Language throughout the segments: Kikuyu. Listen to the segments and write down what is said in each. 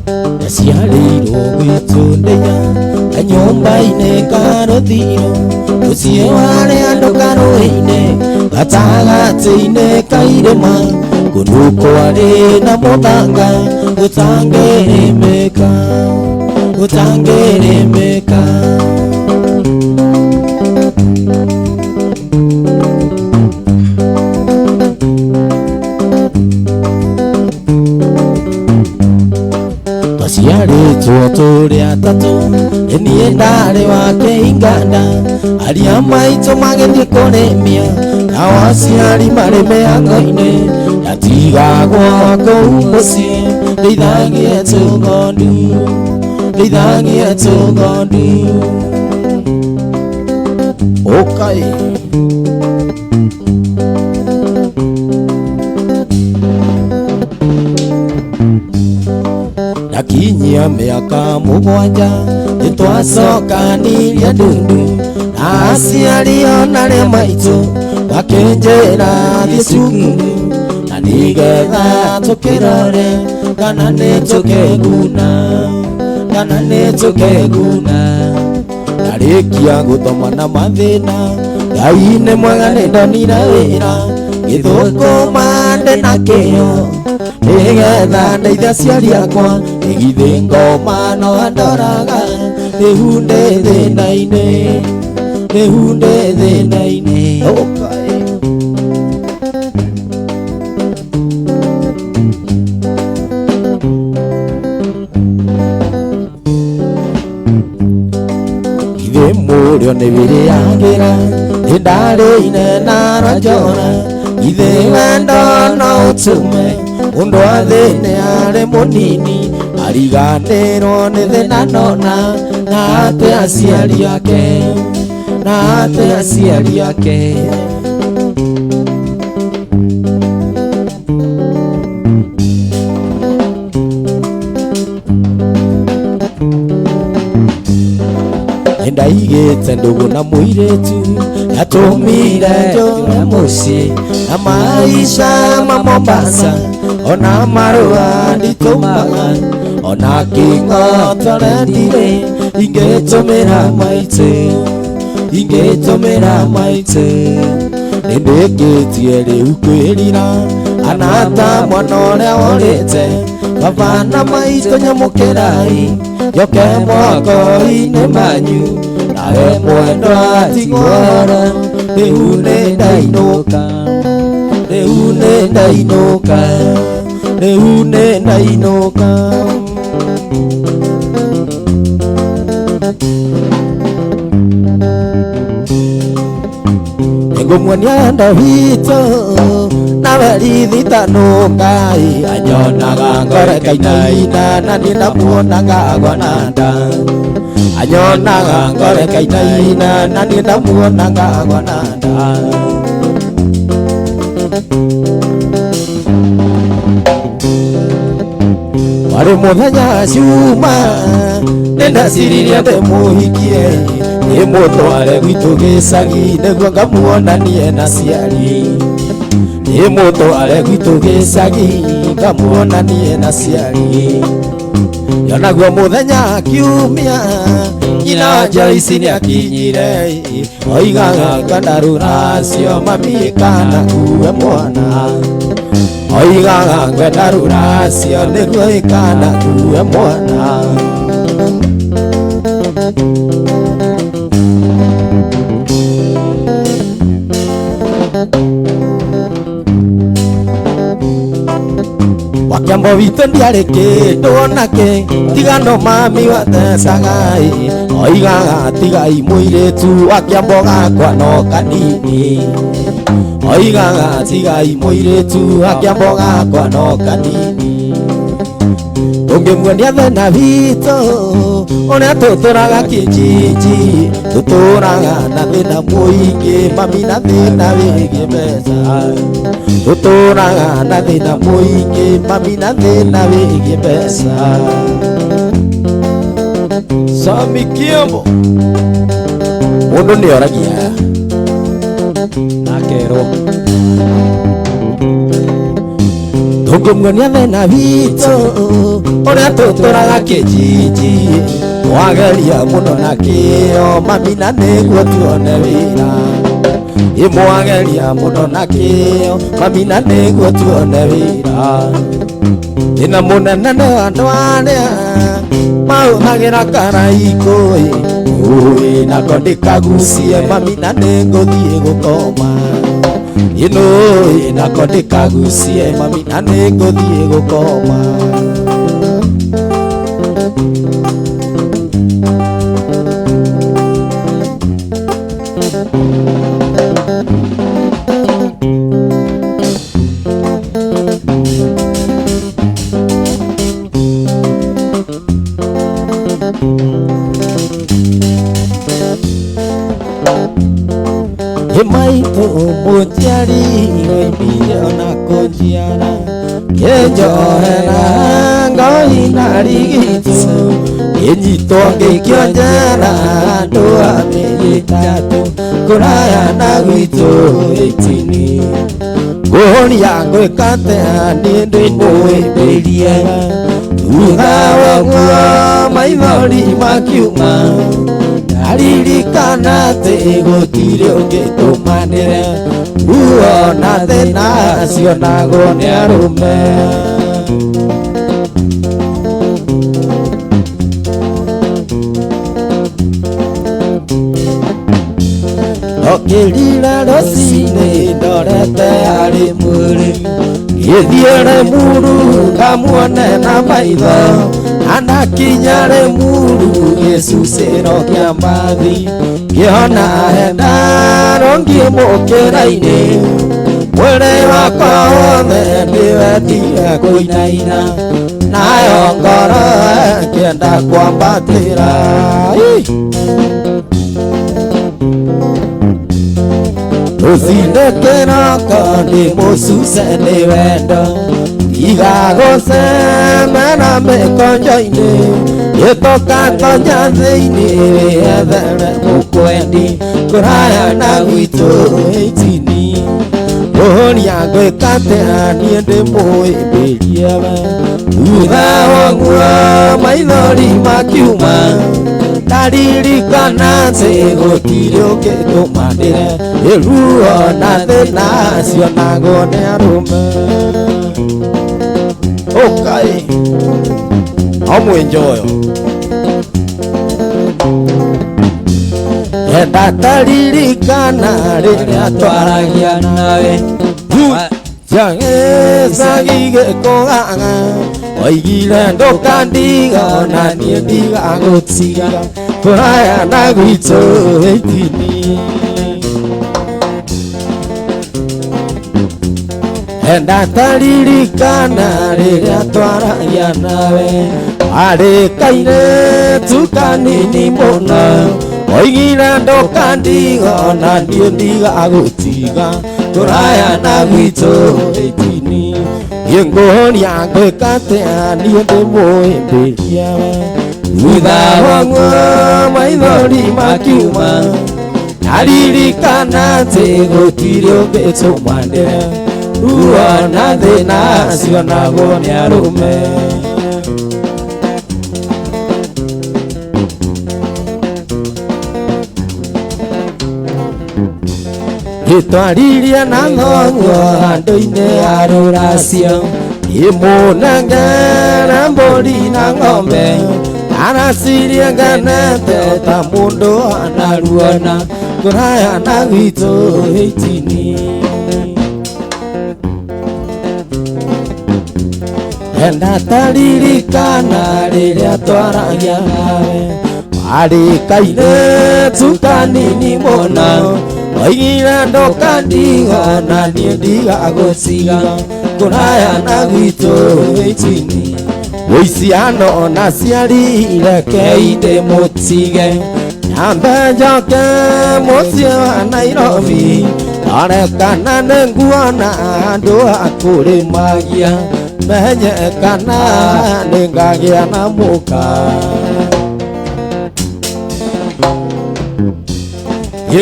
Ndaciarĩirwo gwitũ ndĩya kanyũmba-inĩ ka rũthiro, mũciĩ warĩ andũ karũĩ-inĩ gatagatĩ-inĩ ka irĩma, kũndũ kwarĩ na mũthanga ũtangĩrĩmĩka, ũtangĩrĩmĩka. Twaciarĩtwo tũrĩ atatũ, nĩ niĩ ndarĩ wa kĩinganda, aria maitũ magĩthiĩ kũrĩmia, nao aciari marĩ mĩhango-inĩ, ndatigagwo kũu mũciĩ ndĩithagie tũng'ondu, ndĩithagie tũng'ondu. Ũkai. Ndakinyia mĩaka mũgwanja nĩtwacokanirie ndundu, na aciari ona arĩa maitũ makĩnjĩra thiĩ cukuru, na nĩgetha tũkĩrore kana nĩtũkeguna, kana nĩtũkeguna. Ndarĩkia gũthoma na mathĩna, Ngai nĩ mwega nĩndonire wĩra, gĩthũkũma ndĩ na kĩyo nĩgetha ndeithie aciari akwa, ĩgithĩ ngoma no andoraga rĩu ndĩ thĩna-inĩ, rĩu ndĩ thĩna-inĩ. Ũkai. Ithe mũrĩo nĩ wĩrĩagĩra, nĩndarĩire na rwanjora, ithe wendo no ũtũme mũndũ athĩne arĩ mũnini, ariganĩrwo nĩ thĩna nona, na ate aciari ake, na ate aciari ake. Nĩndaigĩte ndũgũ na mũirĩtu, yatũmire njũre mũciĩ, na maica ma Mombasa, ona marũa nditũmaga, ona kĩng'otore ndirĩ, ingĩtũmĩra maitũ, ingĩtũmĩra maitũ. Nĩndĩkĩtie rĩu kwĩrira, anata mwana ũrĩa worĩte, baba na maitũ nyamũkĩrai, njoke moko-inĩ manyu, nawe mwendwa tigworo, rĩu nĩndainũka, rĩu nĩndainũka, rĩu nĩndainũka. Nĩngũmuonia wendo witũ nawe rithitanũkai, anyonaga ngoro ĩkainaina na niĩ ndamuonaga agwa na nda, anyonaga ngoro ĩkainaina na niĩ ndamuonaga agwa na nda. Warĩ mũthenya cuma nĩndaciririe ndĩmũhikie, ndĩmũtware gwitũ gĩcagi nĩguo ngamuonanie na aciari, ndĩmũtware gwitũ gĩcagi ngamuonanie na aciari. Yonaguo mũthenya kiumia nyina wa Joyce nĩakinyire, oigaga ngwenda rũracio mami kana kuue mwana, oigaga ngwenda rũracio nĩguo ĩkana kuue mwana. Kiambo witũ ndiarĩ kĩndũ onake tiga no mami watecaga oigaga tigai mũirĩtu wa kĩambo gakwa no kanini oigaga tigai mũirĩtu wa kĩambo gakwa no kanini tũngĩmuonia thĩna witũ ũrĩa tũtũraga kĩnjinji tũtũraga na thĩna mũingĩ mami na thĩna wĩgiĩ mbeca tũtũraga na thĩna mũingĩ mami na thĩna wĩgiĩ mbeca. Sami Kiambo mũndũ nĩoragia Akerwo. Tũngĩmuonia thĩna witũ ũrĩa tũtũraga kĩnjinji twageria mũno na kĩo mami na nĩguo tuone wĩra ĩmwageria mũno na kĩo mami na nĩguo tuone wĩra thĩna mũnene nĩ andũ arĩa mahũthagĩra karaikũ ũĩ nako ndĩkagucie mami na nĩngũthiĩ gũkoma ĩnũĩ nako ndĩkagucie mami na nĩngũthiĩ gũkoma. Maitũ mũnjiari oimire ona kũnjiara kĩnjohera ngoi na rigitũ kĩnyitwo ngĩikio njera andũ a mĩeri ĩtatũ kũraya na gwitũ ĩtini ngũria ngwĩka atĩa niĩ ndĩmũhĩmbĩrie thutha wa ũguo maithori makiuma ndaririkana atĩ gũtirĩ ũngĩtũmanĩre ruo na thĩna cionagwo nĩ arũme. Ndokĩrire rũcinĩ ndorete arĩ mwĩrĩ gĩthiĩ Limuru ngamuone na maitho anakinya Limuru gĩcucĩro kĩa mbathi ngĩona henda rũngiĩ mũkĩra-inĩ mwĩrĩ wakwa wothe nĩwendire kũinaina nayo ngoro ĩkĩenda kwambatĩra. Rũcinĩ kĩroko ndĩ mũcuce nĩ wendo tiga gũcemera mĩkonjo-inĩ gĩtũkatonya thĩinĩ wĩethere mũkwendi kũraya na gwitũ ĩtini ngũria ngwĩka atĩa niĩ ndĩmũhĩmbĩrie we thutha wa ũguo maithori makiuma ndaririkana atĩ gũtirĩ ũngĩtũmanĩre ruo na thĩna cionagwo nĩ arũme. Ũkai no mwĩnjoyo ndataririkana rĩrĩa Twaragia nawe gĩcagi gĩkũgaga oigire ndũkandiga ona niĩ ndigagũtiga kũraya na gwitũ ĩtini ndataririkana rĩrĩa twaragia nawe arĩ kairĩtu kanini mũno oigire ndũkandiga ona niĩ ndigagũtiga kũraya na gwitũ ĩtini ngũria ngwĩka atĩa niĩ ndĩmũhĩmbĩrie we thutha wa ũguo maithori makiuma ndaririkana atĩ gũtirĩ ũngĩtũmanĩre ruo na thĩna cionagwo nĩ arũme. Gĩtwaririe na thoguo handũ-inĩ ha rũracio ĩmũnengere mbũri na ng'ombe aracirie ngenete ta mũndũ anaruona kũraya na gwitũ ĩtini. Enda taririkana rĩrĩa twaragia nawe warĩ kairĩtu kanini mũno oigire ndũkandiga na niĩ ndigagũtiga kũraya na gwitũ gĩtini ũiciano na ciari rekei ndĩmũtige nyambe njoke mũciĩ wa Nairobi ndore kana nĩnguona andũ a kũrĩmagia menye kana nĩngagĩa na mũka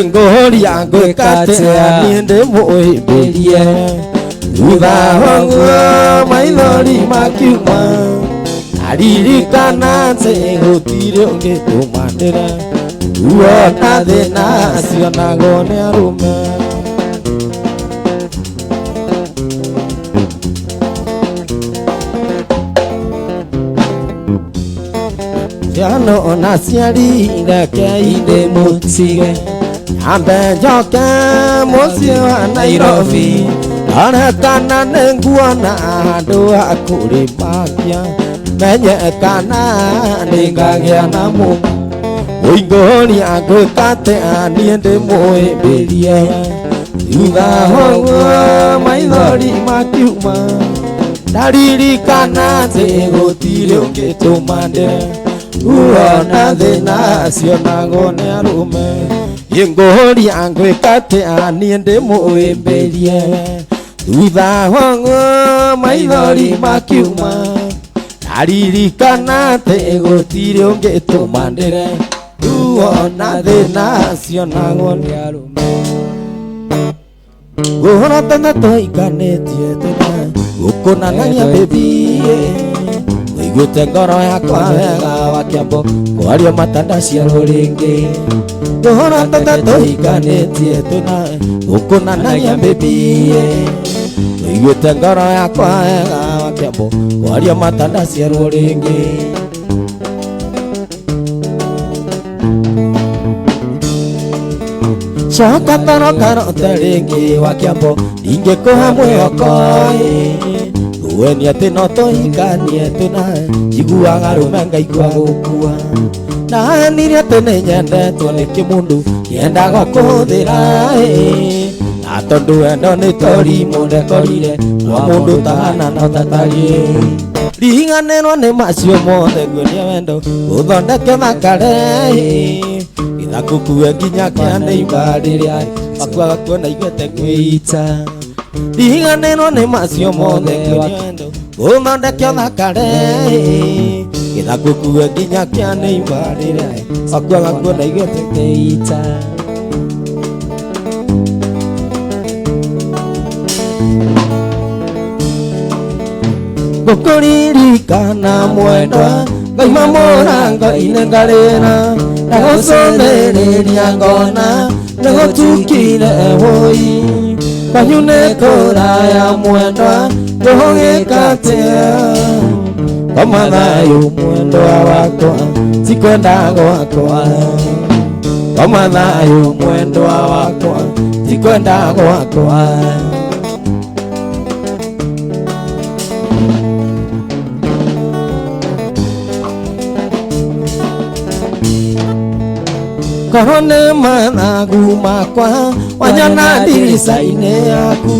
ngũria ngwĩka atĩa niĩ ndĩmũhĩmbĩrie thutha wa ũguo maithori makiuma aririkana atĩ gũtirĩ ũngĩtũmanĩra ruo na thĩna cionagwo nĩ arũme. Ciana na ciari rekei ndĩmũtige nyambe njoke mũciĩ wa Nairobi ndore kana nĩnguona andũ a kũrĩmagia menye kana nĩngagĩa na mũka ũingũria ngwĩka atĩa niĩ ndĩmũhĩmbĩrie thutha wa ũguo maithori makiuma ndaririkana atĩ gũtirĩ ũngĩtũma ndĩre ruo na thĩna cionagwo nĩ arũme ngũria ngwĩka atĩa niĩ ndĩmũhĩmbĩrie thutha wa ũguo maithori makiuma ndaririkana atĩ gũtirĩ ũngĩtũma ndĩre ruo na thĩna cionagwo nĩ arũme. Ngũhora tene tũhikanĩtie tene gũkũnanagia baby ũiguĩte ngoro yakwa wega wa Kĩambo kwaria matandaciarwo rĩngĩ ngũhora tene tũhikanĩtie tene gũkũnanagia baby ũiguĩte ngoro yakwa wega wa Kĩambo kwaria matandaciarwo rĩngĩ. Coka toro karote rĩngĩ wa Kĩambo ndingĩkũhe mwĩhoko we nĩ atĩ no tũhikanie twĩna njiguaga rũme ngaigua gũkua ndahenire atĩ nĩ nyendetwo nĩ kĩmũndũ kĩendaga kũhũthĩra na tondũ wendo nĩ torimũ ndekorire wa mũndũ tahana na ũtatariĩ riganĩrwo nĩ macio mothe nguonia wendo ũthondeke thakare gĩthakũkue nginya kĩa neighbour rĩrĩa makuaga kuona igwete kwĩita riganĩrwo nĩ macio mothe nguonia wendo ũthondeke thakare gĩthakũkue nginya kĩa neighbour rĩrĩa makuaga kuona igwete kwĩita. Ngũkũririkana mwendwa ngauma mũrango-inĩ ngarĩra ndagũcũthĩrĩria ngona nĩgũtukire wũi kwanyu nĩ kũraya mwendwa ngũgĩka atĩa koma thayũ mwendwa wakwa tikwenda gwakwa koma thayũ mwendwa wakwa tikwenda gwakwa. Korwo nĩ mathagu makwa wanyona ndirica-inĩ yaku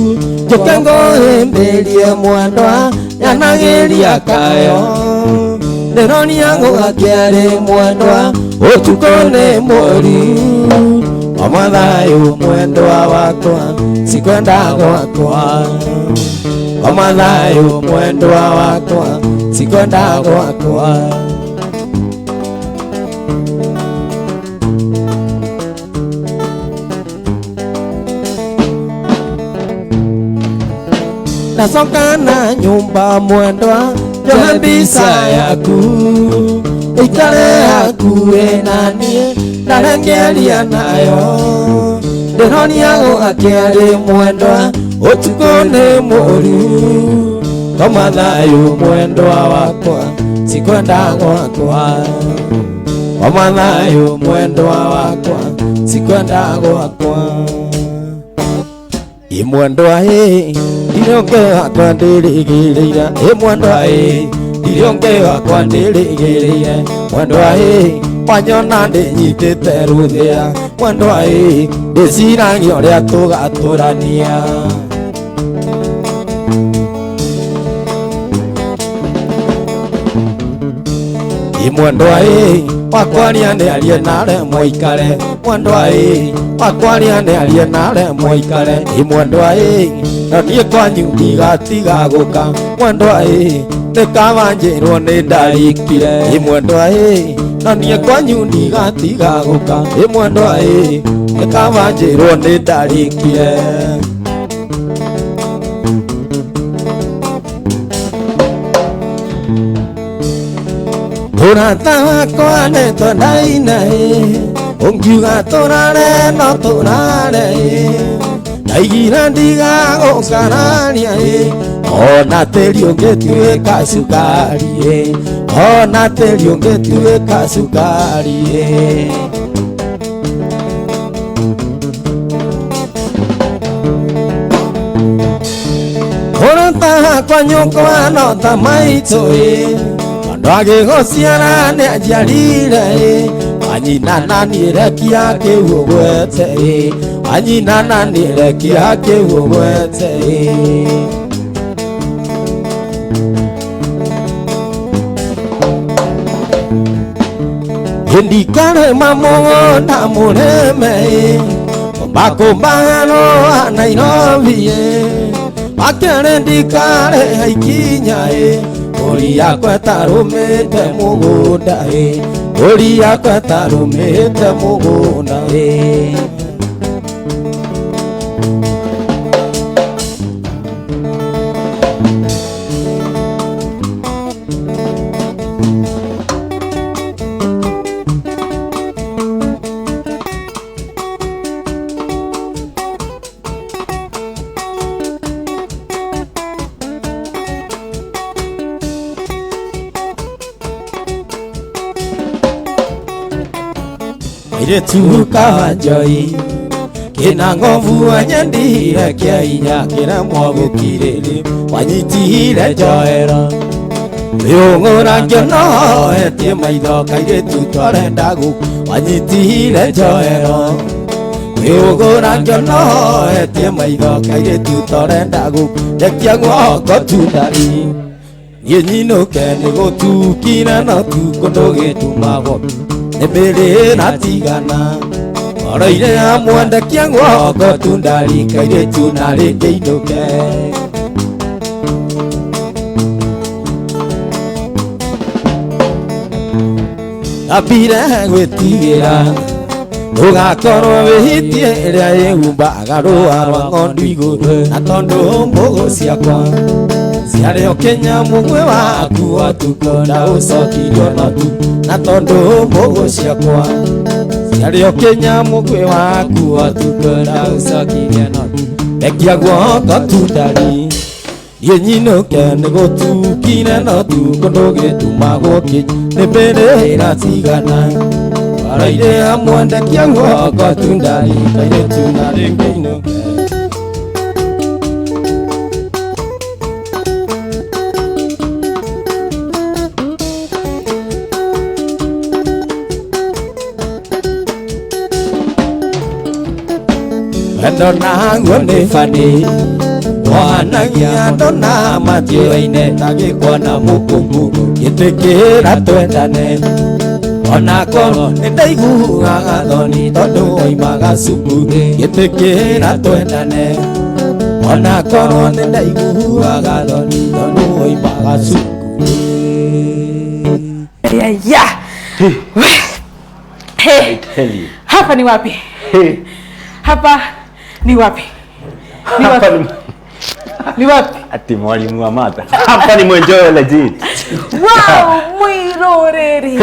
njũke ngũhĩmbĩrie mwendwa nyanagĩria kayo ndĩronia gũgakĩarĩ mwendwa ũtukũ nĩ mũru koma thayũ mwendwa wakwa tikwenda gwakwa koma thayũ mwendwa wakwa tikwenda gwakwa. Ndacoka na nyũmba mwendwa njohe mbica yaku ĩikare hakuhĩ na niĩ ndarengeria nayo ndĩronia gũgakĩarĩ mwendwa ũtukũ nĩ mũru koma thayũ mwendwa wakwa tikwenda gwakwa koma thayũ mwendwa wakwa tikwenda gwakwa. Imwendwa ĩ Ndirĩ ũngĩ wakwa ndĩrĩgĩrĩire ĩ mwendwa ĩ ndirĩ ũngĩ wakwa ndĩrĩgĩrĩire mwendwa ĩ wanyona ndĩnyitĩte rũthĩa mwendwa ĩ ndĩciragia ũrĩa tũgatũrania. Mwendwa ĩ wakwaria nĩarie naremwo ikare mwendwa ĩ wakwaria nĩarie naremwo ikare ĩ mwendwa ĩ no niĩ kwanyu ndigatiga gũka mwendwa ĩ nĩ kaba njĩrwo nĩ ndarikire ĩ mwendwa ĩ no niĩ kwanyu ndigatiga gũka ĩ mwendwa ĩ nĩ kaba njĩrwo nĩ ndarikire. Ũrata wakwa nĩ twendaine ũngiuga tũrare no tũrare ndaigire ndigagũkararia ona tĩri ũngĩtuĩka cukari ona tĩri ũngĩtuĩka cukari. Ũrata wakwa nyũkwa no ta maitũ ndagĩgũciara nĩ anjiarire wanyina na niĩ rekia kĩu ũgwete wanyina na niĩ rekia kĩu ũgwete. Ndikarĩma mũgũnda mũrĩme kũmbakũmbagano wa Nairobi wakerĩ ndikarĩha ikinya mbũri yakwa ĩtarũmĩte mũgũnda mbũri yakwa ĩtarũmĩte mũgũnda. Airĩtu kawanjoi kĩna ngobu wanyendire kĩa hinya kĩremwo gũkirĩrĩ wanyitire njoero wĩũng'ũra ngĩonoetie maitho kairĩtu twarenda gũ wanyitire njoero wĩũng'ũra ngĩonoetie maitho kairĩtu twarenda gũ rekia guoko tundari niĩ nyinũke nĩ gũtukire no tu kũndũ gĩtumagwo nĩ mĩrĩ ĩratigana oroire amwendekia guoko tundari kairĩtu na rĩngĩ inũke. Ndambire gwĩtigĩra ndũgakorwo wĩhĩtie ĩrĩa ĩhumbaga rũa rwa ng'ondu igũrũ na tondũ mbũgũ ciakwa ciarĩ o kĩnya mũgwe waku ũtukũ ndaũcokirio no tu na tondũ mbũgũ ciakwa ciarĩ o kĩnya mũgwe waku ũtukũ ndaũcokirio no tu rekia guoko tundari niĩ nyinũke nĩ gũtukire no tu kũndũ gĩtumagwo kĩ nĩ mĩrĩ ĩratigana oroire amwendekia guoko tundari kairĩtu na rĩngĩ inũke. Wendo naguo nĩ bani wanagia andũ na matiũaine ta gĩkwa na mũkũngũ gĩtĩkĩra twendane onakorwo nĩ ndaiguaga thoni tondũ woimaga cukuru gĩtĩkĩra twendane onakorwo nĩ ndaiguaga thoni tondũ woimaga cukuru. Yeah. Hey. Hapa ni wapi? Hapa ni wapi? Ni wapi? Ni wapi? Ati mwalimu wa mata. Hapa ni Mwenjoyo Legit. Wow, mwiroreri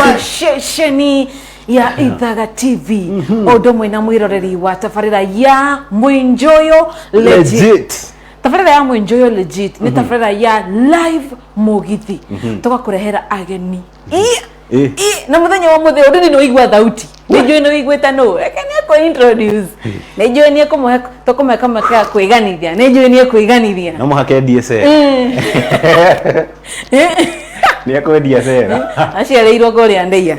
wa shesheni ya Ithaga TV. Odo mwena mwiroreri wa tafarira ya Mwenjoyo Legit. Tafarira ya Mwenjoyo Legit ni tafarira ya live mugithi. Tugakurehera ageni. Na muthenya wa muthĩ ũndũ nĩ ũigua thauti nĩ njũĩ nĩ ũiguĩte nũ reke nĩ akũ introduce nĩ njũĩ nĩ ekũmũhe tũkũmũhe kamweke ga kwĩganithia nĩ njũĩ nĩ ekwĩganithia. No mũhaka endie cera. Nĩ ekwendia cera. Aciarĩirwo kũrĩa Ndeia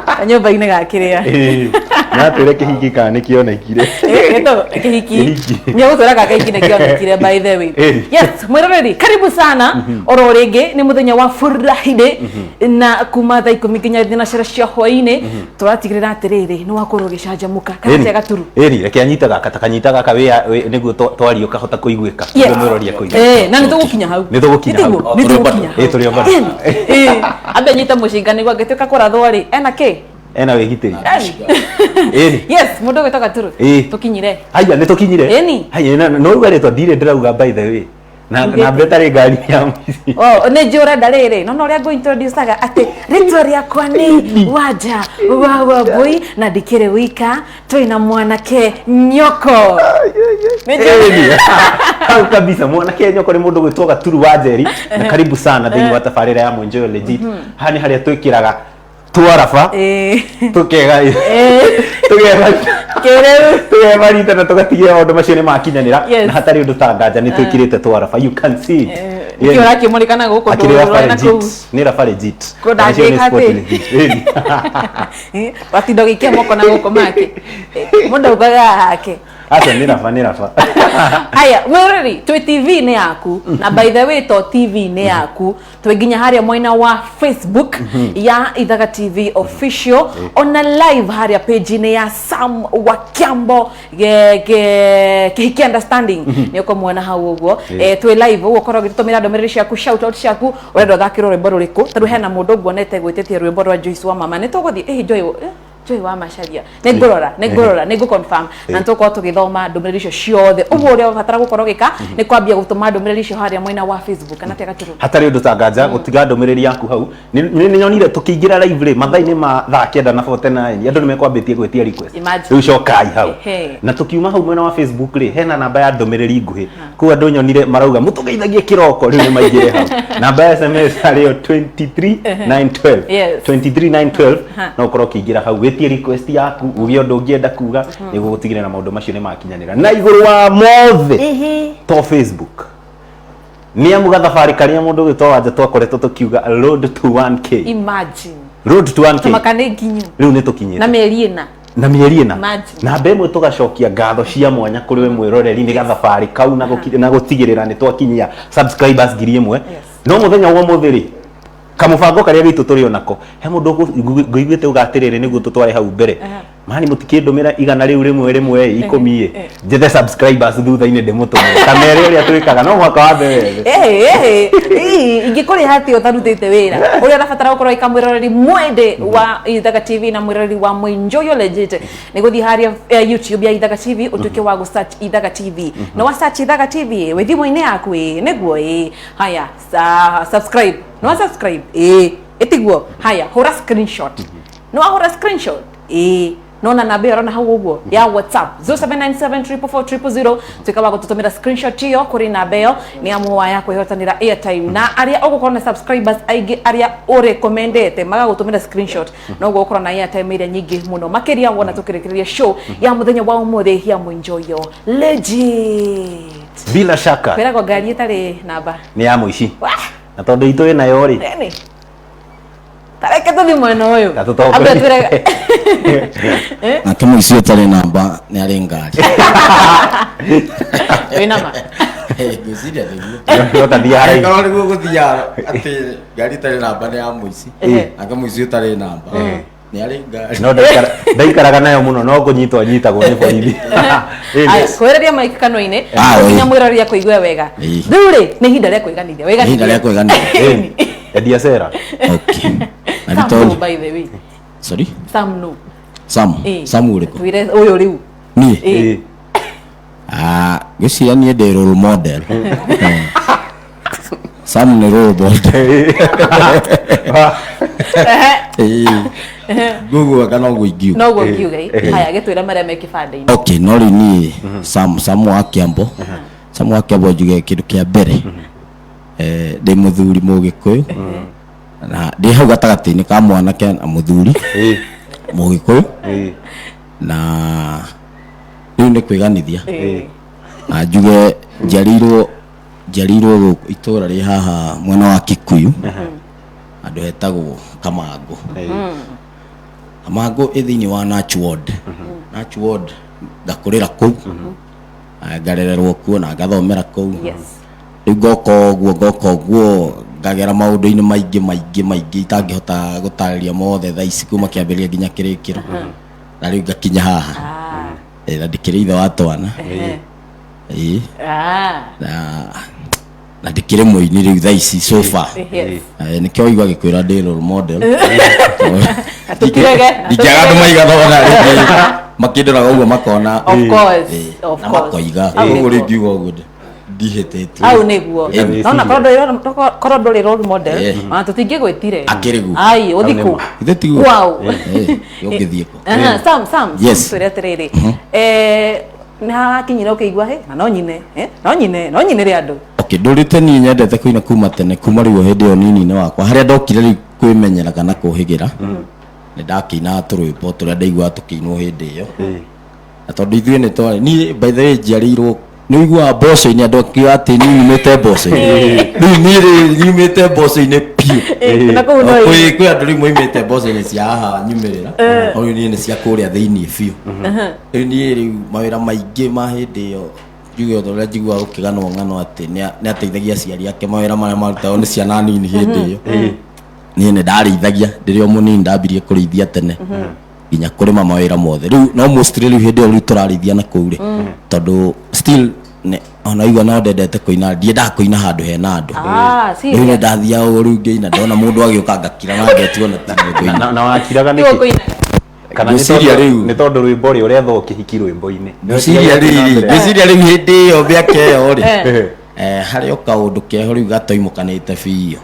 kanyũmba-inĩ ga kĩrĩa. Na atwĩre kĩhiki kana nĩ kĩonekire. Gĩtũ kĩhiki. Kĩhiki. Nĩ gũtwĩra gaka kĩhiki nĩ kĩonekire, by the way. Yes, mwĩroreri, karibu sana oro rĩngĩ. Nĩ mũthenya wa Friday na kuma thaa 10 nginya 5 cia hwaĩ-inĩ tũratigĩrĩra atĩrĩrĩ nĩ wakorwo ũgĩcanjamũka kana cia gaturu. Ĩni reke anyite gaka ta kanyita gaka nĩguo twario kahota kũiguĩka. Nĩguo mwĩrori akũigua. Na nĩ tũgũkinya hau. Nĩ tũgũkinya hau. Nĩtiguo? Nĩ tũgũkinya hau. Ĩ, tũrĩ o bado. Ambe nyite mũcinga nĩguo angĩtuĩka kũrathwo rĩ ena kĩ. Ena wĩgitĩri. Ĩni. Yes, mũndũ ũgwĩtwo Gaturu. Tũkinyire. Haya, nĩ tũkinyire. Ĩni. Haya, no uga rĩtwa ndirĩ ndĩrauga, by the way, na Ugĩte. na mbetarĩ ngari ya mũici. Oh, nĩ njũ ũrenda rĩrĩ no ũrĩa ngũ introduceaga atĩ rĩtwa rĩakwa nĩ Wanja wa Wambui na ndikĩrĩ wika, twĩna mwanake nyoko. Nĩ njũĩ. Ĩni. Hau kabisa, mwanake nyoko nĩ mũndũ gwĩtwo Gaturu wa Njeri, na karibu sana thĩinĩ wa tabarĩra ya Mwenjoyo Legit. Haha nĩ harĩa twĩkĩraga twaraba tukega tugeba Kĩrĩu. tugebarita na tugatigĩra maũndũ macio nĩ makinyanĩra. Na hatarĩ ũndũ ta nganja nĩ twĩkĩrĩte twaraba, you can see it. Nĩkĩo ũrakĩmũrĩka na gũkũ? Akĩrĩ raba ndũrũrũ na kũu. legit, nĩ raba legit. Kũ Na nacio nĩ ndangĩka sport atĩ? legit. Ĩni. Watinda ũgĩikia moko na gũkũ make mũndũ augaga hake. Aca, nĩ raba, nĩ raba. Haya mwĩroreri, twĩ TV-inĩ yaku, na by the way to TV-inĩ yaku, twĩ nginya harĩa mwena wa Facebook ya Ithaga TV Official, ona live harĩa page-inĩ ya Sam wa Kiambo Kĩhiki Understanding nĩ ũkũmuona hau ũguo. Twĩ live ũguo, korwo ũgĩtũtũmĩra ndũmĩrĩri ciaku, shout out ciaku, ũrenda ũthakĩrwo rwĩmbo rũrĩkũ. Tarĩu hena mũndũ nguonete gwĩtĩtie rwĩmbo rwa Joyce wa Mama. Nĩ tũgũthiĩ ĩhĩ Joy Joy wa Macharia, nĩ ngũrora, nĩ ngũrora, nĩ ngũ confirm na nĩ tũgũkorwo tũgĩthoma ndũmĩrĩri icio ciothe. Ũguo ũrĩa ũbatara gũkorwo ũgĩka nĩ kwambia gũtũma ndũmĩrĩri icio harĩa mwena wa Facebook kana tia Gaturu? Hatarĩ ũndũ ta nganja gũtiga ndũmĩrĩri yaku hau. Nĩ nyonire tũkĩingĩra live rĩ mathaa-inĩ ma thaa 9 na 49 andũ nĩ mekwambĩtie gwĩtia request. Imagine. Rĩu cokai hau. Na tũkiuma hau mwena wa Facebook rĩ, hena namba ya ndũmĩrĩri nguhĩ kũu andũ nyonire marauga mũtũgeithagie kĩroko, rĩu nĩ maingĩre hau. Namba ya SMS arĩyo 23912. 23912. No ũkorwo ũkĩingĩra hau wĩtie request yaku, uge ũndũ ũngĩenda kuga nĩguo gũtigĩrĩra na maũndũ macio nĩ makinyanĩra. Na igũrũ wa mothe, to Facebook nĩ amu gathabarĩ karĩa mũndũ ũgĩtwo Wanja twakoretwo tũkiuga road to 1K. Imagine. Road to 1K. Tumaka nĩ nginyu. Rĩu nĩ tũkinyĩte. Na mĩeri 4. Na mĩeri 4. Imagine. Namba ĩmwe tũgacokia ngatho cia mwanya kũrĩ we mwĩroreri nĩ gathabarĩ kau na na gũtigĩrĩra nĩ twakinyia subscribers 1000. No mũthenya wa ũmũthĩ rĩ, kamũbango karĩa gitũ tũrĩ onako he mũndũ ngũiguĩte uga atĩrĩrĩ, nĩguo tũtware hau mbere mani mũtikĩndũmĩra igana rĩu rĩmwe rĩmwe ĩ, 10 ĩ, njethe subscribers thutha-inĩ ndĩmũtũmĩre kamere ũrĩa twĩkaga no mũhaka wambe wethe. Ingĩkũrĩha atĩ ũtarutĩte wĩra ũrĩa ũrabatara gũkorwo ĩka, mwĩroreri mwende wa Ithaga TV na mwĩroreri wa Mwenjoyo Legit, nĩ gũthiĩ harĩa YouTube ya Ithaga TV, ũtuĩke wa gũ-search Ithaga TV. Na wa search Ithaga TV wĩ thimũ-inĩ yaku, ĩ nĩguo ĩ haya, subscribe. Nĩ wa subscribe ĩ ĩtiguo, haya hũra screenshot. Nĩ wahũra screenshot ĩ nona namba ĩyo ũrona hau ũguo ya WhatsApp 0797444000, tuĩka wa gũtũtũmĩra screenshot ĩyo kũrĩ namba ĩyo, nĩ amu waya kwĩhotanĩra airtime. Na arĩa ũgũkorwo na subscribers aingĩ arĩa ũrekomendete magagũtũmĩra screenshot, noguo ũkorwo na airtime ĩrĩa nyingĩ mũno makĩria wona tũkĩrĩkĩrĩria show ya mũthenya wa ũmũthĩ ya Mwenjoyo Legit. Bila shaka. Kwĩragwo ngari ĩtarĩ namba nĩ ya mũici. Wah! Na tondũ itũ ĩnayo rĩ. Nĩ tareke tũthiĩ mwena ũyũ. Na tũtongorie. Ambe twĩre. Nake mũici ũtarĩ namba nĩ arĩ ngari. Wĩna ma? Ngwĩciria nĩguo. No tathiĩ haraihu. Angĩkorwo nĩguo gũthiaga atĩ ngari ĩtarĩ namba nĩ ya mũici, nake mũici ũtarĩ namba nĩ arĩ ngari. No ndaikaraga nayo mũno, no kũnyitwo anyitagwo nĩ borithi. Aya, kwereria mic kanua-inĩ Ah, nginya ĩĩ. mwĩroreri akũigue wega. Ĩĩ. Rĩu rĩ, nĩ ihinda rĩa kwĩganithia. Nĩ ihinda rĩa kwĩganithia. Endia cera. Okay, na Sam no, nĩ by the way. Sorry? Sam no. Sam? Ĩĩ. Sam ũrĩkũ? Twĩre ũyũ rĩu. Niĩ? Ĩĩ. Ah, ngwĩciria niĩ ndĩ role model. Sam nĩ role model. Ĩĩ. Ngũguo noguo ingiuga. Noguo ngiuga ĩ. Haya, gĩtwĩre marĩa me kĩbandĩ-inĩ. Okay, no rĩu niĩ Sam, Sam wa Kiambo, Sam wa Kiambo, njuge kĩndũ kĩa mbere, ndĩ mũthuri mũgĩkũyũ. Na ndĩ hau gatagatĩ-inĩ ka mwanake na mũthuri Mũgĩkũyũ, na rĩu nĩ kwĩganithia. Na njuge njiarĩirwo gũkũ itũra rĩ haha mwena wa Kikuyu, handũ hetagwo Kamangũ. Kamangũ ĩ thĩinĩ wa Nach Ward. Nach Ward ngakũrĩra kũu, ngarererwo kuo na ngathomera kũu. Rĩu ngoka ũguo ngagera maũndũ-inĩ maingĩ maingĩ maingĩ itangĩhota gũtarĩria mothe thaa ici kuma kĩambĩrĩria nginya kĩrĩkĩro, na rĩu ngakinya haha. Na ndĩkĩrĩ ithe wa twana. Na ndĩkĩrĩ mũini rĩu thaa ici so far. Nĩkĩo waigua agĩkwĩra ndĩ role model. Tũtirege. Ndingĩaga andũ maigathona rĩngĩ makĩndoraga ũguo makona, Of course, of na course. makoiga Au ũguo nĩguo. rĩu ngiuga ũguo ndihĩtĩtie. Au nĩguo. Nona korwo ndũrĩ role model, ona tũtingĩgwĩtire. Akĩrĩ guo. Ai, ũthi kũ? Ithe tiguo. Kwao. Ũngĩthiĩ kũ? Sam, Sam, Yes. twĩre atĩrĩrĩ, nĩ hakinyire ũkĩigua he na no nyine, no nyine, no nyinĩre andũ. Okay, ndũrĩte niĩ nyendete kũina kuma tene, kuma rĩu hĩndĩ ĩyo nini-inĩ wakwa harĩa ndokire rĩu kwĩmenyera kana kũhĩgĩra, nĩ ndakĩinaga tũrwĩmbo tũrĩa ndaiguaga tũkĩinwo hĩndĩ ĩyo. Na tondũ ithuĩ nĩ twarĩ, niĩ by the way njiarĩirwo, nĩ ũiguaga mboco-inĩ andũ akiuga atĩ niĩ nyumĩte mboco-inĩ. Rĩu niĩ rĩ nyumĩte mboco-inĩ biũ. Na kũu no Kwĩ andũ rĩu moimĩte mboco-inĩ cia haha nyumĩrĩra, no rĩu niĩ nĩ cia kũrĩa thĩiniĩ biũ. Rĩu niĩ rĩu mawĩra maingĩ ma hĩndĩ ĩyo njuge ũndũ ũrĩa njiguaga gũkĩganwo ng'ano atĩ nĩ ateithagia aciari ake mawĩra marĩa marutagwo nĩ ciana nini hĩndĩ ĩyo. Niĩ nĩ ndarĩithagia ndĩrĩ o mũnini, ndambirie kũrĩithia tene nginya kũrĩma mawĩra mothe. Rĩu no mostly rĩu hĩndĩ ĩyo rĩu tũrarĩithia na kũu rĩ, tondũ still ona igua no ndendete kũina, ndiendaga kũina handũ hena andũ. Rĩu nĩ ndathiaga ũguo rĩu ngĩina, ndona mũndũ agĩũka ngakira na ngetigwo na ti ngũina. Na wakiraga nĩkĩ? Kana nĩ tondũ rwĩmbo rĩ ũrethwo kĩhiki rwĩmbo-inĩ. Ngwĩciria rĩu hĩndĩ ĩyo mĩaka ĩyo rĩ, harĩ o kaũndũ keho rĩu gatoimũkanĩte biũ.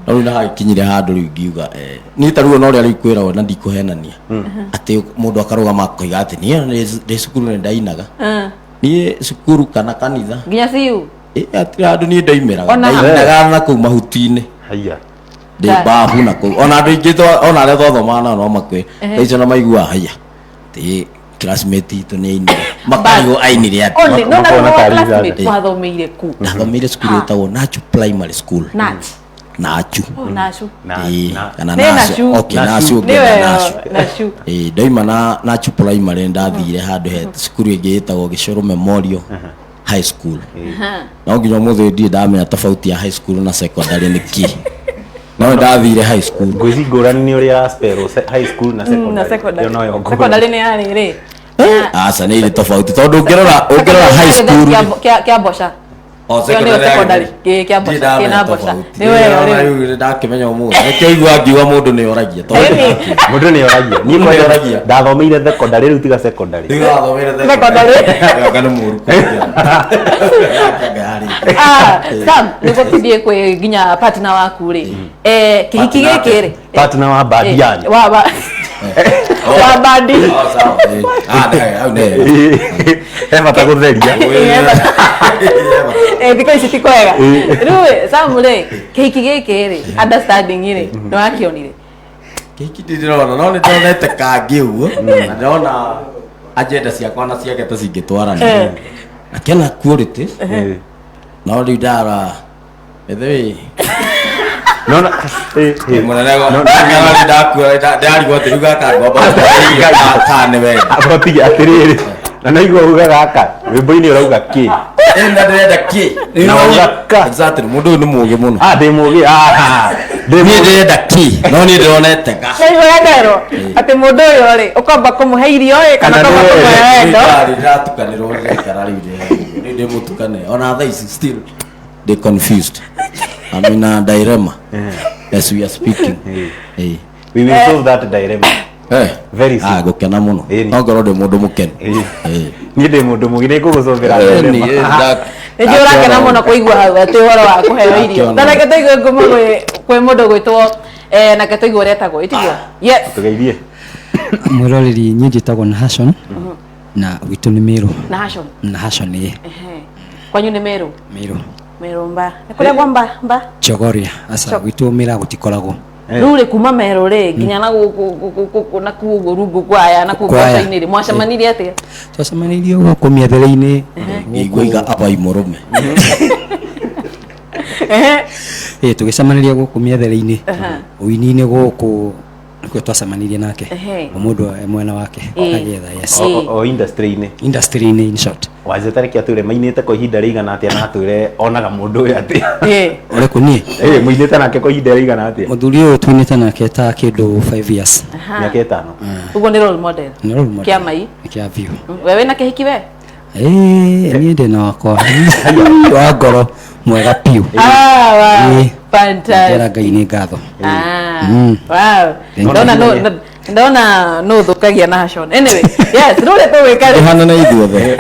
No rĩu nahagĩkinyire handũ rĩu ngiuga, niĩ ta rĩu ona ũrĩa rĩu kwĩragwo na ndikũhenania, atĩ mũndũ akarũgama akoiga atĩ niĩ ndĩ cukuru nĩ ndainaga. Niĩ cukuru kana kanitha. Nginya ciu? Hatirĩ handũ niĩ ndoimĩraga. Ndainaga na kũu mahuti-inĩ. Ndĩ babu na kũu. Ona andũ aingĩ ona arĩa twathomaga nao no makwĩre. Thaa icio na maiguaga haiya. Atĩ classmate itũ nĩ ainire. Makarigwo ainire atĩa. No na classmate wathomeire ku? Ndathomeire cukuru ĩtagwo Nachu Primary School. Nach. Nachu. Nachu. Kana Nachu. Okay, Nachu ũngĩenda Nachu. Ndaima na Nachu Primary ndathire handũ he cukuru ĩngĩ ĩtagwo Gĩcũrũ Memorial High School. No nginya ũmũthĩ ndirĩ ndamenya tofauti ya high school na secondary nĩ kĩ. No ndathire high school. Ngwĩci ngũrani nĩ ũrĩa spell high school na secondary. Secondary nĩ yarĩ rĩ. Aca nĩ irĩ tofauti tondũ ũngĩrora high school kĩa mboca. O secondary kĩa mboca kĩna mboca. Nĩ wewe rĩu ndakĩmenya ũmũthĩ. Nĩkĩo igua ngiuga mũndũ nĩ oragia. Mũndũ nĩ oragia. Niĩ kwa oragia. Ndathomeire secondary rĩu tiga secondary. Rĩu wathomeire secondary. Anga nĩ mũru. Sam, nĩguo tũthiĩ kwĩ nginya partner waku rĩ. Kĩhiki gĩkĩ rĩ. Partner wa Badiani. Wa Badi. He bata gũtheria. Thikũ ici ti kwega. Rĩu Sam rĩ, kĩhiki gĩkĩ rĩ, understanding rĩ, nĩ wakĩonire? Kĩhiki ndĩrona, no nĩ ndonete kangĩ ũguo, na ndĩrona agenda ciakwa na ciake ta cingĩtwarana. Na kena quality, no rĩu ndara Ethĩ No na mũnene ndakua ndarigwo atĩ rĩu gaka ngomba kana nĩ wega. Abotige atĩrĩrĩ, na naigua uga gaka rwĩmbo-inĩ ũrauga kĩ? Na ndĩrenda kĩ? Na uga ka. Exactly, mũndũ ũyũ nĩ mũũgĩ mũno. Ndĩ mũũgĩ. Niĩ ndĩrenda kĩ? No niĩ ndĩronete ga. Nĩguo nderwo atĩ mũndũ ũyũ rĩ, ũkwamba kũmũhe irio ĩ kana ũkamba kũmũhe wendo? Ndĩratukanĩrwo ndĩraikara rĩu ndĩ mũtukane. Ona thaa ici still they confused. I'm in a dilemma as we are speaking. We will solve that dilemma. Very soon. Gũkena mũno. No ngorwo ndĩ mũndũ mũkenu. Niĩ ndĩ mũndũ mũgĩ nĩ ngũgũcovera dilemma. Nĩnjũĩ ũrakena mũno kũigua hau atĩ ũhoro wa kũheo irio. Ta reke tũigue ngumo kwĩ mũndũ gwĩtwo nake tũigue ũrĩa etagwo, ĩtiguo? Yes. Tũgeithie. Mwĩroreri, niĩ njĩtagwo Nahashon na gwitũ nĩ Meru. Nahashon? Nahashon, ĩĩ. Kwanyu nĩ Meru? Meru. Meru mba. Nĩ kũrĩa kwa mba? Mba? Chogoria. Aca gwitũ mĩra gũtikoragwo. Rĩu rĩ kuma Meru rĩ nginya na gũkũ na kuo rungu kwaya na kũu Kwaya. kwaya-inĩ rĩ mwacemanirie atĩa? Twacemanirie gũkũ mĩethere-inĩ. Ngĩigua aba imũrũme. Ĩĩ, tũgĩcemanĩria gũkũ mĩethere-inĩ, ũini-inĩ gũkũ nĩkuo twacemanirie nake. O mũndũ e mwena wake agĩetha, yes. O industry-inĩ. Industry-inĩ in short. Wanja tarĩki atwĩre mainĩte kwa ihinda rĩigana atĩa na atwĩre onaga mũndũ ũyũ atĩa. Ũrĩkũ niĩ? Ĩĩ, mũinĩte nake kwa ihinda rĩigana atĩa? Mũthuri ũyũ twinĩte nake ta kĩndũ 5 years. Mĩaka 5. Ũguo nĩ role model. Nĩ role model. Kĩa mai. Kĩa biũ. We wĩna kĩhiki we? Ĩĩ, niĩ ndĩ na wakwa wa ngoro mwega biũ. Ah, wow. Ĩĩ. Fantastic. Ngera Ngai nĩ ngatho. Ah, wow. Ndona no ndona no thũkagia na Hashon. Anyway, yes, rĩu ũrĩa tũgwĩka rĩ. Tũhana na ithuothe.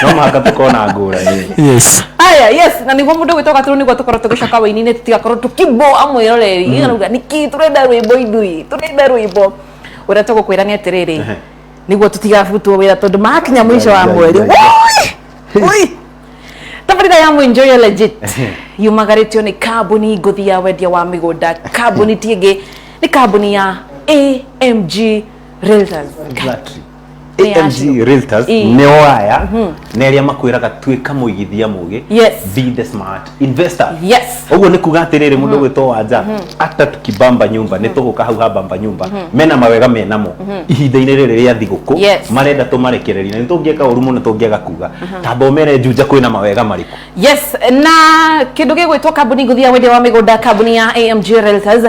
No mũhaka tũkona ngũrani. Yes. Aya, yes, na nĩguo mũndũ gwĩtwo Gatũrũ nĩguo tũkorwo tũgĩcoka wĩini-inĩ tũtigakorwo tũkĩboa mwĩroreri. Ĩga nĩkĩ tũrenda rwĩmbo ithuĩ, tũrenda rwĩmbo. Ũrĩa tũgũkwĩra nĩ atĩrĩrĩ, nĩguo tũtigabutwo wĩra tondũ makinya mũico wa mweri. Oi! Tabarĩra ya Mwĩnjoyo Legit yumagarĩtio nĩ kambuni ngũthi ya wendia wa mĩgũnda, kambuni ti ĩngĩ nĩ kambuni ya AMG Realtors. Exactly. Nĩ AMG acio. Realtors Ĩĩ. nĩo aya nĩ arĩa makwĩraga tuĩka mũigithia mũgĩ. Yes. Be the smart investor. Yes. Ũguo nĩ kuga atĩrĩrĩ mũndũ gwĩtwo Wanja ata tukibamba nyumba nĩ tũgũka hau ha bamba nyumba mena mawega menamo ihinda-inĩ rĩrĩ rĩa thigũkũ. Yes. Marenda tũmarekererie na nĩ tũngĩka ũru mũno tũngĩaga kuga tamba ũmere Juja kwĩna mawega marĩkũ. Yes, na kĩndũ gĩgwĩtwo kambuni ngũthi ya wendia wa mĩgũnda, kambuni ya AMG Realtors,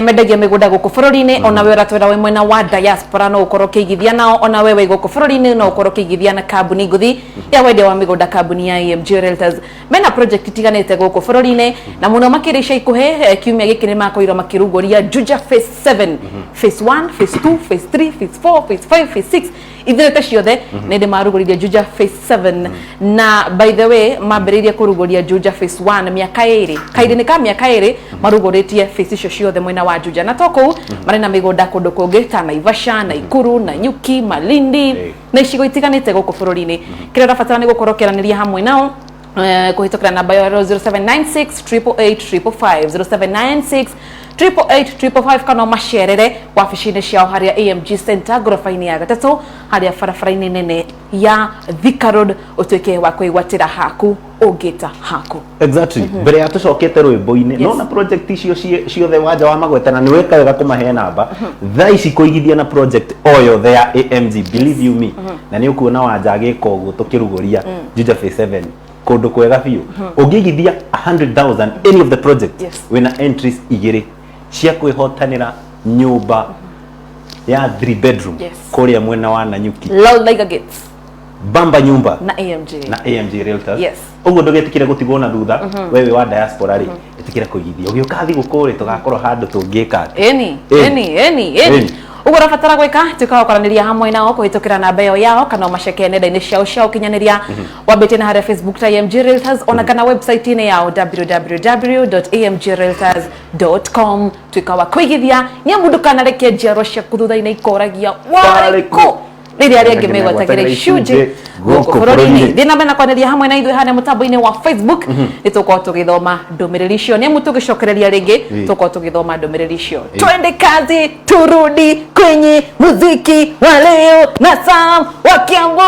mendagia mĩgũnda gũkũ bũrũri-inĩ. Ona we ũratwĩra wĩ mwena wa diaspora no ũkorwo ũkĩigithia nao, ona we wĩ gũkũ bũrũri-inĩ no ũkorwo ũkĩigithia na kambuni ngũthi ya wendia wa mĩgũnda, kambuni ya AMG Realtors. Mena project itiganĩte gũkũ bũrũri-inĩ na mũno makĩria ica ikuhĩ, kiumia gĩkĩ nĩ makorirwo makĩrugũria Juja Phase 7, Phase 1, Phase 2, Phase 3, Phase 4, Phase 5, Phase 6 ithirĩte ciothe nĩ ndĩ marugũririe Juja Phase 7. Na by the way mambĩrĩirie kũrugũria Juja Phase 1 mĩaka ĩrĩ kairĩ-inĩ ka mĩaka ĩrĩ marugũrĩtie phase icio ciothe mwena wa Juja, na to kũu marĩ na mĩgũnda kũndũ kũngĩ ta Naivasha, Naikuru, Nanyuki, Malindi na icigo itiganĩte gũkũ bũrũri-inĩ. Kĩrĩa ũrabatara nĩ gũkorwo ũkĩaranĩria hamwe nao kũhĩtũkĩra namba yao 0796 888 555, 0796 888 555, kana macerere wabici-inĩ ciao harĩa AMG Center ngoroba-inĩ ya gatatũ harĩa barabara-inĩ nene ya Thika Road, ũtuĩke wa kwĩgwatĩra haku ũngĩta haku. Exactly. Mbere ya tũcokete rwĩmbo-inĩ Yes. no na project icio ciothe Wanja wa magweta na nĩ wĩka wega kũmahe namba thaa ici kũigithia na project o yothe ya AMG, believe you me, na nĩ ũkuona Wanja agĩka ũguo tũkĩrugũria Juja Phase 7 kũndũ kwega biũ. Ũngĩigithia 100,000 any of the project, Yes. wĩna entries igĩrĩ cia kwĩhotanĩra nyũmba ya 3 bedroom Yes. kũrĩa mwena wa Nanyuki. Loud Like a Gates. Bamba nyumba na AMG. Na AMG Realtors. Yes. Ũguo ndũgetikire gũtigwo na thutha we wĩ wa diaspora rĩ, ĩtikĩra kũigithia ũgĩũka thigũkũ rĩ tũgakorwo handũ tũngĩka atĩ. Eni. Ĩni. Eni, eni, eni. Ĩni. Ũguo ũrabatara gwĩka tuĩka wa kwaranĩria hamwe nao kũhĩtũkĩra namba ĩyo yao kana ũmaceke nenda-inĩ ciao cia ũkinyanĩria wambĩtie na harĩa Facebook ta AMG Realtors, ona kana website-inĩ yao www.amgrealtors.com. Tuĩka wa kũigithia nĩ amu ndũkanareke njiarwa ciaku thutha-inĩ ikoragia warĩ kũ rĩrĩa arĩa angĩ megwatagĩra icunjĩ gũkũ bũrũri-inĩ. Thiĩ na mbere na kwaranĩria hamwe na ithuĩ harĩa mũtambo-inĩ wa Facebook, nĩ tũgũkorwo tũgĩthoma ndũmĩrĩri icio nĩ amu tũgĩcokereria rĩngĩ tũgũkorwo tũgĩthoma ndũmĩrĩri icio. Twende kazi, turudi kwenye muziki wa leo na Sam wa Kiambu.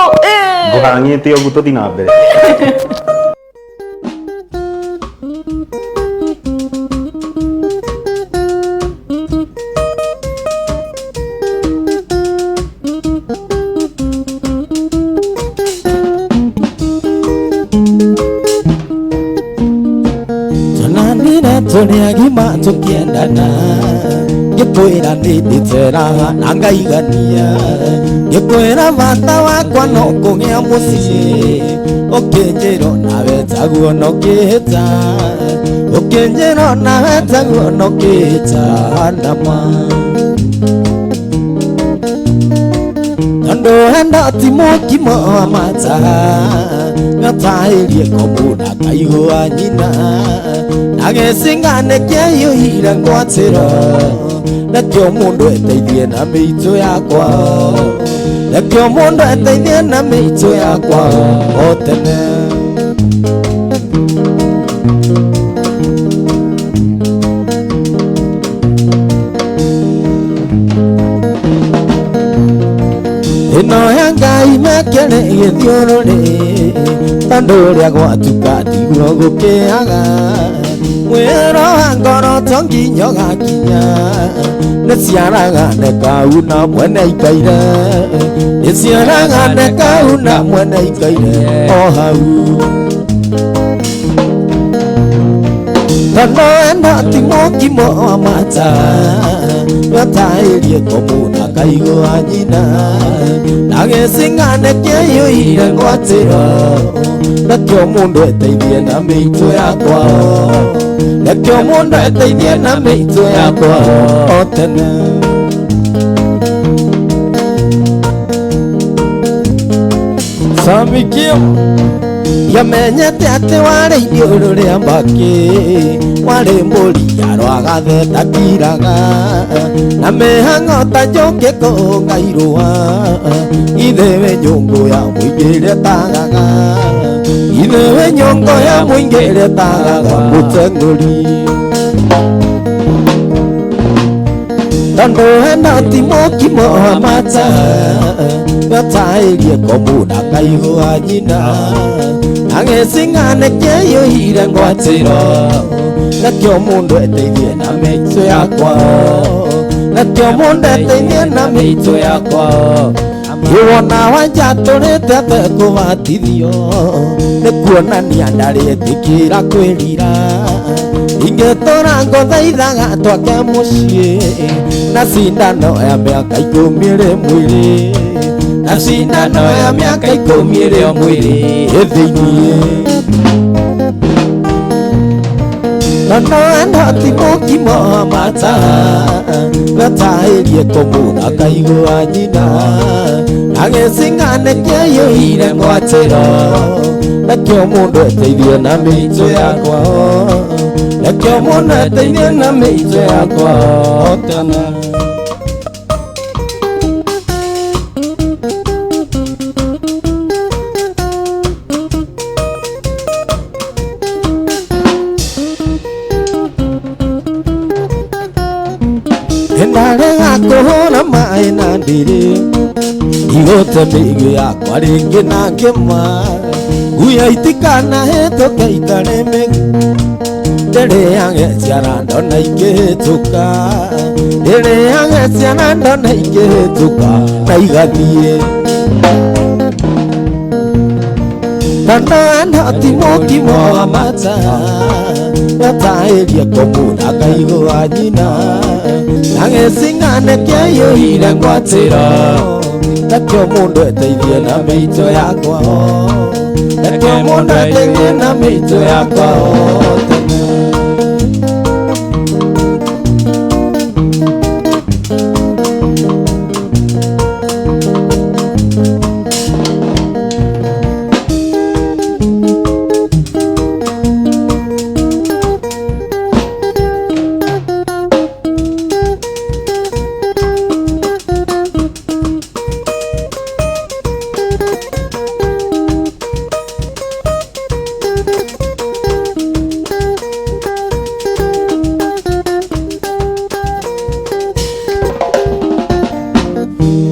Ngũhang'ĩte ũguo tũthiĩ na mbere. Tonanire tũrĩ agima tũkĩendana, ngĩkwĩra nĩ ndĩteraga na ngaigania, ngĩkwĩra bata wakwa no kũgĩa mũciĩ, ũkĩnjĩra nawe taguo no kĩhĩta, ũkĩnjĩra nawe taguo no kĩhĩta nama. Tondũ enda ti mũkimo wa mata, gataĩrie kombu na kaigua nyina, na gĩcinga nĩkĩaiyũire ngwatĩro, nakĩo mũndũ eteithie na mĩitũ yakwa, nakĩo mũndũ eteithie na mĩitũ yakwa o tene. kĩrĩ gĩthiũrũrĩ tondũ ũrĩa gwatuka tiguo gũkĩaga mwĩro wa ngoro to nginya ũgakinya nĩ ciaraga nĩkauna mwene ikaire nĩ ciaraga nĩkauna mwene ikaire o hau tondũ ĩno ti mũkimo wa mata wetaĩrie kũmuna kaigua nyina na gĩcing'ane kĩiyũire ngwatĩro nakĩo mũndũ eteithie na mĩitũ yakwa nakĩo mũndũ eteithie na mĩitũ yakwa o tene Samikio yamenyete atĩ warĩ iniũrũ rĩa mbakĩ warĩ mbũri yarwagatheta kiraga na mĩhang'o ta njũkĩ kũnga irũa ithe wĩ nyũngũ ya mũingĩ ĩrĩa ĩtagaga ithe wĩ nyũngũ ya mũingĩ ĩrĩa ĩtagaga mũteng'ũri tondũ ĩno ti mũkimo wa mata wetaĩrie kũmuna kaigua nyina na gĩcing'ane kĩiyũire ngwatĩro nakĩo mũndũ eteithie na mĩitũ yakwa nakĩo mũndũ eteithie na mĩitũ yakwa iwona wanjatũrĩte atekũbatithio nĩ kuonania ndarĩtĩkĩra kwĩrira ingĩtũra ngũthaithaga twake mũciĩ na cindano ya mĩaka ikũmi ĩrĩ mwĩrĩ na cindano ya mĩaka ikũmi ĩrĩ o mwĩrĩ ĩthĩiniĩ tondũ ĩno ti mũkimo wa mata wetaĩrie kũmuna kaigua nyina na gĩcing'ane kĩiyũire ngwatĩro nakĩo mũndũ eteithie na mĩitũ yakwa nakĩo mũndũ eteithie na mĩitũ yakwa o tene ndarega kũhũra maĩ na ndĩrĩ igũte mĩigũ yakwa rĩngĩ na ngĩma nguya itikanahĩtũke itarĩ mĩgu ndĩrĩage ciara ndona ikĩhĩtũka ndĩrĩage ciara ndona ikĩhĩtũka na igathiĩ tondũ ĩno ti mũkimo wa mata wetaĩrie kũmuna kaigua nyina na gĩcing'ane kĩiyũire ngwatĩro nakĩo mũndũ eteithie na mĩitũ yakwa nakĩo mũndũ eteithie na mĩitũ yakwa o tene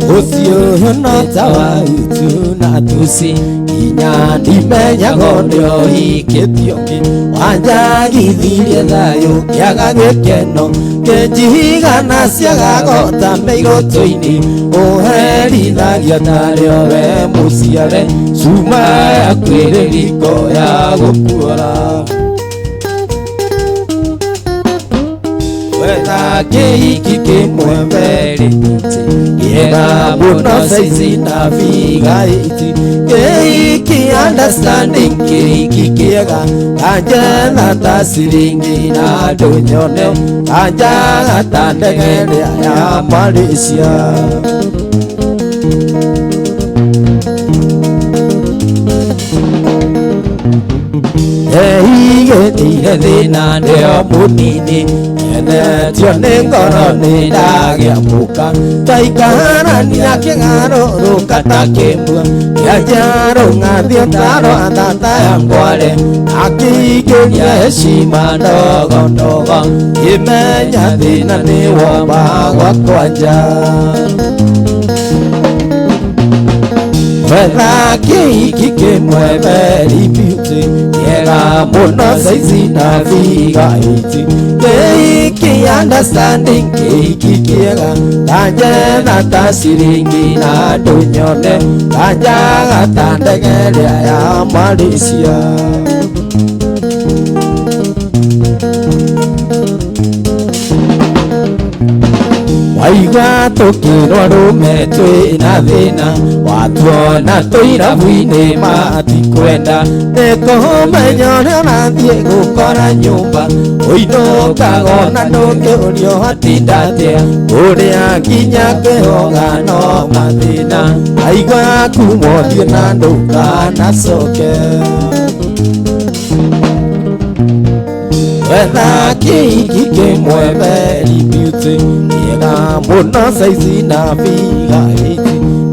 Ucio no ta wa utu na tusi inya ndimenyago nĩohikĩtio kĩ wanjagithirie thayũ kĩaga gĩkeno kĩnjihigana ciagagota mĩigũtũ-inĩ ũherithagia tarĩo we mũciare cuma yaku ĩrĩ riko ya gũkuora wetha kĩhiki kĩmwe mbere kĩega mũno saizi na figa iti kĩhiki understanding kĩhiki kĩega kanjetha ta ciringi na ndũnyone kanjaga ta ndege ĩrĩa ya Malaysia Eigĩrĩire thĩna ndĩo mũnini Ethetio nĩ ngoro nĩ ndagĩa mũka Twaikarania kĩgarũrũka ta kĩmua Kĩanjia rũng'athio ta rwa thata ya ngware Akĩingĩria heshima ndogo ndogo Ngĩmenya thĩna nĩ womba gwakwa nja Wetha kĩhiki kĩmwe very beauty kĩega mũno saizi na figa eight kĩhiki understanding kĩhiki kĩega tanjetha ta ciringi na andũ nyone tanjaga ta ndege ĩrĩa ya Malaysia. Waigua tũkĩrwo arũme twĩna thĩna watuona tũirabu-inĩ matikwenda nĩkũmenya ũrĩa ũrathiĩ gũkora nyũmba ũinũkaga ona ndũngĩũrio watinda atĩa kũrĩa nginya kwĩhoga no mathĩna aigua kuma ũthiĩ na ndũkanacoke. Wetha kĩhiki kĩmwe very beauty kĩega mũno saizi na figa eight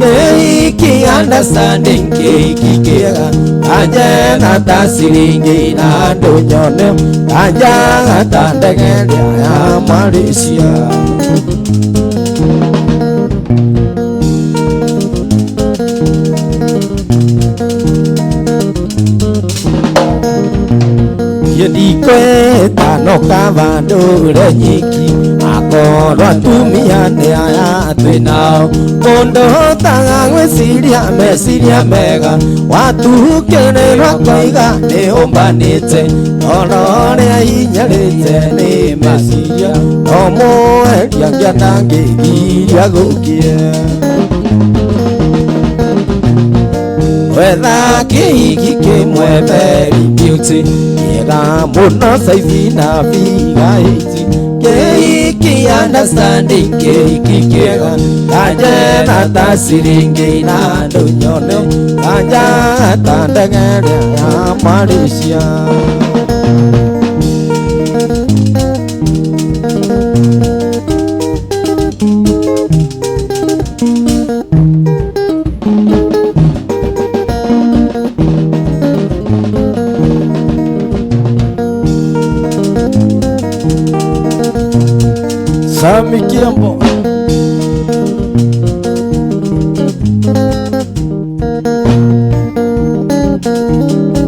kĩhiki understanding kĩhiki kĩega tanjetha ta ciringi na andũ nyone tanjaga ta ndege ĩrĩa ya Malaysia. Ndikwĩta no kaba ndũre nyiki akorwo atumia nĩ aya twĩ nao mũndũ ũtaga gwĩciria meciria mega watukĩrĩrwo koiga nĩ ũmbanĩte toro ũrĩa hinyarĩte nĩ meciria no mweria ngĩa ndangĩgiria gũkie. Wetha kĩhiki kĩmwe very beauty kĩega mũno saizi na figa eight kĩhiki understanding kĩhiki kĩega tanjetha ta ciringi na andũ nyone tanjaga ta ndege ĩrĩa ya Malaysia. Sami Kiambo.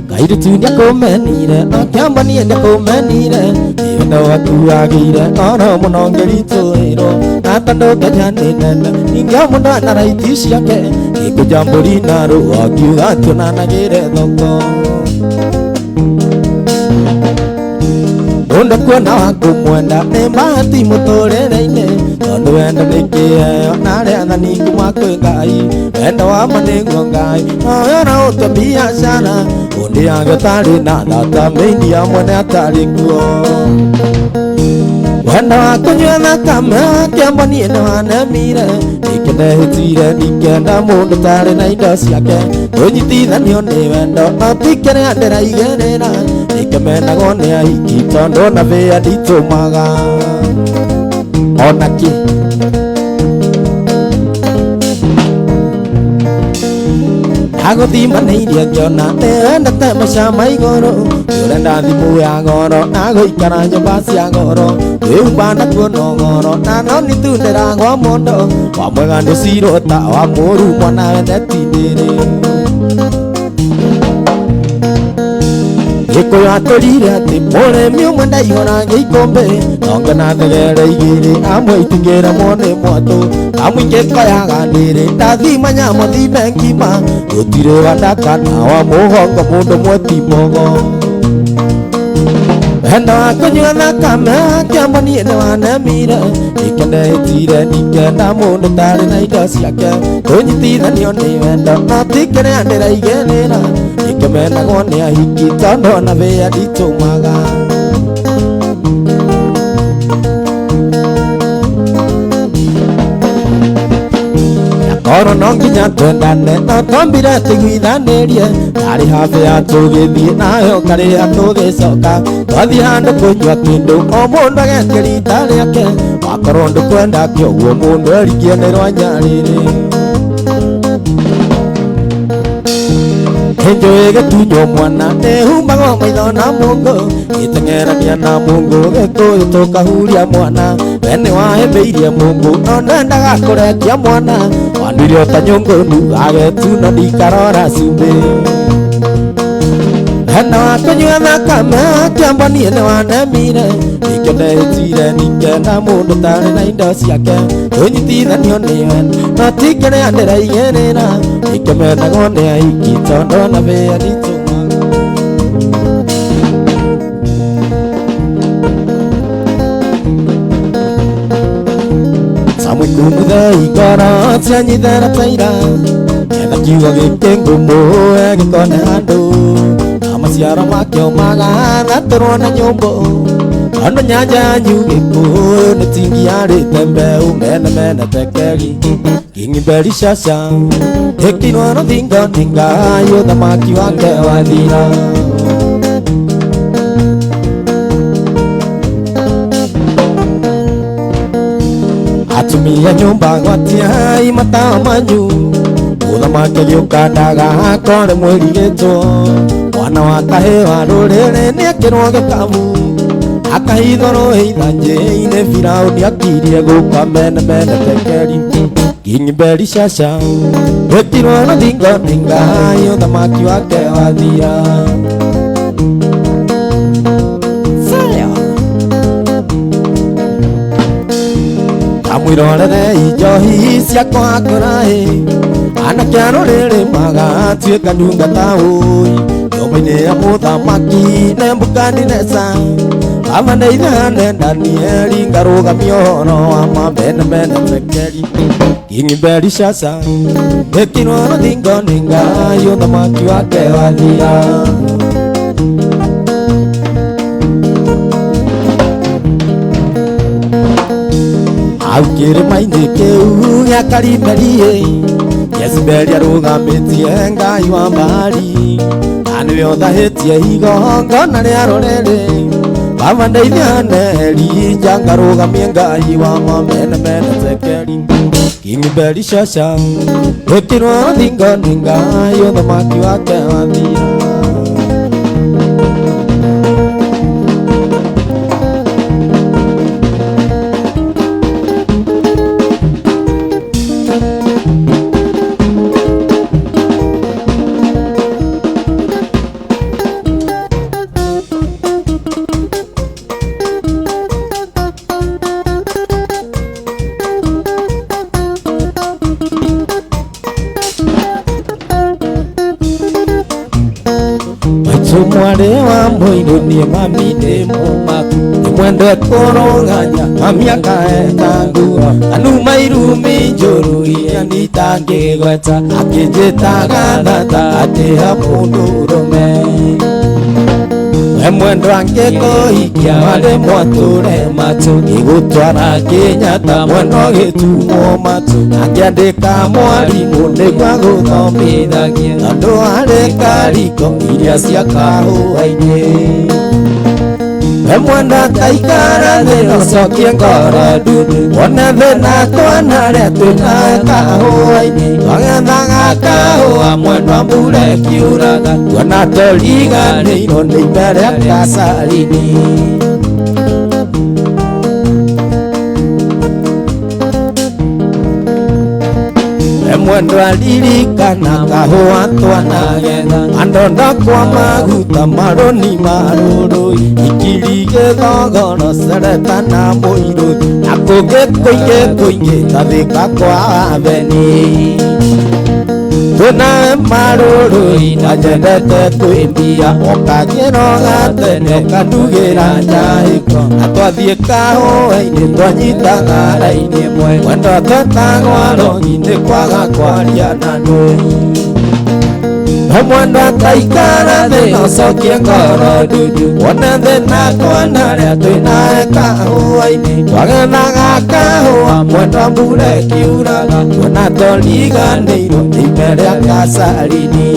Kairitu nĩakũmenire Kiambo niĩ nĩakũmenire wendo waku wagĩire oro mũno ngĩritũhĩrwo na tondũ Kenya nĩ nene ningĩ mũndũ ena raiti ciake ngĩkũnja mbũri na rũa ngiuga tuonanagĩre thoko. Mũndũ kuona wa kũmwenda nĩ bahati mũtũrĩre-inĩ tondũ wendo nĩ kĩheo na rĩathani kuma kwĩ Ngai wendo wa ma nĩguo Ngai nowe ũraũtua biacara ũndĩ yage ũtarĩ na thata mĩini ya mwene atarĩ kuo. Wendo wa kũnyua thakame Kĩambo niĩ nĩwanemire nĩkĩndehĩtire ndingĩenda mũndũ ũtarĩ na indo ciake tũnyitithanio nĩ wendo no ti kĩrĩa ndĩraigĩrĩra nĩkĩmenagwo nĩ ahiki tondũ na bĩa nditũmaga ona kĩ. Agũthimanĩirie ngĩona nĩwendete maica ma igũrũ nĩũrenda thimũ ya goro na gũikara nyũmba cia goro kwĩhumba nakuo no goro na no nĩtundĩragwo mũndũ wa mwega nĩũcirwo ta wa mũũru mwana wendeti ndĩrĩ. Gĩkũyũ atũrire atĩ mũrĩmi ũmwe ndaihũragia ikũmbĩ nonge na thegere igĩrĩ amwe itingĩremwo nĩ mwatũ amwe ingĩkoyaga ndĩrĩ ndathima nyamũ thime ngima gũtirĩ wa ndaka na wa mũgongo mũndũ ũmwe ti mbogo. Wendo wa kũnyua thakame Kĩambo niĩ nĩwanemire nĩkĩndehĩtire ndingĩenda mũndũ ũtarĩ na indo ciake tũnyitithanio nĩ wendo no ti kĩrĩa ndĩraigĩrĩra nĩkĩmenagwo nĩ ahiki tondũ ona bĩa nditũmaga. Korwo no nginya twendane no twambire tũiguithanĩrie ndarĩ habĩa tũgĩthiĩ nayo karĩha tũgĩcoka twathiĩ handũ kũnyua kĩndũ o mũndũ agetia rita rĩake wakorwo ndũkwenda kĩoguo mũndũ erikie nĩ rwa nyarĩrĩ. Njũĩ gĩtunywo mwana nĩhumbagwo maitho na mũngũ gĩteng'erania na mũngũ gĩkũyũ tũkahuria mwana We nĩwahĩmbĩirie Mungu no ndendaga kũrekia mwana wanduire o ta nyũngũ nu agetu no ndikarora cumbĩ hena wa kũnyua thakame akĩamba niĩ nĩwanemire ningĩ ndehĩtire ningĩenda mũndũ tarĩ na indo ciake tũnyitithanio nĩwe no ti kĩrĩa ndĩraigĩrĩra ningĩ mendagwo nĩ aingĩ tondũ ona wĩra nditũmaga Samwikumuthei ngoro cianyithera ta ira ketha kiugo gĩkĩ ngũmũhe gĩkone handũ na maciaro makĩo magathatũrwo na nyũmbũ tondũ nyanja yanyu Gĩkũyũ nĩ tingiarĩte mbeũ mene mene tekeri Kingimberi shasha ĩkirwo rũthingo nĩ Ngai ũthamaki wake wathira atumia nyũmba gwatiai matawa manyu mũthamaki agĩũka ndagakore mwĩrigĩtwo mwana wa kahĩ wa rũrĩrĩ nĩekĩrwo gĩkabu akahithwo rũĩ ithanjĩ-inĩ Firaũni akirie gũka mene mene tekeri Kingimberi shasha ĩkirwo rũthingo nĩ Ngai ũthamaki wake wathira Kamwirorere njohi cia kũhakũra-ĩ anake a rũrĩrĩ magatuĩka ndungata ũi nyũmba-inĩ ya mũthamaki Nebukadineza baba ndeithane Danieli ngarũgamia ũhoro wa ma mene mene tekeri Kingimberi shasha ĩkirwo rũthingo nĩ Ngai ũthamaki wake wathira Hau kĩrĩma-inĩ kĩu gĩa Karimeli-ĩ Jezebeli arũgamĩtie Ngai wa Baali na nĩwe ũthahĩtie igongona rĩa rũrĩrĩ baba ndeithane Elija ngarũgamie Ngai wa ma mene mene tekeri Kingimberi shasha ĩkirwo rũthingo nĩ Ngai ũthamaki wake wathira Mwarĩ wa mũirũ niĩ mami ndĩ mũmaku ndĩmwende kũrũganya mami akaeta nguo anuma irumi njũru iria nitangĩgweta akĩnjĩtaga thata atĩ ha mũndũ ũrũme we mwendwa angĩkũhikia warĩ mwatũre matũ gĩgũtwara Kenyatta mwendwa gĩtumwo matũ akĩandĩka mwarimũ nĩguo agũthomithagie tondũ arĩ kariko iria cia kahũa-inĩ we mwendwa taikara thĩ na ũcokie ngoro ndundu wone thĩna twanarĩa twĩnawe kahũa-inĩ twagethaga kahũa mwendwa mbura ĩkiuraga tuona tũriganĩirwo nĩ ime rĩa kacarini Mwendwa ririkana kahũa twanagetha andonda kwa maguta marũni marũrũi ikiri gĩthogoro cereta na mũirũ na kũngĩ kũingĩ kũingĩ ta Thika kwa Atheni twĩna marũrũi na nyendete kwĩmbia ũkangĩroga tene ũkandugĩra njaĩko na twathiĩ kahũa-inĩ twanyitaga raini ĩmwe mwendwa twetagwo arogi nĩ kwaga kwaria na ndũi Mwendwa taikara thĩ na ũcokie ngoro ndundu wone thĩna twanarĩa twĩnawe kahũa-inĩ twagethaga kahũa mwendwa mbura ĩkiuraga tuona tũriganĩirwo nĩ ime rĩa kacarini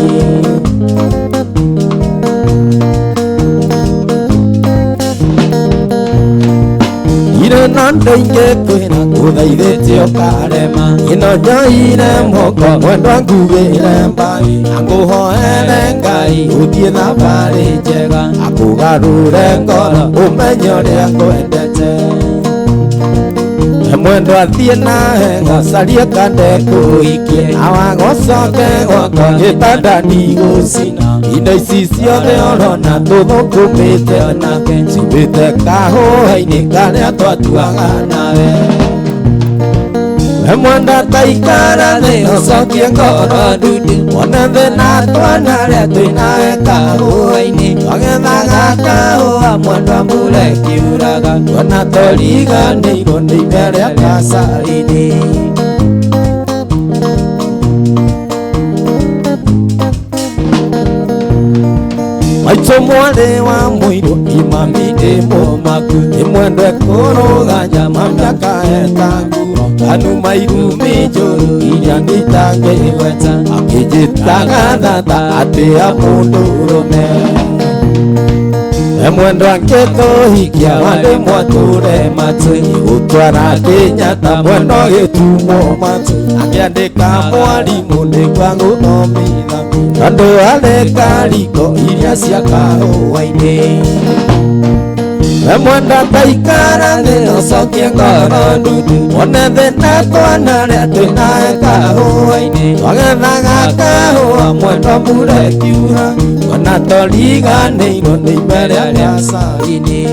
Irĩ na ndingĩkwĩra ngũthaithĩte ũkarema ĩno njoire moko mwendwa nguĩre mbaĩ na ngũhoere Ngai ũthiĩ thabarĩ njega akũgarũre ngoro ũmenye ũrĩa ngwendete. Mwendo athiĩ nawe ngocarie kande kũikie awagocoke gwakwa gĩtanda ndigũcina indo ici ciothe ũrona tũthũkũmĩte nake ciumĩte kahũa-inĩ karĩa twatuaga nawe. Mwenda taikara thĩ ũcokie ngoro ndundu wone thĩna twana rĩa twĩ nawe kahũa-inĩ twagethaga kahũa mwendwa mbura ĩkiuraga tuona tũriganĩirwo nĩ ime rĩa kacarini. Maitũ mwarĩ wa mũirũ imami ndĩ mũmaku nĩ mwendwe kũrũga nyama mĩaka ĩtangu kanuma irumi njũru iria nitangĩgweta akĩnjĩtaga thata atĩa mũndũrũme. Mwendwa angĩtũhikia wandĩ mwatũre matũ gũtwara Kenyatta mwendwa gĩtumwo matũ akĩandĩka mwarimũ nĩguo agũthomitha tondũ areka riko iria cia kahũa-inĩ. Mwenda taikara thĩ ũcokie ngoro ndundu wone thĩna twana rĩa twĩ nawe kahũa-inĩ twagethaga kahũa mwendwa mbura ĩkiura tuona tũriganĩirwo nĩ ime rĩa kacarini.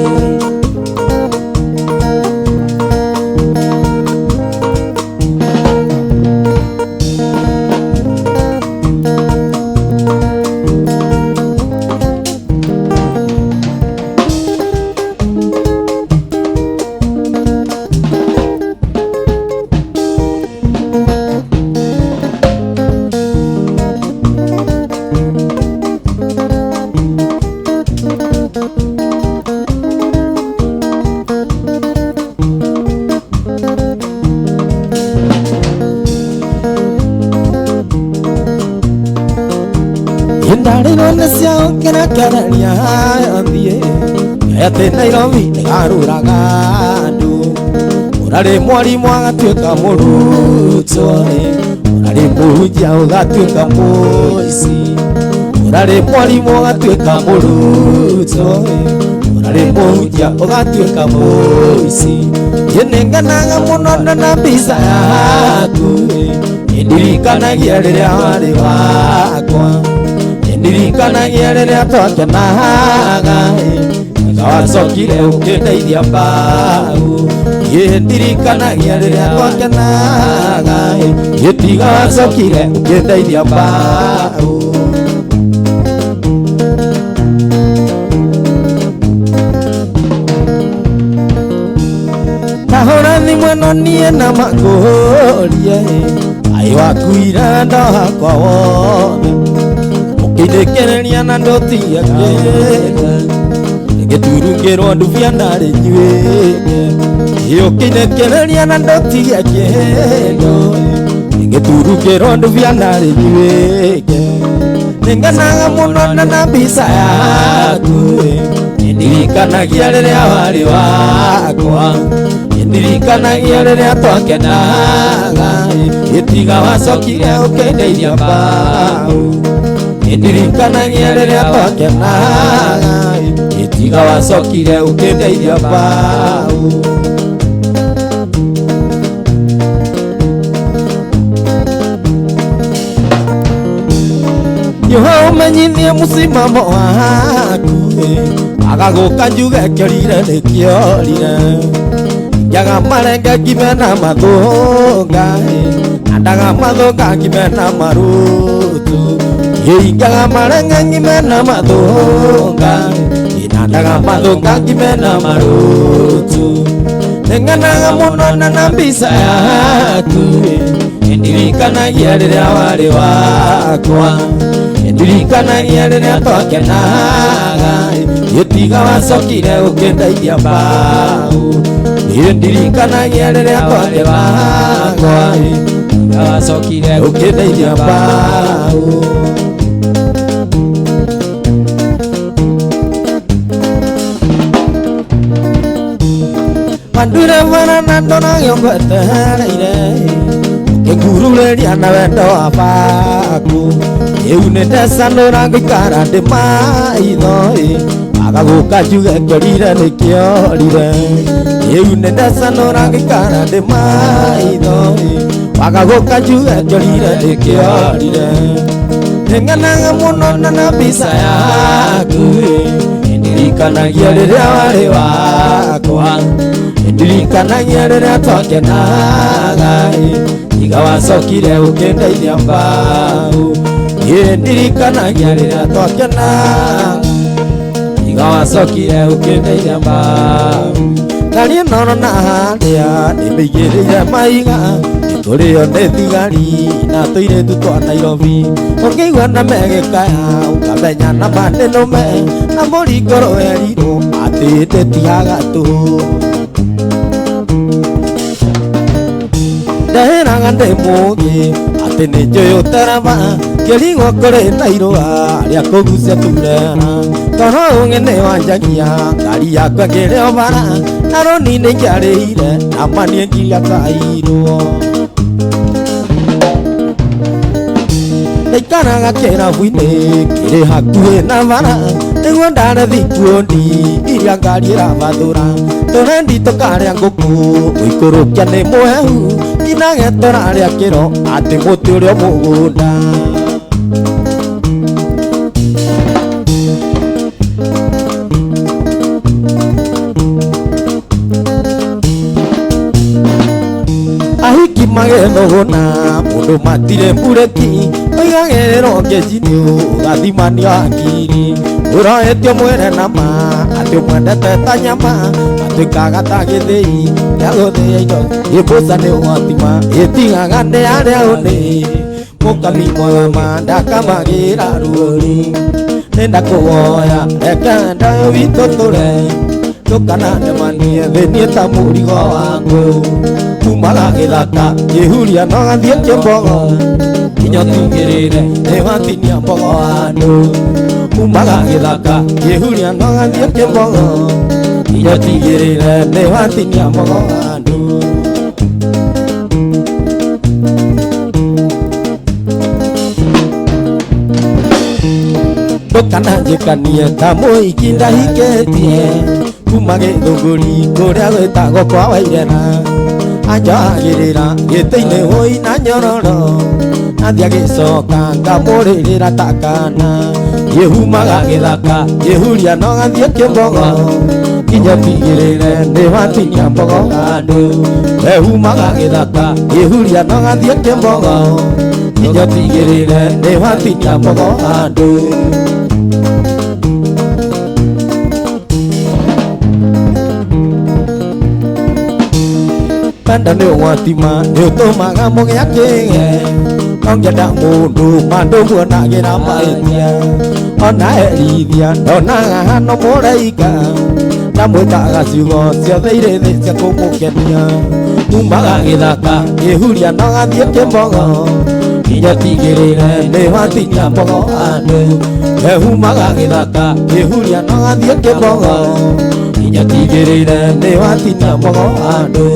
Ndarĩrwo nĩ ciaũkĩrekereria thiĩ atĩ Nairobi nĩgarũraga andũ ũrarĩ mwarimũ agatuĩka mũrutwo ũrarĩ mũhunjia ũgatuĩka mũici ũrarĩ mwarimũ ũgatuĩka mũrutwo ũrarĩ mũhunjia ũgatuĩka mũici. Niĩ nĩngenaga mũno ndona mbica yaku nĩndirikanagia rĩrĩa warĩ wakwa ndirikanagia rĩrĩa twakenaga wacokire ũkĩndeithia mbau ĩ ndirikanagia rĩrĩa twakenaga ĩ tiga wacokire ũkĩndeithia mbau. Tahũra thimũ ĩno niĩ na makũrie aĩ wakuire wendo wakwa wothe ũkĩndĩkĩrĩria na ndũtige kĩndũ ngĩturungĩrwo ndubia ndarĩ njuĩke ũkĩndĩkĩrĩria na ndũtige kĩndũ ngĩturungĩrwo ndubia ndarĩ njuĩke. Nĩngenaga mũno ndona mbica yaku nĩndirikanagia rĩrĩa warĩ wakwa nĩndirikanagia rĩrĩa twakenaga ĩtiga wacokire ũkĩndeithia mbau nĩndirikanagia rĩrĩa twakenaga ĩtiga wacokire ũkĩndeithia mbau. Nyoha ũmenyithie mũcimamo waku agagũka njuge kĩorire nĩkĩorire njaga marenge ngime na mathũnga andaga mathũnga ngime na marutu ingaga marenge ngime na mathũnga inandaga mathũnga ngime na marutu. Nĩngenaga mũno ndona mbica yaku nĩndirikanagia rĩrĩa warĩ wakwa nĩndirikanagia rĩrĩa twakenaga ĩtiga wacokire ũkĩndeithia mbau nĩndirikanagia rĩrĩa twakenaga wacokire ũkĩndeithia mbau. Mandure bara na ndona ngwetereire ngĩngururĩria na wendo wa baku rĩu nĩndecanũra ngĩikara ndĩ maitho agagũka njuge kĩorire nĩkĩorire Rĩu nĩ ndacanũra ngĩikara ndĩ maitho waga gũka njuge njorire ndĩkĩorire nĩngenaga mũno na mbica yaku ndirikanagia rĩrĩa warĩ wakwa ndirikanagia rĩrĩa twakenaga tiga wacokire ũkĩndeithia mbaũ ndirikanagia rĩrĩa twakenaga tiga wacokire ũkĩndeithia mbaũ ngari ĩno na harĩa nĩmĩigĩrĩire maiga tũrĩo nĩ thigari na tũirĩtu twa Nairobi ũkĩigua na megĩkaya ũkamenya na ma nĩ nũme na mũringoro werirwo atĩ ndĩtiaga tũhũ ndehĩraga ndĩ mũũgĩ atĩ nĩ njũĩ ũtereba ngĩrigwo kũrĩ na irũa rĩa kũgucia turera toro ũngĩ nĩ wanjagia ngari yakwa ngĩrĩ o bara na rũni nĩ ingĩarĩhire na ma niĩ ngiria tairwo ndaikaraga kĩrabu-inĩ kĩrĩ hakuhĩ na bara nĩguo ndare thikundi iria ngari ĩrabathũra tũrendi tũkarĩa ngũkũ gũikũrũkia nĩ mũhehu nginage tũrarĩa kĩro atĩ mũtĩ ũrĩa mũgũnda ahiki magethũgũna mũndũ matirĩ mburĩki oigagĩrĩrwo ngeci-inĩ ũgathimanio hakiri ũroetio mwĩre nama atĩ ũmwendete ta nyama atuĩkaga ta gĩthĩi gĩa gũthĩa indo ĩmbũca nĩ ũgwatima ĩtigaga nĩ arĩa ũnĩ mũkami mwega ma ndakamagĩra ruori nĩndakũhoya reke ndayo witũ tũre ndũkanandemanie thĩ niĩ ta mũrigo waku kumaga gĩthaka kĩhuria no gathiĩ kĩmbogo nginya ũtigĩrĩre nĩwatinia mbogo andũ kumaga gĩthaka kĩhuria no gathiĩ kĩmbogo nginya ũtigĩrĩre nĩwatinia mbogo andũ ndũkananjĩkanie ta mũhiki ndahikĩtie kuma gĩthũngũri kũrĩa gwĩtagwo kwa Wairera anjohagĩrĩra gĩtĩ-inĩ hũi na nyororo athiĩ agĩcoka ngamũrĩrĩra ta kana kĩhumaga gĩthaka kĩhuria no gathiĩ kĩmbogo nginya ũtigĩrĩre nĩwatinia mbogo andũ ehumaga gĩthaka kĩhuria no gathiĩ kĩmbogo nginya ũtigĩrĩre nĩwatinia mbogo andũ panda nĩ ũgwatima nĩ ũtũmaga mũgĩa kĩge nongĩenda mũndũ ma ndũmuonagĩra mahĩtia ona erithia ndonaga hano mũraika na mwĩtaga ciugo ciothe irĩ thĩ cia kũmũkenia umaga gĩthaka kĩhuria no gathiĩ kĩmbogo nginya ũtigĩrĩre nĩwatinia mbogo andũ ehumaga gĩthaka kĩhuria no gathiĩ kĩmbogo nginya ũtigĩrĩre nĩwatinia mbogo andũ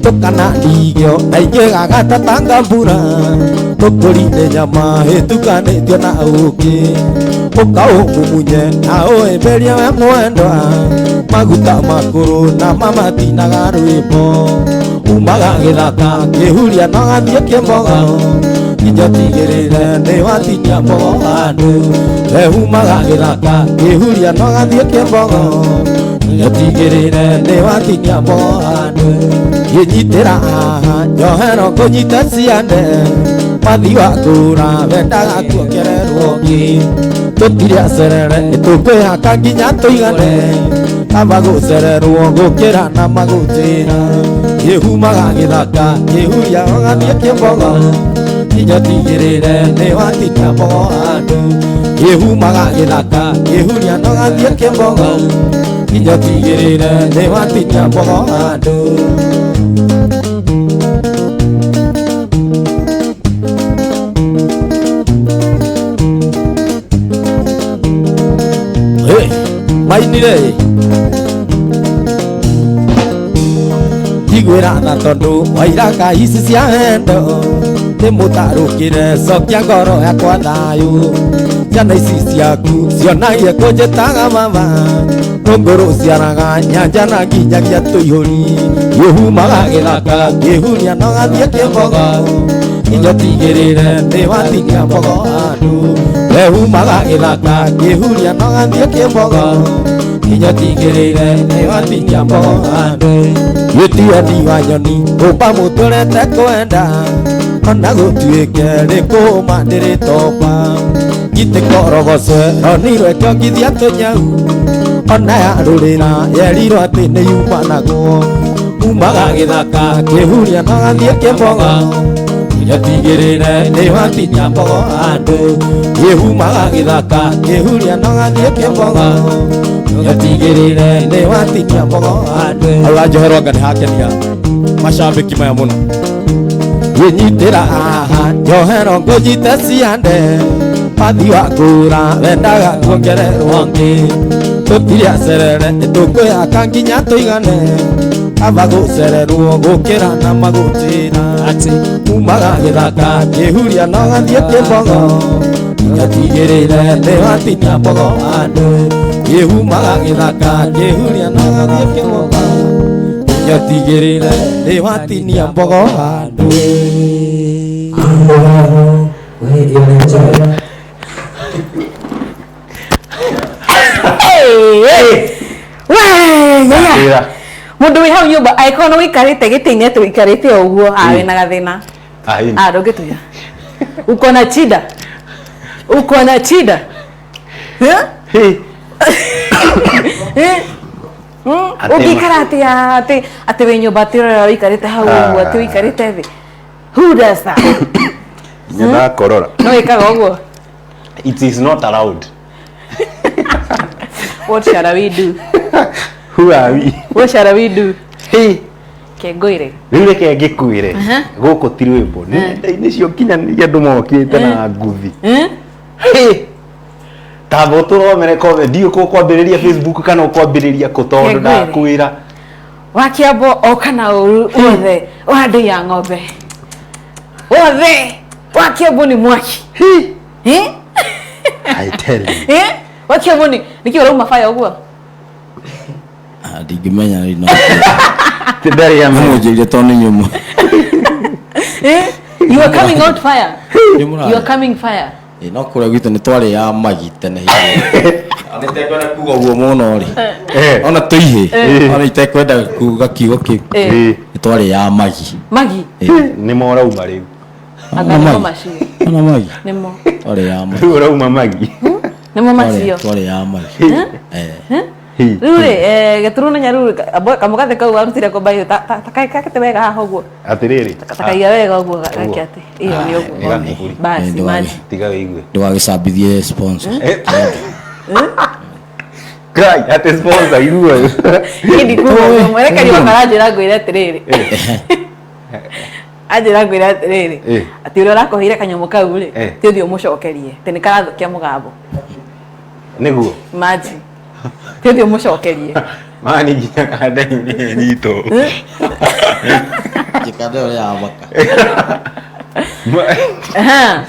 tũkanandigio na ingĩgaga ta tanga mbura tũkũri-inĩ nyama ĩtukanĩtio na ũkĩ ũkaũmumunye na ũhĩmbĩrie we mwendwa maguta makũrũ na mamatinaga rwĩmbo umaga gĩthaka kĩhuria no gathiĩ kĩmbogo nginya ũtigĩrĩre nĩwatinia mbogo andũ ehumaga gĩthaka kĩhuria no gathiĩ kĩmbogo nginya ũtigĩrĩre nĩwatinia mbogo andũ kĩnyitĩra haha njohero ngũnyite ciande wathi wa kũra wendaga kuongererwo ngĩ tũtirĩ acerere nĩtũkwĩhaka nginya tũigane kaba gũcererwo gũkĩra na magũtĩra kĩhumaga gĩthaka kĩhuria ũgathiĩ kĩmbogo nginya ũtigĩrĩre nĩwatinia mbogo andũ kĩhumaga gĩthaka kĩhuria no gathiĩ kĩmbogo nginya ũtigĩrĩre nĩwatinia mbogo andũ mainire njiguĩra tha tondũ wa iraka ici cia wendo Ndĩmũtarũkĩre cokia ngoro yakwa thayũ. Ciana ici ciaku cionagie kũnjĩtaga mama. Tũngũrũ ciaraga nyanja na nginyagia tũihũri. Gĩhumaga gĩthaka kĩhuria no gathiĩ kĩmbogo. Nginya ũtigĩrĩre nĩ watinia mbogo handũ. Wehumaga gĩthaka kĩhuria no gathiĩ kĩmbogo. Nginya ũtigĩrĩre nĩ watinia mbogo handũ. Gĩtiendi wa nyoni ũmba mũtũrete kwenda. Ona gũtuĩke nĩ kũũma ndĩrĩtomba. Ngitĩ korogocwe ronirwo ĩkĩongithia tũnyau. Ona yarũrĩra yerirwo atĩ nĩ yumanagwo. Umaga gĩthaka kĩhuria no gathiĩ kĩmbogo. Nginya ũtigĩrĩre nĩ watinia mbogo handũ. Kĩhumaga gĩthaka kĩhuria no gathiĩ kĩmbogo. Nginya ũtigĩrĩre nĩ watinia mbogo handũ. Hau njoherwo anga nĩ hakenia macambĩki maya mũno. Wĩnyitĩra haha njohero ngũnyite ciande. Wathi wa kũra wendaga kuongererwo ngĩ. Tũtirĩ acerere nĩtũkwĩhaka nginya tũigane. Aba gũcererwo gũkĩra na magũtĩra. Atĩ umaga gĩthaka kĩhuria no gathiĩ kĩmbogo. Nginya ũtigĩrĩre nĩ watinia mbogo handũ. Kĩhumaga gĩthaka kĩhuria no gathiĩ kĩmbogo. Nginya ũtigĩrĩre nĩ watinia mbogo handũ. We mundu wi hau nyumba angĩkorwo nĩ ũikarĩte gĩtĩ-inĩ atĩ ũikarĩte o ũguo, ah, wĩna gathĩna. Ah. Ah, ndũngĩtuya uko na chida, uko na chida. Eh? Hey. Eh? Atĩ Ũngĩikara atĩa atĩ wĩ nyũmba atĩ ũrora ũikarĩte hau ũguo atĩ ũikarĩte thĩ? Who does that? Nginya ndakorora. No wĩkaga ũguo? It is not allowed. What shall we do? Who are we? What shall we do? Hey. Kengũire. Rĩu reke ngĩkwĩre gũkũ ti rwĩmbo nĩ nenda-inĩ cio kinyanĩria andũ mokĩte na nguthi. Hey. Tamba ũtũromere comment, ndiũĩ ũkwambĩrĩria Facebook kana ũkwambĩrĩria kũ tondũ Kengũire. ndakwĩra. Wakiambo oka na ũru wothe wa ndĩ ya ng'ombe wothe. Wakiambo nĩ mwaki. Eh? I tell you. Eh? Wakiambo nĩ nĩkĩ ũrauma fire ũguo? Ndingĩmenya rĩ no Ti ndarĩ amenya. mũnjĩrire tondũ nĩ nyũmũ. Eh? You are coming out fire. Nĩ mũrarĩa. You are coming fire. Ĩ, no kũrĩa gwitũ nĩ twarĩaga magi tene hĩndĩ ĩyo. Nĩ itekwenda kuga ũguo mũno rĩ. Ona tũihĩ ona itekwenda kuga kiugo kĩu. Eh. Nĩ twarĩaga magi. Magi. Nĩmo ũrauma rĩu. Anga nĩmo macio. Ona magi. Nĩmo. Twarĩaga magi. Rĩu ũrauma magi. Nĩmo macio. Twarĩaga magi. Eh. Rĩu rĩ, gĩturu na nyaru kamũgathe kau warutire kũ mbayo ta kakĩte wega haha ũguo. Atĩrĩrĩ. Takaiga wega ũguo gake atĩ. Ĩyo nĩ ũguo. Nĩ gakuburi. Basi maji. Tiga wĩigue. Ndũgagĩcambithie sponsor. Kai, atĩ sponsor iruo. Niĩ ndikuga ũguo, mwerekeri wakwa aranjĩra ngwĩre atĩrĩrĩ. Anjĩra ngwĩre atĩrĩrĩ. Atĩ ũrĩa ũrakũheire kanyamũ kau rĩ, ti ũthiĩ ũmũcokerie. Atĩ nĩ karathũkia mũgambo. Nĩguo. Maji. Ti ũthiĩ ũmũcokerie. Mani nginya kanda-inĩ nyitũ. Njikande ũrĩa maka. Aha.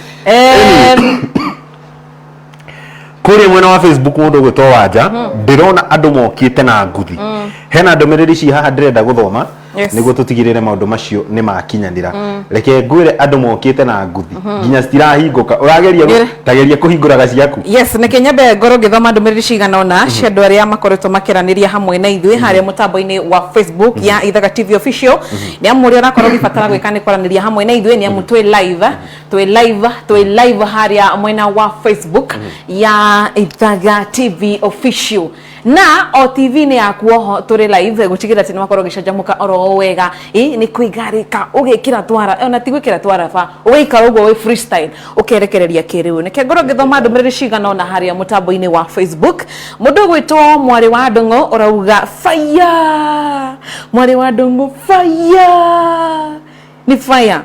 Kũrĩa mwena wa Facebook mũndũ ũgwĩtwo Wanja ndĩrona andũ mokĩte na nguthi. Hena ndũmĩrĩri ci haha ndĩrenda gũthoma nĩguo tũtigĩrĩre maũndũ macio nĩ makinyanĩra. Reke ngwĩre andũ mokĩte na nguthi nginya citirahingũka. Ũrageria tageria kũhingũraga ciaku. Yes, neke nyambe ngorwo ngĩthoma ndũmĩrĩri cigana ũna cia andũ arĩa makoretwo makĩaranĩria hamwe na ithuĩ harĩa mũtambo-inĩ wa Facebook ya Ithaga TV Official. Nĩ amu ũrĩa ũrakorwo ũgĩbatara gwĩka nĩ kwaranĩria hamwe na ithuĩ, nĩ amu twĩ live, twĩ live, twĩ live harĩa mwena wa Facebook ya Ithaga TV Official. Na o TV-inĩ yaku oho tũrĩ live gũtigĩrĩra atĩ nĩ wakorwo ũgĩcanjamũka oro wega. Ĩ nĩ kwĩgarĩka ũgĩkĩra twara, ona ti gwĩkĩra twara ba, ũgaikara ũguo wĩ freestyle ũkerekereria kĩrĩu. Nĩkĩo ngorwo ngĩthoma ndũmĩrĩri cigana ũna harĩa mũtambo-inĩ wa Facebook. Mũndũ ũgwĩtwo Mwarĩ wa Ndũng'ũ ũrauga fire, Mwarĩ wa Ndũng'ũ fire, nĩ fire.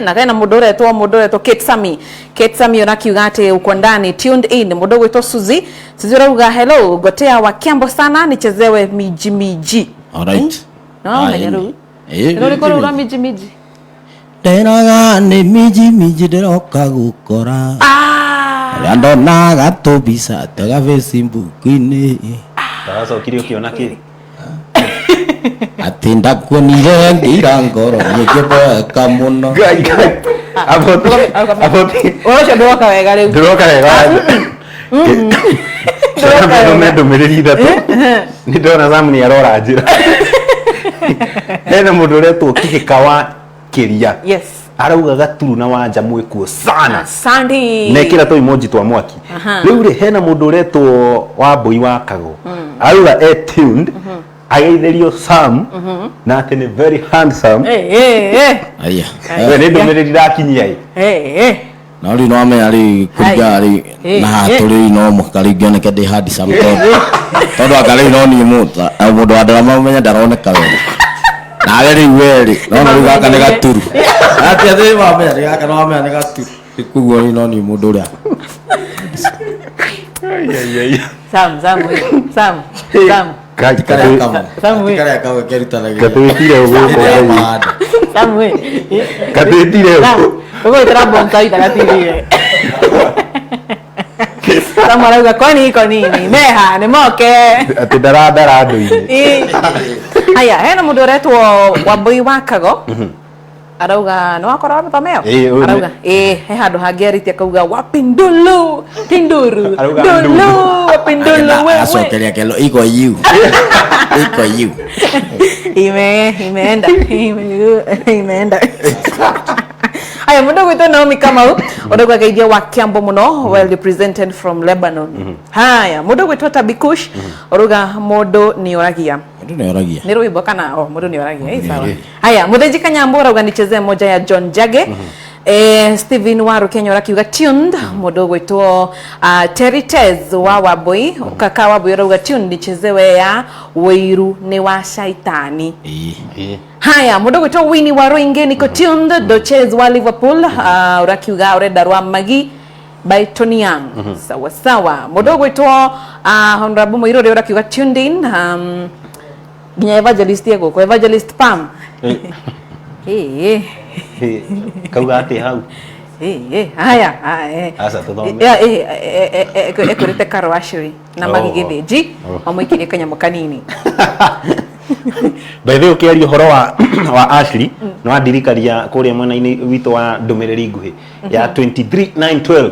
Na kena mũndũ ũretwo Kate Sami. Kate Sami ũrakiuga atĩ uko ndani tuned in. Mũndũ ũgwĩtwo Suzy. Suzy ũrauga hello, gotea wa Kiambo sana nichezewe miji miji. All right. No, menya rĩu. Nĩ ũrĩkũ rauga miji miji? Nderaga nĩ minji minji ndĩroka gũkora. Rĩrĩa ndonaga tũmbica tega Facebook-inĩ. Ndagacokire ũkĩona kĩ? Atĩ ndakuonire ngĩira ngoro niĩ ngĩboeka mũno. Ngai Ngai. About about Ũhoro ũcio ndũroka wega rĩu. Ndũroka wega. Ndũroka wega. Ndũme ndũmĩrĩri ithatũ. Nĩ ndona Sam nĩ arora njĩra. Hena mũndũ ũretwo Kĩhĩka wa Kĩria. Yes. Arauga Gaturu na Wanja mwĩkuo sana. Asante. Nekĩra tũ emoji twa mwaki. Rĩu rĩ hena mũndũ ũretwo Wambũi wa Kago. Arauga e tuned. Ageithĩrio Sam na atĩ nĩ very handsome. Eh eh eh. Aya. We nĩ ndũmĩrĩri ndakinyia ĩ. Eh eh. No rĩu no amenya rĩu kũringana rĩu Hey. na haha tũrĩ rĩu no mũhaka rĩu ngĩoneke ndĩ handsome tondũ tondũ anga rĩu no niĩ mũndũ wa ndarama ũmenye ndaroneka wega. Nawe rĩu we rĩ nona rĩu gaka nĩ gaturu. Atĩ atĩ wamenya nĩ gaka no wamenya nĩ gaturu. Koguo rĩu no niĩ mũndũ ũrĩa Sam Sam we. Sam Sam. Ngai, Karĩa kamwe. Sam we. Karĩa kamwe kerutanagĩria. Gatwĩtire ũguo Hĩndĩ ya mahanda. Sam we. Gatwĩtire Sam. ũguo. Ũgũĩtĩra bonsai Ithaga TV. Sam arauga kwani iko nini? Meha nĩ moke. Atĩ ndarandara andũ-inĩ. Ĩ. Haya, hena mũndũ ũretwo Wambũi wa Kago. Arauga nĩ wakora Barthomeo? Ĩ, ũyũ nĩ- Arauga ĩ he handũ hangĩ arĩtie akauga wapindulu tinduru Arauga ndulu ndulu. wapindulu wewe. Acokeria kelo iko you. Iko you. Ime imeenda imeenda. Aya mundu gwitwo Naomi Kamau undu gwageithia wa Kiambu muno, well represented from Lebanon. Haya mundu gwitwo Tabikush uruga mundu ni oragia. Mũndũ nĩ oragia. Nĩ rwĩmbo kana oh mundu ni oragia. Ĩ sawa. Haya Mũthĩnji Kanyambo arauga nichezee moja ya John Jage. Stephen Waru Kenya arakiuga tuned. Mundu gwitwo Terry Tez wa Wambui kaka Wambui arauga tuned nichezewe ya Wĩiru nĩ wa Shaitani. Ĩ. Haya mundu gwitwo Winnie wa Ruingi niko tuned. Doches wa Liverpool urakiuga urenda rwa Magi by Tony Young. Sawa sawa. Mundu gwitwo Honorable Muiru uri urakiuga tuned in nginya evangelist egũkũ evangelist Pam. Eh Ĩ, kauga atĩ hau. eh eh haya haya. Aca tũthome. Ya eh ekwĩrĩte Carol Ashley na Oh. Magi Gĩthĩnji Oh. mamũikirie kanyamũ kanini. By the way ũkĩaria ũhoro wa wa Ashley nĩ wandirikaria kũrĩa mwena-inĩ witũ wa ndũmĩrĩri nguhĩ ya 23912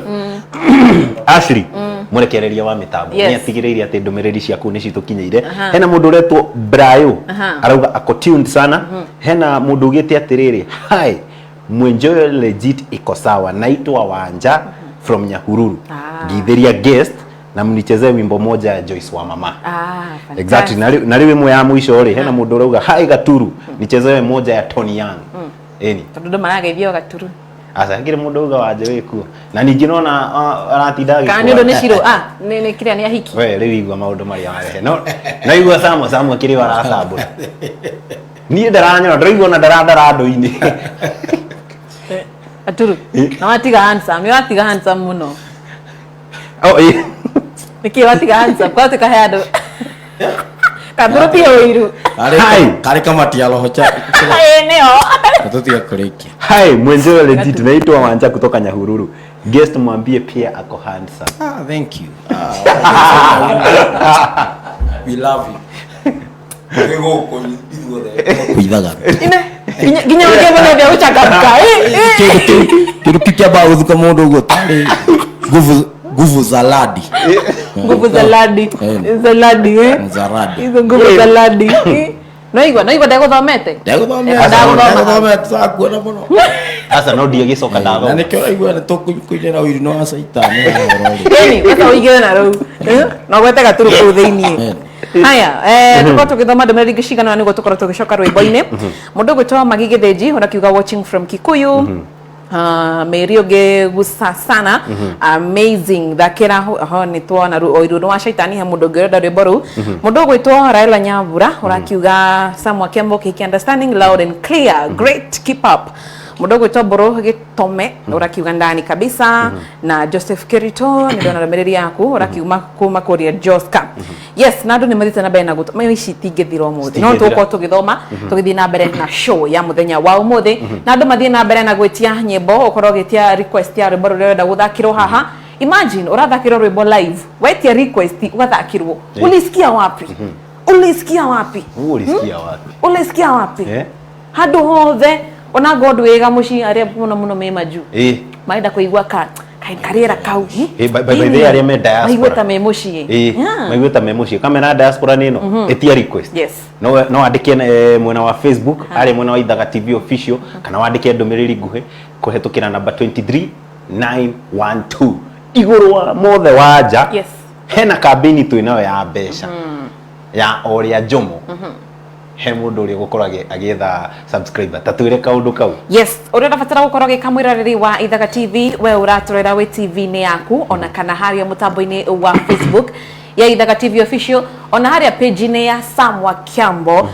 Ashley mũrekereria wa mĩtambo Yes. nĩ atigĩrĩire atĩ ndũmĩrĩri ciaku nĩ citũkinyĩire. Hena mũndũ ũretwo Brayo arauga ako tuned sana. Hena mũndũ ugĩte atĩrĩrĩ hi mwenjoyo legit iko sawa naitwa Wanja from Nyahururu ngithĩria guest na mnichezee wimbo moja ya Joyce wa mama. Ah, Exactly. Na rĩu ĩmwe ya mũico rĩ hena mũndũ ũrauga hi Gaturu nichezewe moja ya Tony Young. Ĩni. Tondũ andũ marageithio Gaturu. Aca hakĩrĩ mũndũ uga wanje wĩkuo na ningĩ nona aratinda Kana nĩ ũndũ nĩ cirũ ah nĩ kĩrĩa nĩ ahiki. We rĩu igua maũndũ marĩa warehe no na igua Samu Samu akĩrĩ aracambũra niĩ ndaranyona ndĩraigua ona ndarandara andũ-inĩ. Gaturu na watiga handsome, nĩ watiga handsome mũno. Oh, ĩ. Nĩkĩ watiga handsome? Kwa tukahe andũ Kathuru pia ũiru. Hi. Karĩ kamati ya roho cha. Ĩ nĩyo. Tũtige kũrĩkia. Hi mwenzewe legit naitwa Wanja kutoka Nyahururu guest mwambie pia ako handsome. Ah, thank you. We love you. Nĩ gũkũ ithuothe. Kuithaga. Ine nginya ũngĩona bia gũchangamka. Ĩ ĩ. Kĩndũ kĩu kĩambaga gũthuka mũndũ ũguo tarĩ nguvu nguvu za radi. Nguvu za ladi. Eh. Za ladi eh. Za radi. Hizo nguvu za ladi. Noigua noigua ndegũthomete. Ndegũthomete. Ndagũthoma. Ndegũthomete tũrakuona mũno. Aca no ndiagĩcoka Na ndathoma. nĩkĩo ũraigua nĩ tũkũinĩra ũiru nĩ wa caitani ũhoro rĩ. Ĩni weka ũigĩre na rĩu. Na ũgwete Gaturu kũu thĩiniĩ. Haya, tũkorwo tũgĩthoma ndũmĩrĩri ingĩ cigana ũna nĩguo tũkorwo tũgĩcoka rwĩmbo-inĩ. Mũndũ ũgwĩtwo Magi Gĩthĩnji ũrakiuga watching from Kikuyu. Mary ũngĩguca sana amazing thakĩra ho nĩ tuona ũiru nĩ wa caitani he mũndũ ũngĩ ũrenda rwĩmbo rũu. Mũndũ ũgwĩtwo Raila Nyambura ũrakiuga Sam wa Kiambu kĩhiki understanding loud and clear great keep up. Mũndũ ũgwĩtwo Mbũrũ Gĩtome ũrakiuga ndani kabisa, na Joseph Kirito nĩ ndona ndũmĩrĩri yaku ũrakiuma kuma kũrĩa Joska. Yes, na andũ nĩ mathiĩte na mbere na gũtũma ici itingĩthira ũmũthĩ, no Citingĩthira. tũgũkorwo tũgĩthoma tũgĩthiĩ na mbere na show ya mũthenya wa ũmũthĩ, na andũ mathiĩ na mbere na gwĩtia nyĩmbo, ũkorwo ũgĩtia request ya rwĩmbo rũrĩa ũrenda gũthakĩrwo haha. Imagine ũrathakĩrwo rwĩmbo live, wetia request ũgathakĩrwo. Ulisikia wapi? Ulisikia wapi? Ulisikia wapi? Ulisikia wapi? Eh? Handũ hothe ona God wĩga mũciĩ arĩa mũno mũno me majuu marenda kũigua ka karĩera kau. By the way, arĩa me diaspora. Maigue ta me mũciĩ. Maigue ta me mũciĩ kamera diaspora nĩ ĩno ĩtia request. No wandĩke mwena wa Facebook arĩa mwena wa Ithaga TV official, kana wandĩke ndũmĩrĩri nguhĩ kũhetũkĩra namba 23912. Igũrũ wa mothe wa nja, hena kambĩini twĩ nayo ya mbeca ya Oria Njomo. He mũndũ ũrĩa ũgũkorwo agĩetha subscriber, ta twĩre kaũndũ kau. Yes, ũrĩa ũrabatara gũkorwo ũgĩka, mwĩroreri wa Ithaga TV, we ũratũrera wĩ TV-inĩ yaku, ona kana harĩa mũtambo-inĩ wa Facebook ya Ithaga TV official, ona harĩa page-inĩ ya Sam wa Kiambo,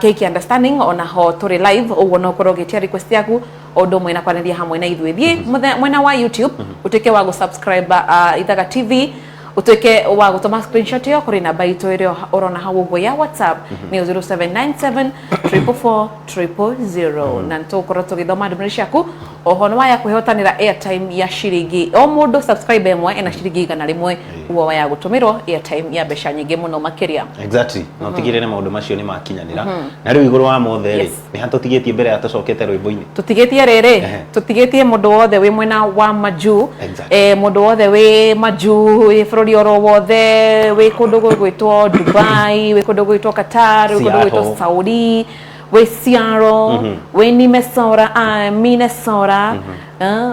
KK Understanding, ona ho tũrĩ live. Ũguo no ũkorwo ũgĩtia request yaku o ũndũ ũmwe na kwaranĩria hamwe na ithuĩ. Thiĩ mwena wa YouTube, ũtuĩke wa gũsubscribe Ithaga TV, utuike wa gutuma screenshot iyo kuri namba itu iria urona hau uguo ya WhatsApp, ni 0797 444 000, na nitugukorwo tugithoma ndũmĩrĩri ciaku. Oho nĩ waya kwĩhotanĩra airtime ya ciringi, o mũndũ subscribe ĩmwe ĩna ciringi 100, ũguo waya gũtũmĩrwo airtime ya mbeca nyingĩ mũno makĩria. Exactly, na ũtigĩrĩre maũndũ macio nĩ makinyanĩra. Na rĩu igũrũ wa mothe rĩ, nĩ hatũtigĩtie mbere ya tũcokete rwĩmbo-inĩ? Tũtigĩtie rĩrĩ, tũtigĩtie mũndũ wothe wĩ mwena wa majuu, mũndũ wothe wĩ majuu, wĩ bũrũri oro wothe, wĩ kũndũ gũgwĩtwo Dubai, wĩ kũndũ gũgwĩtwo Qatar, wĩ kũndũ gũgwĩtwo Seattle. Saudi, wĩ Seattle, wĩ Minnesota, Minnesota,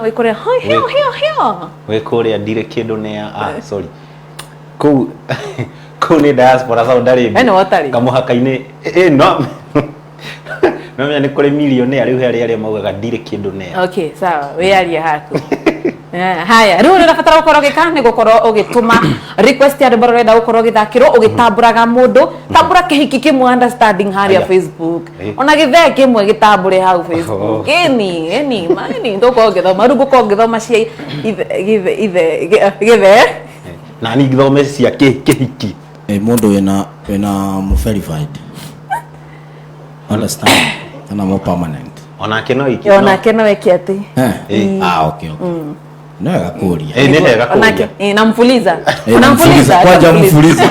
wĩ kũrĩa hio hio hio hio. Wĩ kũrĩa ndirĩ kĩndũ nĩ ah, sorry, kũu kũu nĩ diaspora Saudi Arabia. Ĩno ũtarĩ. Kamũhaka-inĩ no no menya nĩ kũrĩ millionaire rĩu, he arĩa maugaga ndirĩ kĩndũ nea. Okay, sawa, wĩyarie haku. Haya, rĩu ũrĩa ũrabatara gũkorwo ũgĩka nĩ gũkorwo ũgĩtũma request ya rwĩmbo rũrĩa ũrenda gũkorwo ũgĩthakĩrwo, ũgĩtambũraga mũndũ, tambũra kĩhiki kĩmwe understanding harĩa Facebook, ona gĩthee kĩmwe gĩtambũre hau Facebook. Ĩni ĩni mani ndũkorwo ũgĩthoma rĩu, ngũkorwo ngĩthoma cia ithe githe ithe gĩthee. Na ni ngithome cia kĩhiki. Mũndũ wĩna mu verified understand kana mo permanent. Onake no iki. Onake no eke atĩ. Ah, okay, no wega kũria. Nĩ wega kũria. Onake namfuliza. Namfuliza. Kwanja mfuliza,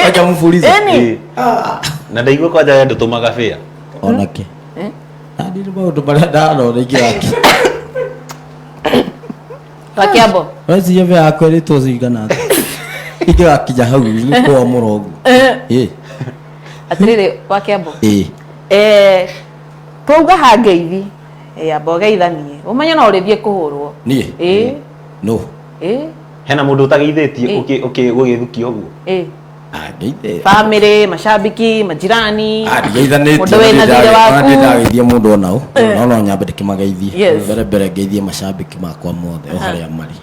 kwanja mfuliza. Ĩni. Na ndaigua kwanja we ndũtũmaga bĩa. Onake na ndiri maũndũ marĩa ndarora ingĩraki. Wakiambo. Weciria bĩa yakwa ĩrĩtwo cigana atĩa ingĩgakinya hau nĩ kwa mũrongo? Atĩrĩrĩ, Wakiambo, twauga ha ngeithi, amba ũgeithanie ũmenye no ũrĩthiĩ kũhũrwo. Niĩ? No. Hena mũndũ ũtageithĩtie? Ũgĩthukia ũguo. Ngeithĩ. Family, mashabiki, majirani. Ndigeithanĩtie. Mũndũ wĩna thirĩ waku. Ndageithia mũndũ ona ũ, no no nyambe ndĩkĩmageithie. Mbere mbere ngeithie macambĩki makwa mothe o harĩa marĩ.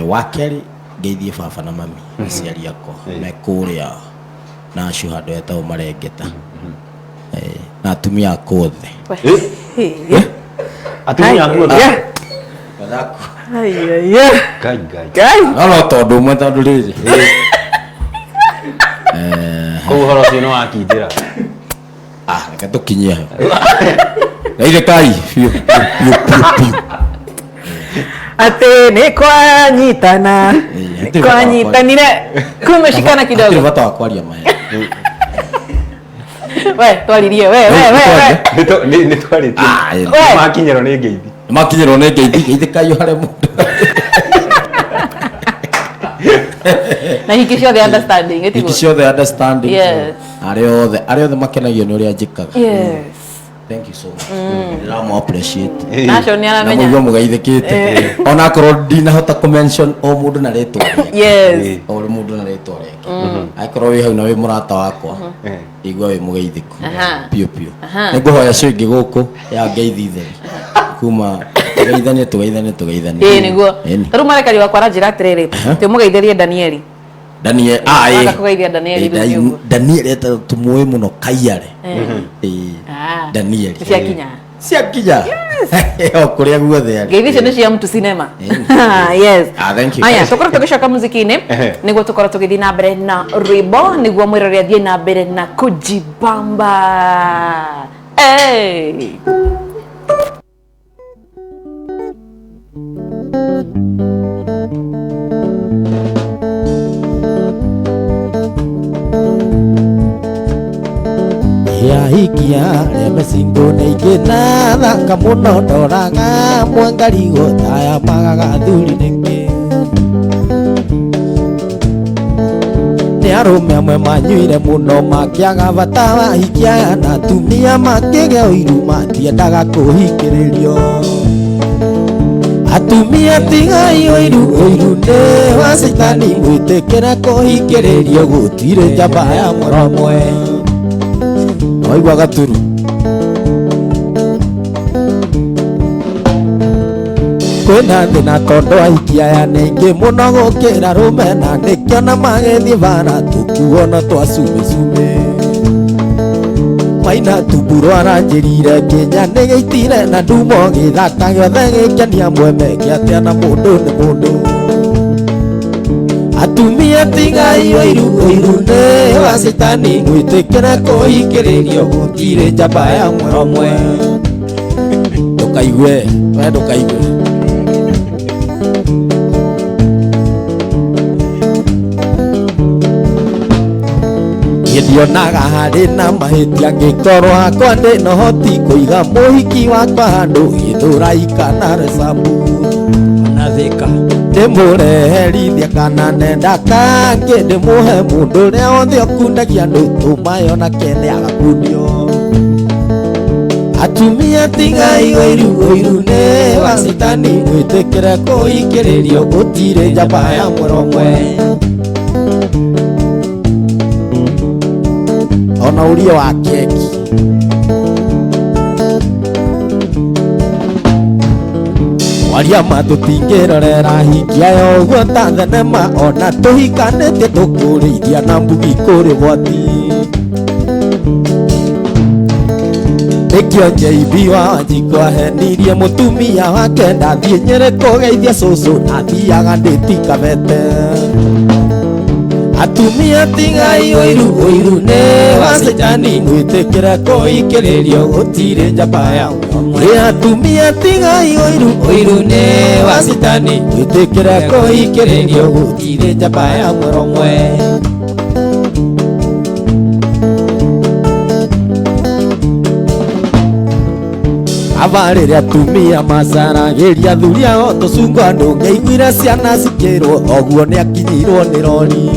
Wa kerĩ ngeithie baba na mami, aciari akwa me kũrĩa nacio handũ hetagwo Marengeta, na atumia akwa othe. Atumia aku othe? Mathaku. Ai, ai, ai. Ngai Ngai. Ngai. No no tondũ ũmwe, tondũ rĩrĩ. Koguo ũhoro ũcio nĩ wakindĩra. Ah, reke tũkinyie hau. Geithĩkai biũ biũ biũ biũ. Atĩ nĩ kwanyitana. Hatirĩ bata wa Kwanyitanire kumeshikana Hatirĩ kidogo. bata wa kwaria maheni. We twaririe, we we we we. Nĩ twarĩtie. Ah, We. Makinyĩrwo nĩ ngeithi. Makinyĩrwo nĩ ngeithi, geithĩkai o harĩa mũndũ. Na hiki ciothe understanding Hiki ĩtiguo. ciothe understanding. Arĩa othe makenagio nĩ ũrĩa njĩkaga. Thank you so much. Ndĩramũ appreciate. Nacio nĩ Na aramenya. mũigua mũgeithĩkĩte. Ona akorwo ndinahota kũ mention o mũndũ na rĩtwa rĩake. O mũndũ na rĩtwa rĩake. Angĩkorwo wĩ hau na wĩ mũrata wakwa, igua wĩ mũgeithĩku. Biũ biũ. Nĩ ngũhoya cio ingĩ gũkũ ya ngeithi theri. Kuma tũgeithanie tũgeithanie tũgeithanie. Ĩĩ nĩguo. Ĩni. Ta rĩu marekari wakwa aranjĩra atĩrĩrĩ, tũmũgeithĩrie Danieli. Daniel ah Waka kũgeithia Daniel rĩu nĩ ũguo. Daniel eta tumuĩ mũno Kaiare. Daniel. Nĩ ciakinya. Ciakinya. O kũrĩa guothe arĩ. Ngeithi icio nĩ cia mtu cinema. Yes. Ah, thank you. Aya, tũkorwo tũgĩcoka muziki-inĩ nĩguo tũkorwo tũgĩthiĩ na mbere na rwĩmbo nĩguo mwĩrore athiĩ na mbere na kujibamba. Hey. Yahikia arĩa mecingo nĩ aingĩ na thaka mũno ndoraga mwangarigwo taya magaga athuri nĩkĩ. Nĩ arũme amwe manyuire mũno makĩaga bata wa hikia na atumia makĩgĩa ũiru matiendaga kũhikĩrĩrio. Atumia tigai ũiru, ũiru nĩ wa caitani mwĩtĩkĩre kũhikĩrĩrio gũtirĩ njamba ya mũromwe. Waigua gaturu. Kwĩna thĩna tondũ ahikia aya nĩ aingĩ mũno gũkĩra rũme na nĩkĩo na magĩthiĩ bara tũkuona twa cumĩcumĩ. Maina tuburo aranjĩrire nginya nĩgĩitire na ndumo gĩthaka gĩothe gĩkenia mweme kĩatĩa na mũndũ nĩ mũndũ. Atumia tigai ũiru, ũiru nĩ wa caitani mwĩtĩkĩre kũhikĩrĩrio gũtirĩ njamba ya mũromwe. Ndũkaigue, we ndũkaigue. Niĩ ndionaga harĩ na mahĩtia ngĩkorwo hakwa ndĩ na ũhoti kũiga mũhiki wakwa handũ gĩthũrai kana Recabu. Ona Thika. Ndĩmũreherithia kana nenda kangĩ ndĩmũhe mũndũ ũrĩa wothe ũkundagia andũ tũmayo na kene agakundio. Atumia tigai ũiru, ũiru nĩ wa caitani mwĩtĩkĩre kũhikĩrĩrio gũtirĩ njamba ya mũromwe. Ona ũria wa keki. Waria ma tũtingĩrorera hikia ya ũguo ta thenema ona tũhikanĩtie tũkũrĩithia na mbugi kũrĩ gwati. Nĩkĩo JB wa Wanjikũ ahenirie mũtumia wake ndathiĩ Nyĩrĩ kũgeithia cũcũ na athiaga ndĩtikabete. Atumia tigai ũiru, ũiru nĩ wa caitani mwĩtĩkĩre kũhikĩrĩrio gũtirĩ njamba ya mũromwe. Atumia tigai ũiru, ũiru nĩ wa caitani mwĩtĩkĩre kũhikĩrĩrio gũtirĩ njamba ya mũromwe. Aba rĩrĩa atumia macaragĩria athuri ao tũcungwa ndũngĩaiguire ciana cikĩrwo thoguo nĩakinyirwo nĩ rori.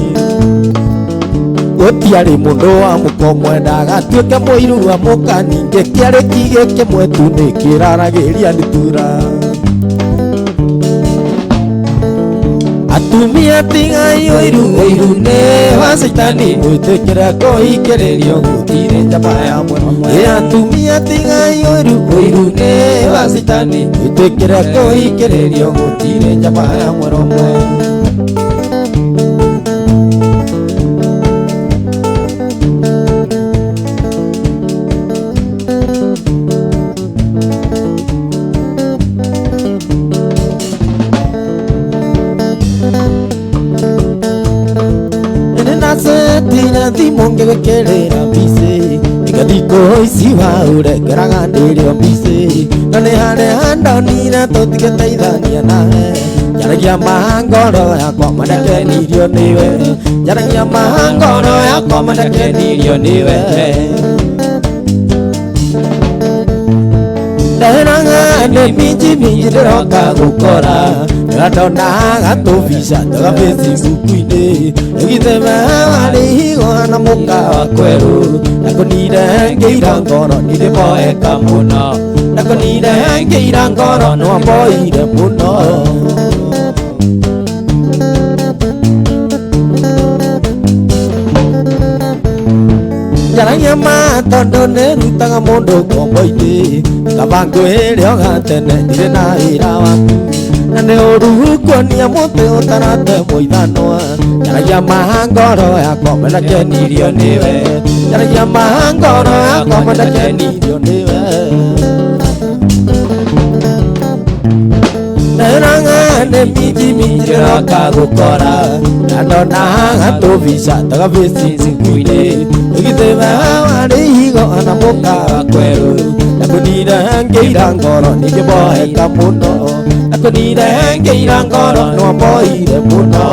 Gũtiarĩ mũndũ wa mũka mwendaga atuĩke mũiru wa mũka ningĩ kĩarĩ kigĩ kĩmwe tu nĩkĩraragĩria ndutura. Atumia tigai ũiru, ũiru nĩ wa caitani mwĩtĩkĩre kũhikĩrĩrio gũtirĩ njamba ya mũromwe. Atumia tigai ũiru, ũiru nĩ wa caitani mwĩtĩkĩre kũhikĩrĩrio gũtirĩ njamba ya mũromwe. Thimũ ngĩgĩkĩrĩra mbici igathikũ ici waũrengeraga ndĩrĩo mbici na nĩ harĩa ndonire tũtigĩteithania nawe. Njaragia ma ngoro yakwa mandakenirio nĩwe, njaragia ma ngoro yakwa mandakenirio nĩwe. Nderaga nĩ minji minji ndĩroka gũkora ndĩrandonaga tũbica twa Facebook-inĩ ĩgitheme warĩ higo na mũka wa kwerũ ndakonire ngĩira ngoro nĩndĩboeka mũno ndakonire ngĩira ngoro nĩwamboire mũno. Njaragia ma tondũ nĩrutaga mũndũ ngombo-inĩ kaba ngwĩre o gatene ndirĩ na wĩra waku. Na nĩ ũru kuonia mũtĩ ũtaratemwo ithanwa. Njaragia ma ngoro yakwa mwendakenirio nĩwe. Njaragia ma ngoro yakwa mwendakenirio nĩwe. Neranga nĩ minji minji roka gũkora. Na ndona gatũbica tagabĩcicuku-inĩ. Githĩ we warĩ ihigo ona mũka wa kwerũ. Ndakunire ngĩira ngoro ningĩboeka mũno. Ndakunire ngĩira ngoro nĩwamboire mũno.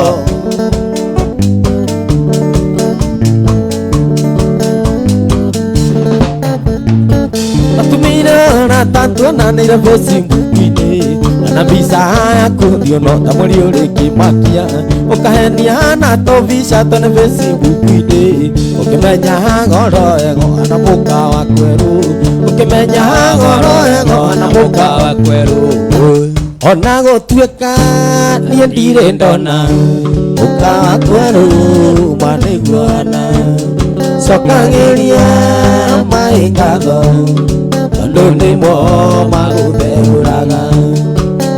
Atumire rata tuonanĩire Facebook-inĩ. Na mbica yaku thiũ no ta mũri ũrĩ kĩmakia. Ũkahenia na tũbica tũnĩ Facebook-inĩ. Ũkĩmenya ngoro ego na mũka wa kwerũ. Ũkĩmenya ngoro ego na mũka wa kwerũ. Ona gũtuĩka niĩ ndirĩ ndona mũka wa kwerũ ma nĩguana. Cokagĩria maĩ ngatho tondũ nĩmo magũtherũraga.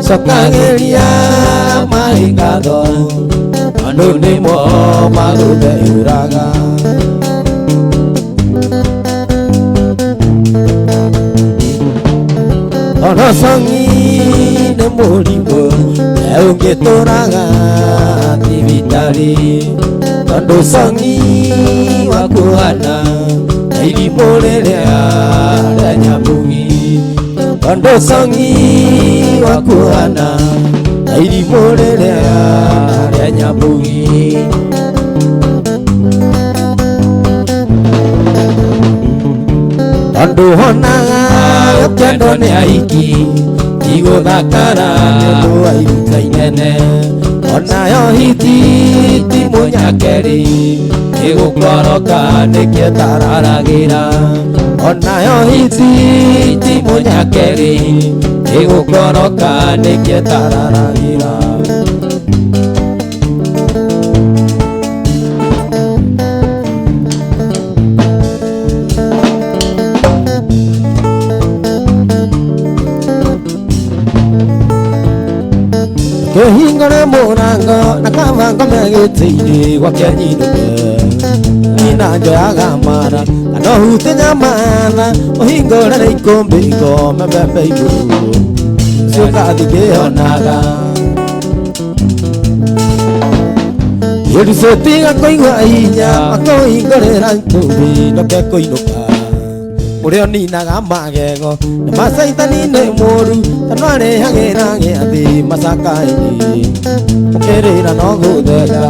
Cokagĩria maĩ ngatho tondũ nĩmo magũtherũraga. Ona cangi nĩ mũrimũ ũngĩtũraga thibitarĩ. Tondũ cangi wakuhana na irimũ rĩrĩa rĩa nyamũgi. Tondũ cangi wakuhana na irimũ rĩrĩa rĩa nyamũgi. Tondũ honaga ũkĩendwo nĩ ahiki igũthakara nĩũndũ wa iruta inene. Onayo hiti ti mũnyakeri ĩgũkoroka nĩkĩetararagĩra. Onayo hiti ti mũnyakeri ĩgũkoroka nĩkĩetararagĩra. Kĩhingũre mũrango na kaba ngome gĩtĩ-inĩ gwake nyinũke. Nina njoyaga mara kana ũhutie nyamana ũhingũre ikũmbĩ ngome mbembe igũrũ. Ciũkathi ngĩonaga. Yĩrucĩtiga kũigua hinya makũhingũrĩra ikũmbĩ ndoke kũinũka. Ũrĩa ũninaga magego nĩ macaitani nĩ mũru tondũ arehagĩra gĩathĩ macakainĩ. Ũkĩrĩra no gũtheka.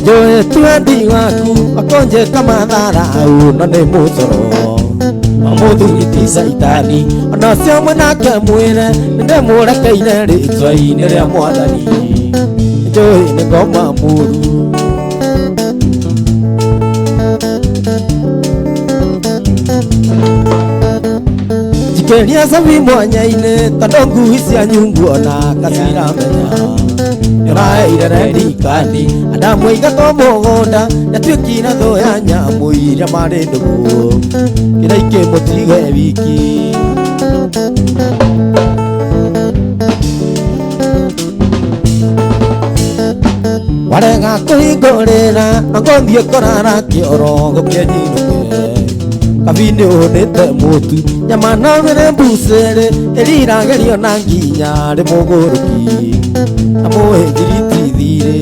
Njũĩ ti wendi waku wakũnjĩka matharau no nĩ mũcoro wa mũthuri ti caitani. Ona ũcio mwanake mwĩre nĩndĩmũrekeire rĩtwa-inĩ rĩa mwathani. Njũĩ nĩ ngoma mũru. Njikĩria cabi mwanya-inĩ tondũ ngui cianyu nguona kaciramenya. Nĩũraheire rendikandi Adamu aingatwo mũgũnda nĩatuĩkire thũ ya nyamũ iria marĩ ndũgũ. Kĩrĩa ikĩmũtige wiki. Warega kũhingũrĩra na ngũthiĩ kũrara kĩoro gũkĩe nyinũke. Kabi nĩ ũhũnĩte mũtu nyama no ĩrĩ mbucĩrĩ ĩriragĩrio na nginya rĩ mũgũrũki na mũhĩnjiri ti thirĩ.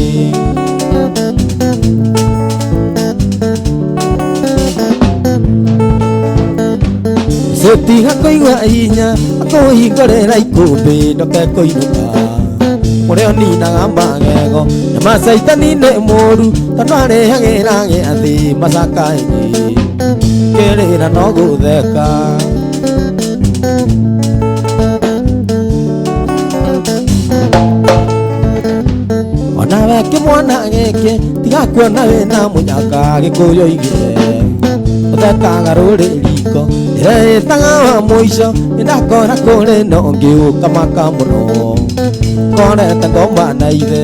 Cĩtiga kũigua hinya akũhingũrĩra ikũmbĩ ndoke kũinũka. Ũrĩa ũninaga magego na macaitani nĩ mũru tondũ arehagĩra gĩathĩ macakainĩ. Kĩrĩra no gũtheka. Onawe kĩmwana gĩkĩ tiga kuona wĩna mũnyaka gĩkũyũ oigire. Ũthekaga rũrĩ riko ndĩreĩtaga wa mũico nĩndakora kũrĩ na ũngĩ ũkamaka mũno. Korete ngoma na ithe.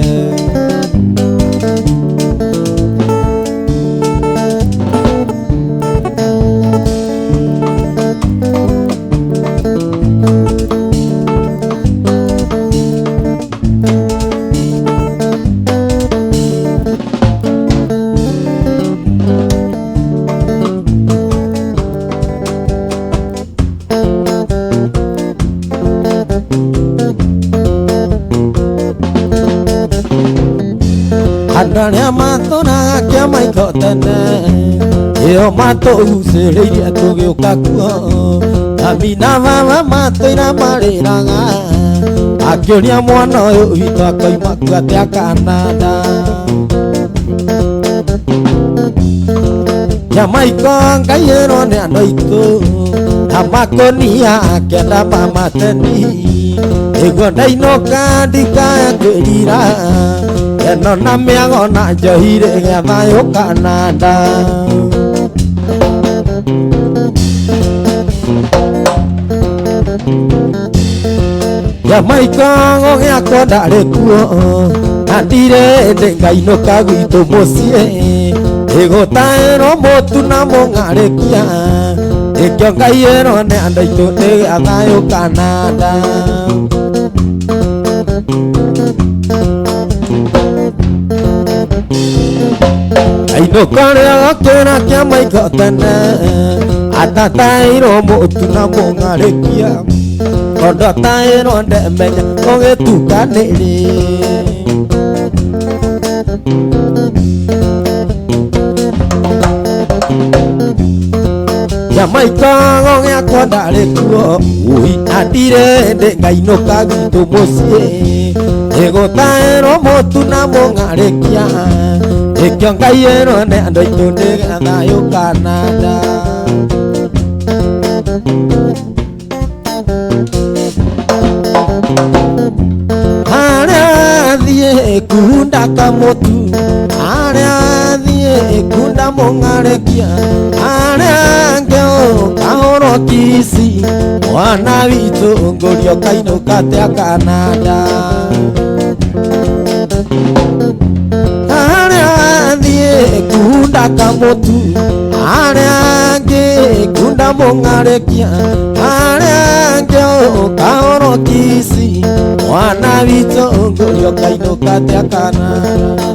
Andũ arĩa matũraga kĩamaiko tene ĩyo matũgucĩrĩirie tũgĩũka kuo mami na baba matũira marĩraga akĩũria mwana ũyũ witũ akoima kuo atĩa Kanada Kĩamaiko ngaiyĩrwo nĩ andũ aitũ na makũnia kenda mamateni nĩguo ndainũka ndikae kwĩrira eno na mĩago na njohi rĩgĩa thayũ Kanada Kĩamaiko gũgĩakwo ndarĩ kuo na ndirĩ hĩndĩ ngainũka gwitũ mũciĩ ĩgũtaĩrwo mũtu na mũng'arĩkia nĩkĩo ngaiyĩrwo nĩ andũ aitũ nĩgĩa thayũ Kanada Ainũka rĩa gũkĩra kĩamaiko tene atataĩrwo mũtu na mũng'arĩkia tondũ ataĩrwo ndemenya gũgĩtukanĩrĩ Kĩamaiko gũgĩakwo ndarĩ kuo ui na ndirĩ hĩndĩ ngainũka gwitũ mũciĩ ĩgũtaĩrwo mũtu na mũng'arĩkia nĩkĩo ngaiyĩrwo nĩ andũ aitũ nĩgĩa thayũ Kanada Harĩa thiĩ kunda kamũtu harĩa thiĩ kunda mũng'arĩkia harĩa ngĩũka hũrwo kici mwana witũ ngũrio kainũka atĩa Kanada harĩa thiĩ kunda kamũtu harĩa ngĩkunda mũng'arĩkia harĩa ngĩũka hũrwo kici mwana witũ ngũrio kainũka atĩa Kanada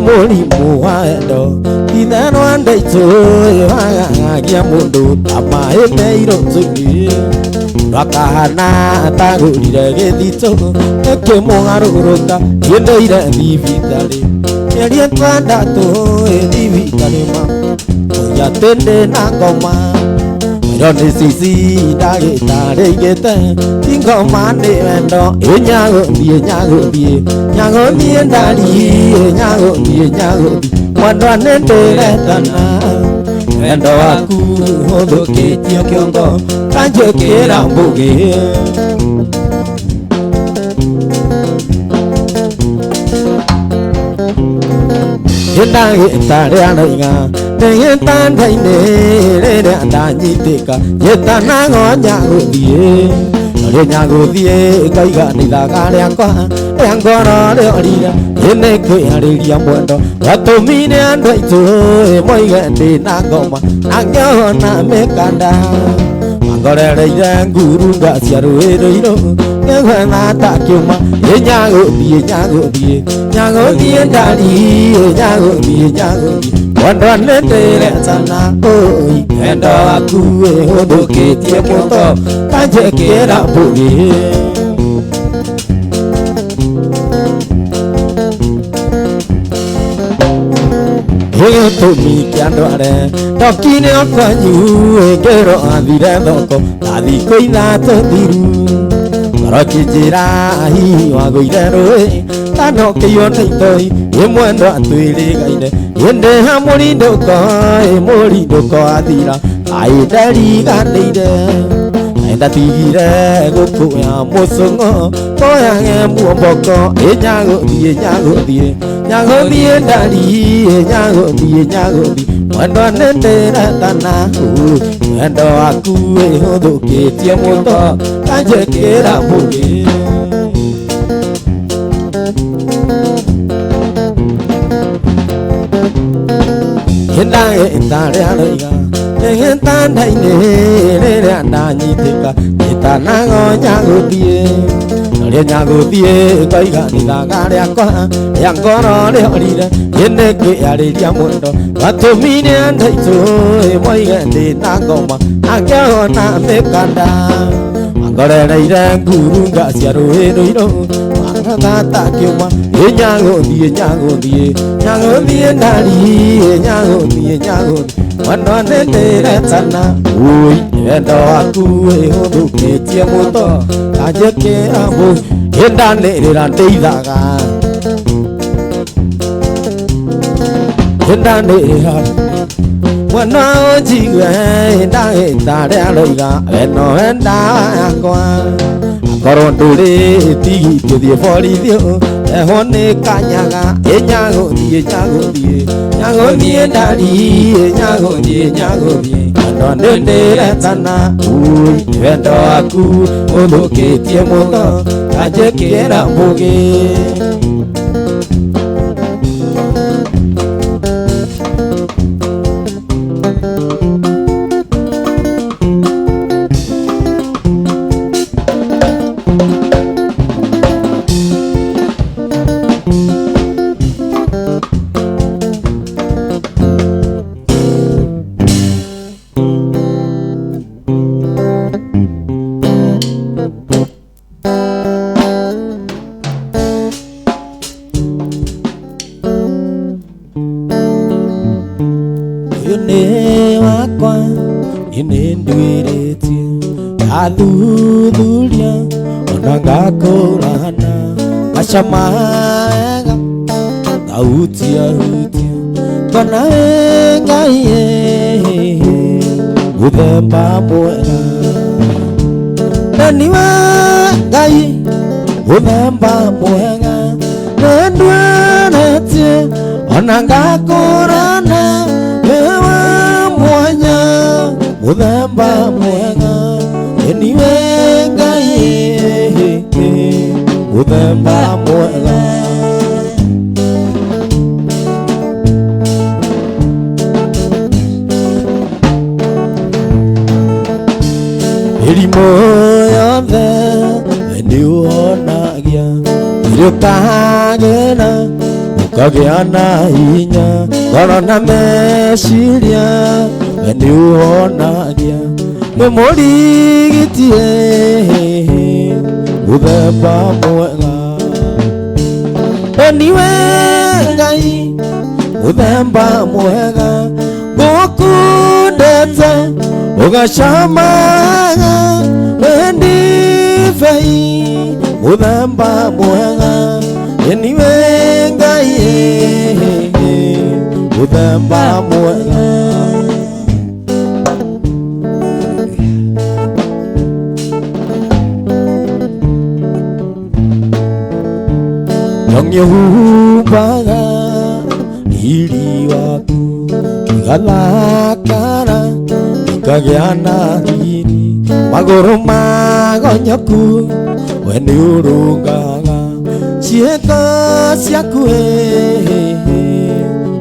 Mũrimũ wa wendo itherũ andũ aitũ wagagia mũndũ ta maĩ me irũtũ-inĩ ndwakahana atagũrire gĩthitũ ĩkĩmũgarũrũka ĩndũire thibitarĩ mĩeri ĩtandatũ ĩ thibitarĩ ma mũiya atĩ ndĩ na ngoma mwĩrwo nĩ cici ndagĩtarĩ aigĩte ti ngoma nĩ wendo ĩ nyagũthiĩ nyagũthiĩ nyagũthiĩ ndari ĩ nyagũthiĩ nyagũthiĩ mwendwa nĩ ndĩretana wendo waku ũthũkĩtie kĩongo kanjĩkĩra mbũgĩ Ndagĩtarĩ arauga ndĩ gĩtanda-inĩ rĩrĩa ndanyitĩka njĩtanagwo nyagũthiĩ rĩ nyagũthiĩ ngaiga nĩ ithaga rĩakwa rĩa ngoro rĩorire ĩ nĩ kwĩharĩria mwendo watũmire andũ aitũ moige ndĩ na ngoma na ngĩona mĩkanda mangorereire ngurunga cia rũĩ rũirũ ngĩgwetha ta kĩũma ĩ nyagũthiĩ nyagũthiĩ nyagũthiĩ ndari ĩ nyagũthiĩ nyagũthiĩ mwendwa nĩ ndĩretana ũi wendo waku ũthũkĩtie kĩongo kanjĩkĩra mbũgĩ Gĩtũmi kĩa ndware ndokire o kwanyu ngĩrwo athire thoko ta thikũ ithatũ thiru ngoro kĩnjĩra hihi wagũire rũĩ kana ũkĩiywo nĩ itoi ĩ mwendwa twĩrĩgaine ĩndĩ ha mũrindũko ĩ mũrindũko athira kaĩ ndariganĩire kaĩ ndatigire gũkũya mũcũng'o kũyage muomboko ĩ nyagũthiĩ nyagũthiĩ nyagũthiĩ ndari ĩ nyagũthiĩ nyagũthiĩ mwendwa nĩ ndĩretana wendo waku ũthũkĩtie mũto kanjĩkĩra mbũgĩ Ndagĩtarĩ arauga ndĩ gĩtanda-inĩ rĩrĩa ndanyitĩka njĩtanagwo nyagũthiĩ Ũrĩa nyagũthiĩ ngaiga ithaga rĩakwa rĩa ngoro rĩorire ĩnĩngĩarĩria mwendo watũmire andũ aitũ moige ndĩ na ngoma akĩona mĩkanda angorereire ngurunga cia rũĩ rũirũ wang'athata kĩũma ĩnyagũthiĩ nyagũthiĩ nyagũthiĩ ndari nyagũthiĩ nyagũthiĩ mwendo nĩndĩretana ui wendo waku ĩhũthũkĩtie mũto kanjĩkĩra mbũ ĩndanĩrĩra ndĩithaga ĩndanĩrĩra mwana ũnjigue ndagĩtarĩ aroiga we nowe ndawa yakwa akorwo ndũrĩ tigi ngĩthiĩ borithi ehwo nĩ kanyaga ĩnyagũthiĩ nyagũthiĩ nyagũthiĩ ndari nyagũthiĩ nyagũthiĩ mwendo nĩndĩretana ui wendo waku ũthũkĩtie mũno kanjĩkĩra mbũgĩ. Ũyũ nĩ wakwa nĩnduĩrĩtie ndathuthuria ona ngakũrana macama wega ngahutia hutia ngona wĩ Ngai mũthemba mwega na nĩwe Ngai mũthemba mwega nĩnduĩrĩtie ona ngakũrana wewe mwanya mũthemba mwega nĩwe Ngai mũthemba mwega. Mĩrimũ yothe nĩũhonagia ĩrĩũkagĩra ũkagĩa na hinya ngoro na meciria we nĩũhonagia wĩ mũrigiti mũthemba mwega nĩwe Ngai mũthemba mwega ngũkundete ũgacamaga wĩ ndibei mũthemba mwega nĩwe Ngai mũthemba mwega. Nyong'ĩhumbaga riri waku igathakara ikagĩa na riri magũrũ magonyoku we nĩũrũngaga ciĩko ciaku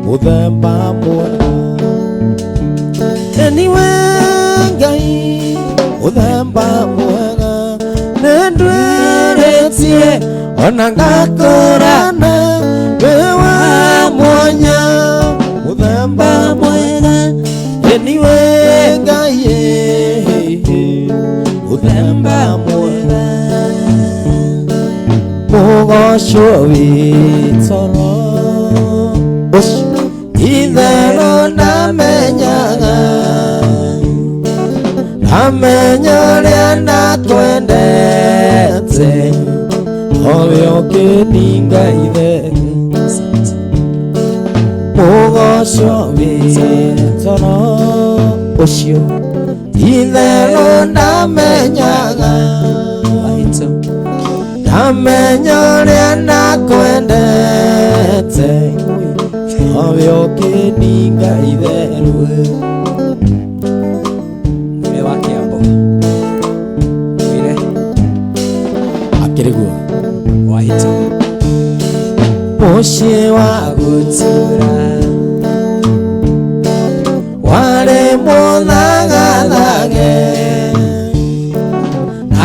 mũthemba mwega nĩwe Ngai mũthemba mwega nĩnduĩrĩtie ona ngakũrana wewe mwanya mũthemba mwega nĩwe Ngai mũthemba mwega mũgoco wĩ toro ũcio itherũ ndamenyaga ndamenya ũrĩa ndakwendete nowe ũkĩninga itherũ mũgoco wĩ toro ũcio itherũ ndamenyaga ndamenya ũrĩa ndakwendete nowe ũkĩninga itherũ. Mwĩre wa Kĩambo mwĩre akĩrĩ guo wahito mũciĩ wa gũtũra warĩ mũthagathage na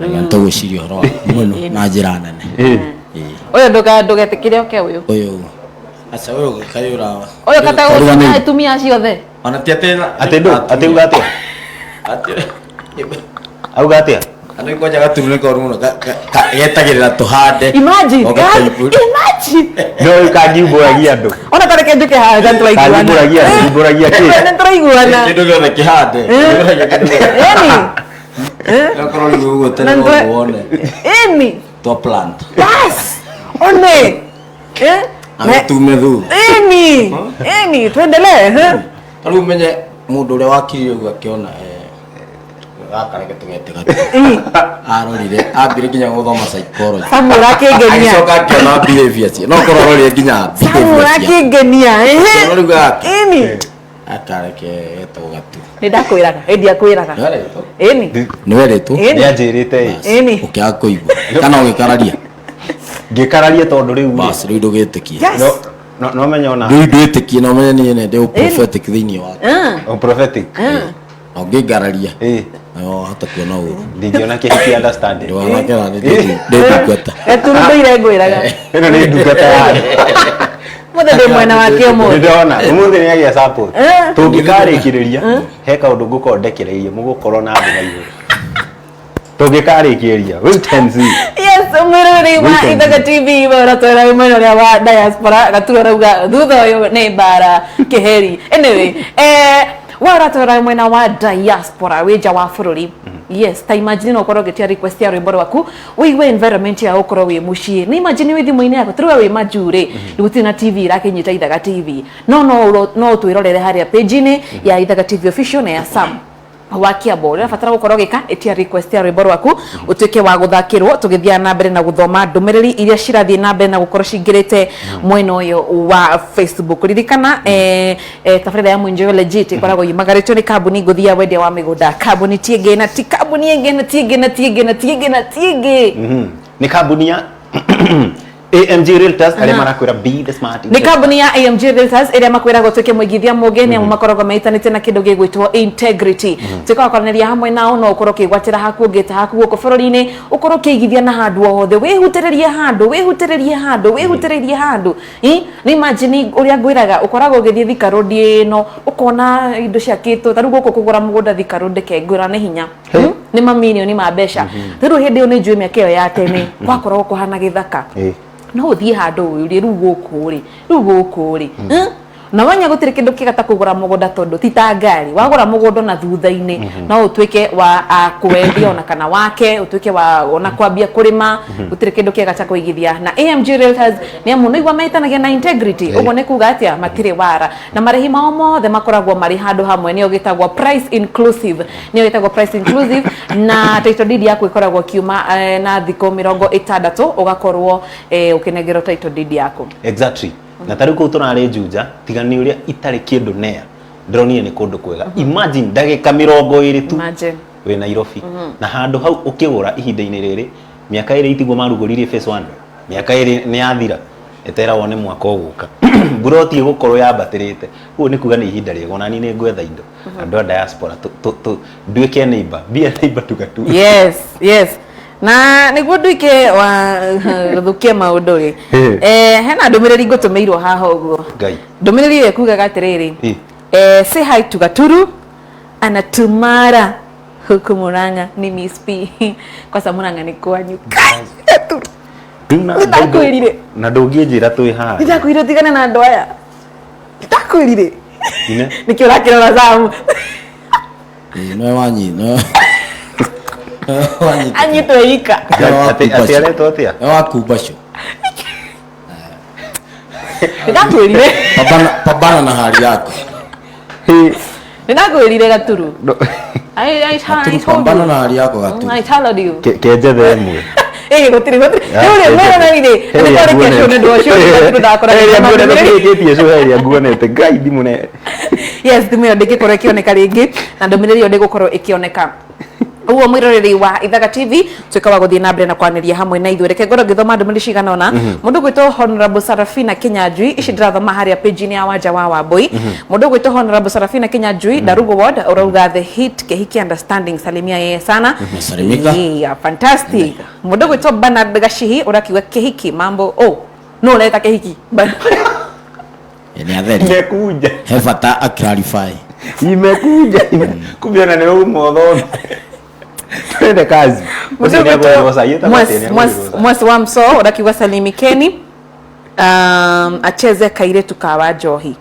Na tũgwĩciria ũhoro waku mũno na njĩra nene. Ũyũ ndũgetĩkĩre oke ũyũ. Ũyũ aca ũyũ kayũra. Ũyũ katagũcina atumia ciothe. Ona ti atĩ Atĩ ndũ atĩ uga atĩa? Atĩ Auga atĩa? Andũ kwanja gaturu nĩ koru mũno getagĩrĩra tũhande. Imagine, Oga God, kaibũ. imagine. No kangiumbũragia andũ. Ona ta reke njuke haha nĩ tũraiguana. Kangiumbũragia andũ, ngiumbũragia kĩ? Nĩ tũraiguana. Kĩndũ gĩothe kĩhande. Ĩni. Okorwo rĩu ũguo tene Na no nĩtũra- wone. Ĩni. Twa plant. Bas. One. Eh? Na gĩtume thutha. Ĩni. Ĩni, tuendelee. Eh? Ta rĩu menye mũndũ ũrĩa wakirire ũguo akĩona gaka reke tũgete gaturu. Arorire ambire nginya gũthoma psychology. Samu ũrakĩngenia. Agĩcoka akĩona behavior cia. No korwo arorire nginya Samu behavior cia. ũrakĩngenia. Akĩona rĩu gaka. Ĩni. Gaka reke getagwo gaturu. Nĩ ndakwĩraga, ĩ ndiakwĩraga. Nĩwerĩtwo? Ĩni. Nĩwerĩtwo? Ĩni. Nĩanjĩrĩte ĩ. Ĩni. Ũkĩaga kũigua kana ũgĩkararia Ngĩkararia tondũ rĩu rĩ, bas rĩu ndũgĩtĩkie. Yes. no no menya ona Rĩu ndwĩtĩkie na ũmenye niĩ nĩ ndĩ prophetic thĩinĩ waku. o prophetic. Na ũngĩngararia Ĩ na wahota kuona ũru. ndingĩona kĩhiki understanding. Ndũganakera nĩ ndĩ ndungata. Gaturu ndũire ngwĩraga. Ĩno nĩ ndungata ya andũ. Mũthĩ ndĩ mwena wake ũmũthĩ. Nĩndona ũmũthĩ nĩ agĩa support. Eh. Tũngĩkarĩkĩrĩria he kaũndũ ngũkorwo ndekereirie mũgũkorwo na thĩ na igũrũ. Tũngĩkarĩkĩrĩria wait and see. Yes, mwĩroreri wa Wait and Ithaga TV ũratwĩra wĩ mwena ũrĩa wa diaspora Gaturu arauga thutha ũyũ nĩ mbara kĩheri. Anyway, we ũratwĩra wĩ mwena wa diaspora wĩ nja wa bũrũri. Yes, ta imagine no ũkorwo ũgĩtia request ya rwĩmbo rwaku ũigue environment ya ũkorwo wĩ mũciĩ. Nĩ imagine wĩ thimũ-inĩ yaku tũrĩ we wĩ majuu rĩ gũtirĩ na TV ĩrakĩnyita Ithaga TV no no ũtwĩrorere harĩa page-inĩ ya Ithaga TV official na ya Sam wa Kiambu ũrabatara gũkorwo ũgĩka ĩtia request ya rwĩmbo rwaku ũtuĩke wa gũthakĩrwo tũgĩthiaga na mbere na gũthoma ndũmĩrĩri iria cirathiĩ na mbere na gũkorwo cingĩrĩte mwena ũyũ wa Facebook. Ririkana tabarĩra ya Mwinjoyo Legit ĩkoragwo yumagarĩtio nĩ kambuni ngũthi ya wendia wa mĩgũnda, kambuni ti ĩngĩ na ti kambuni ĩngĩ na ti ĩngĩ na ti ĩngĩ na ti ĩngĩ na ti ĩngĩ. Nĩ kambuni ya AMG Realtors arĩa marakwĩra be the smart Nĩ kambuni ya AMG Realtors ĩrĩa makwĩraga ũtuĩke mũigithia mũgĩ nĩ amu makoragwo meitanĩtie na kĩndũ gĩgwĩtwo integrity. Tuĩka wa kwaranĩria hamwe nao no ũkorwo ũkĩgwatĩra haku ũngĩta haku gũkũ bũrũri-inĩ ũkorwo ũkĩigithia na handũ o hothe wĩhutĩrĩrie handũ wĩhutĩrĩrie handũ wĩhutĩrĩrie handũ. Nĩ imagine ũrĩa ngwĩraga ũkoragwo ũgĩthiĩ Thika Road ĩno ũkona indo ciakĩtwo ta rĩu gũkũ kũgũra mũgũnda Thika Road reke ngwĩra nĩ hinya. Nĩ mamirioni ma mbeca. Rĩu hĩndĩ ĩyo nĩ njũĩ mĩaka ĩyo ya tene gwakoragwo kũhana gĩthaka. No ũthiĩ handũ ũyũrie rĩu gũkũ rĩ rĩu gũkũ rĩ na wanya gũtirĩ kĩndũ kĩega ta kũgũra mũgũnda tondũ ti ta ngari wagũra mũgũnda na thutha-inĩ no ũtuĩke wa kwendia ona kana wake ũtuĩke wa ona kwambia kũrĩma gũtirĩ kĩndũ kĩega ta kũigithia na AMG Realtors nĩ amu nĩigua metanagia na integrity ũguo nĩ kuga atĩa matirĩ wara na marĩhi mao mothe makoragwo marĩ handũ hamwe nĩyo gĩtagwo price inclusive nĩyo gĩtagwo price inclusive na title deed yaku ĩkoragwo kiuma na thikũ 60 ũgakorwo ũkĩnengerwo title deed yaku. Exactly. Na tarĩu kũu tũrarĩ Juja tiga nĩ ũrĩa itarĩ kĩndũ nea ndĩronire nĩ kũndũ kwega. Imagine ndagĩka 20 tu wĩ Nairobi na handũ hau ũkĩgũra ihinda-inĩ rĩrĩ mĩaka 2 itiguo marugũririe phase 1 mĩaka 2 nĩ yathira etera wone mwaka ũgũka mburoti ĩgũkorwo yambatĩrĩte ũguo nĩ kuga nĩ ihinda rĩega ona niĩ nĩ ngwetha indo andũ a diaspora nduĩke neighbor be a neighbor to Gaturu. Yes, yes. Na nĩguo nduĩke wa gũthũkia maũndũ rĩ hena ndũmĩrĩri ngũtũmĩirwo haha ũguo. Ngai. Ndũmĩrĩri ĩyo ĩkugaga atĩrĩrĩ say hi to Gaturu anatumara huku Murang'a ni Miss P kwanza Murang'a nĩ kwanyu. Gaturu Nĩndakwĩrire. Na ndũngĩnjĩra twĩ haha. Nĩndakwĩrire ũtigane na andũ aya. Nĩndakwĩrire. Nĩkĩo ũrakĩrora Sam. Nĩwe wanyi nĩwe wanyi Anyitwo ika. Atĩ aretwo atĩa? Nĩwe wakumbaco. Nĩndakwĩrire. Pambana na hali yako. Nĩndakwĩrire Gaturu. I told Pambana na hali yako Gaturu. I told you. Kenjethe ĩmwe. Gũtirĩ gũtirĩ. Rĩu rĩ mwĩroreri rĩ nĩ twarĩkia show nĩ ũndũ ũcio Gaturu ndakoragwo na ndũmĩrĩri. Ĩrĩa show ĩrĩa nguonete Ngai ndimũne. Yes, thimũ ĩyo ndĩngĩkorwo ĩkĩoneka rĩngĩ na ndũmĩrĩri ĩyo ndĩgũkorwo ĩkĩoneka. Ũguo mwĩroreri wa Ithaga TV, tuĩka wa gũthiĩ na mbere na kwanĩria hamwe na ithuĩ. Reke ngorwo ngĩthoma ndũmĩrĩri cigana ũna. Mũndũ ũgwĩtwo Honorable Sarafina Kinyanjui, ici ndĩrathoma harĩa page-inĩ ya Wanja wa Wambui. Mũndũ ũgwĩtwo Honorable Sarafina Kinyanjui, Ndarugo Ward, ũrauga the hit Kehiki Understanding, salimia yeye sana. Salimika. Yeah, fantastic. Mũndũ ũgwĩtwo Bernard Gashihi ũrakiuga Kehiki mambo, oh, no ũreta Kehiki. Nĩ atheri. Imekuja. He bata a clarify. Imekuja. Kumbe ona nĩ ũmũthome. Twende kazi. Ũcio nĩ agũrĩrwo cai, ĩtagwo atĩa? Nĩ agũrĩrwo cai. Mwesi wa Mso ũrakiuga salimikeni, acheze kairetu ka wa njohi.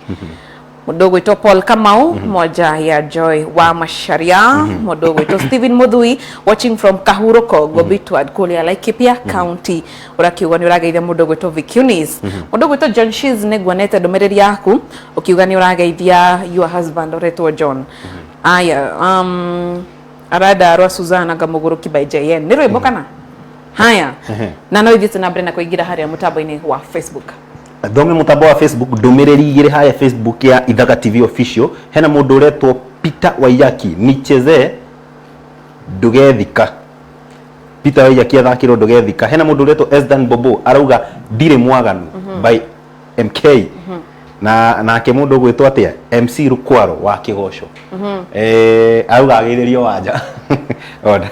Mũndũ ũgwĩtwo Paul Kamau, moja ya Joy wa Macharia. Mũndũ ũgwĩtwo Stephen Muthui, watching from Kahuruko Gobitward kũrĩa Laikipia County, ũrakiuga nĩ ũrageithia mũndũ ũgwĩtwo Vicunis. Mũndũ ũgwĩtwo John Shiz, nĩ nguonete ndũmĩrĩri yaku ũkiuga nĩ ũrageithia your husband ũretwo John. Aya, arenda rwa Suzana Ngamũgũrũki by JN, nĩ rwĩmbo kana haya, na no ithiĩte na mbere na kũingĩra harĩa mũtambo-inĩ wa Facebook. Thome mũtambo wa Facebook, ndũmĩrĩri igĩrĩ harĩa Facebook ya Ithaga TV Official. Hena mũndũ ũretwo Peter Waiyaki, nicheze ndũgethika. Peter Waiyaki athakĩrwo ndũgethika. Hena mũndũ ũretwo Esdan Bobo arauga ndirĩ mwaganu by MK. Na nake mũndũ ũgwĩtwo atĩa, MC Rukwaro wa Kĩgoco, arauga ageithĩrio Wanja. Ona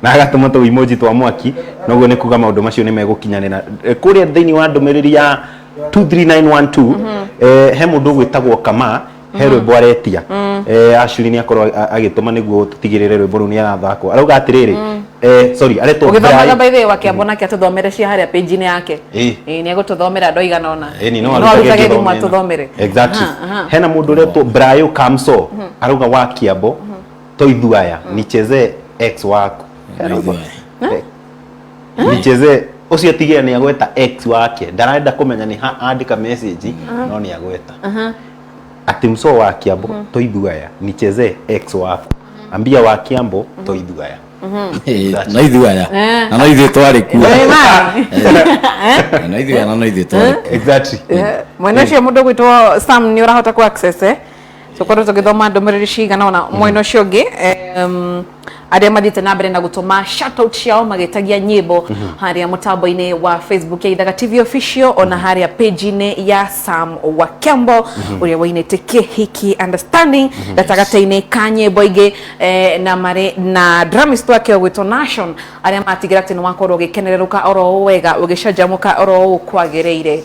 na agatũma tũ emoji twa mwaki, noguo nĩ kuga maũndũ macio nĩ megũkinyanĩra. Kũrĩa thĩinĩ wa ndũmĩrĩri ya 23912, he mũndũ ũgwĩtagwo Kama, he rwĩmbo aretia. Ashley nĩ akorwo agĩtũma nĩguo tũtigĩrĩre rwĩmbo rũu nĩ arathakwo. Arauga atĩrĩrĩ, sorry, aretwo ũgĩthomaga Brian. By the way, Wakĩambo nake atũthomere cia harĩa page-inĩ yake. Ĩĩ, nĩ egũtũthomera andũ aigana ũna. Ĩni no no arutage arutage thimũ ngĩthome ĩno. atũthomere. Exactly. Aha. Hena mũndũ ũretwo Brayo Kamso arauga wa Kiambo toithuaya nicheze ex waku. Nicheze ũcio tigĩra nĩ agweta ex wake, ndarenda kũmenya nĩ ha andĩka message, no nĩ agweta ati mso wa Kiambo toithuaya nicheze ex waku, ambia wa Kiambo toithuaya. No ithuĩ aya na no ithuĩ twarĩ kuo. Ĩĩ, ma. Na no ithuĩ aya na no ithuĩ twarĩ kuo. Exactly. Mwena ũcio mũndũ ũgwĩtwo Sam nĩ ũrahota ku access, tũkorwo tũgĩthoma ndũmĩrĩri cigana ũna. Mwena ũcio ũngĩ, arĩa mathiĩte na mbere na gũtũma shoutout ciao magĩtagia nyĩmbo harĩa mũtambo-inĩ wa Facebook ya Ithaga TV Official, ona harĩa page-inĩ ya Sam Wakembo ũrĩa wainĩte Kĩhiki Understanding gatagatĩ-inĩ ka nyĩmbo ingĩ, na marĩ na drummist wake ũgwĩtwo Nation, arĩa matigĩra atĩ nĩ wakorwo ũgĩkenererũka oro ũũ wega, ũgĩcanjamũka oro ũũ kwagĩrĩire,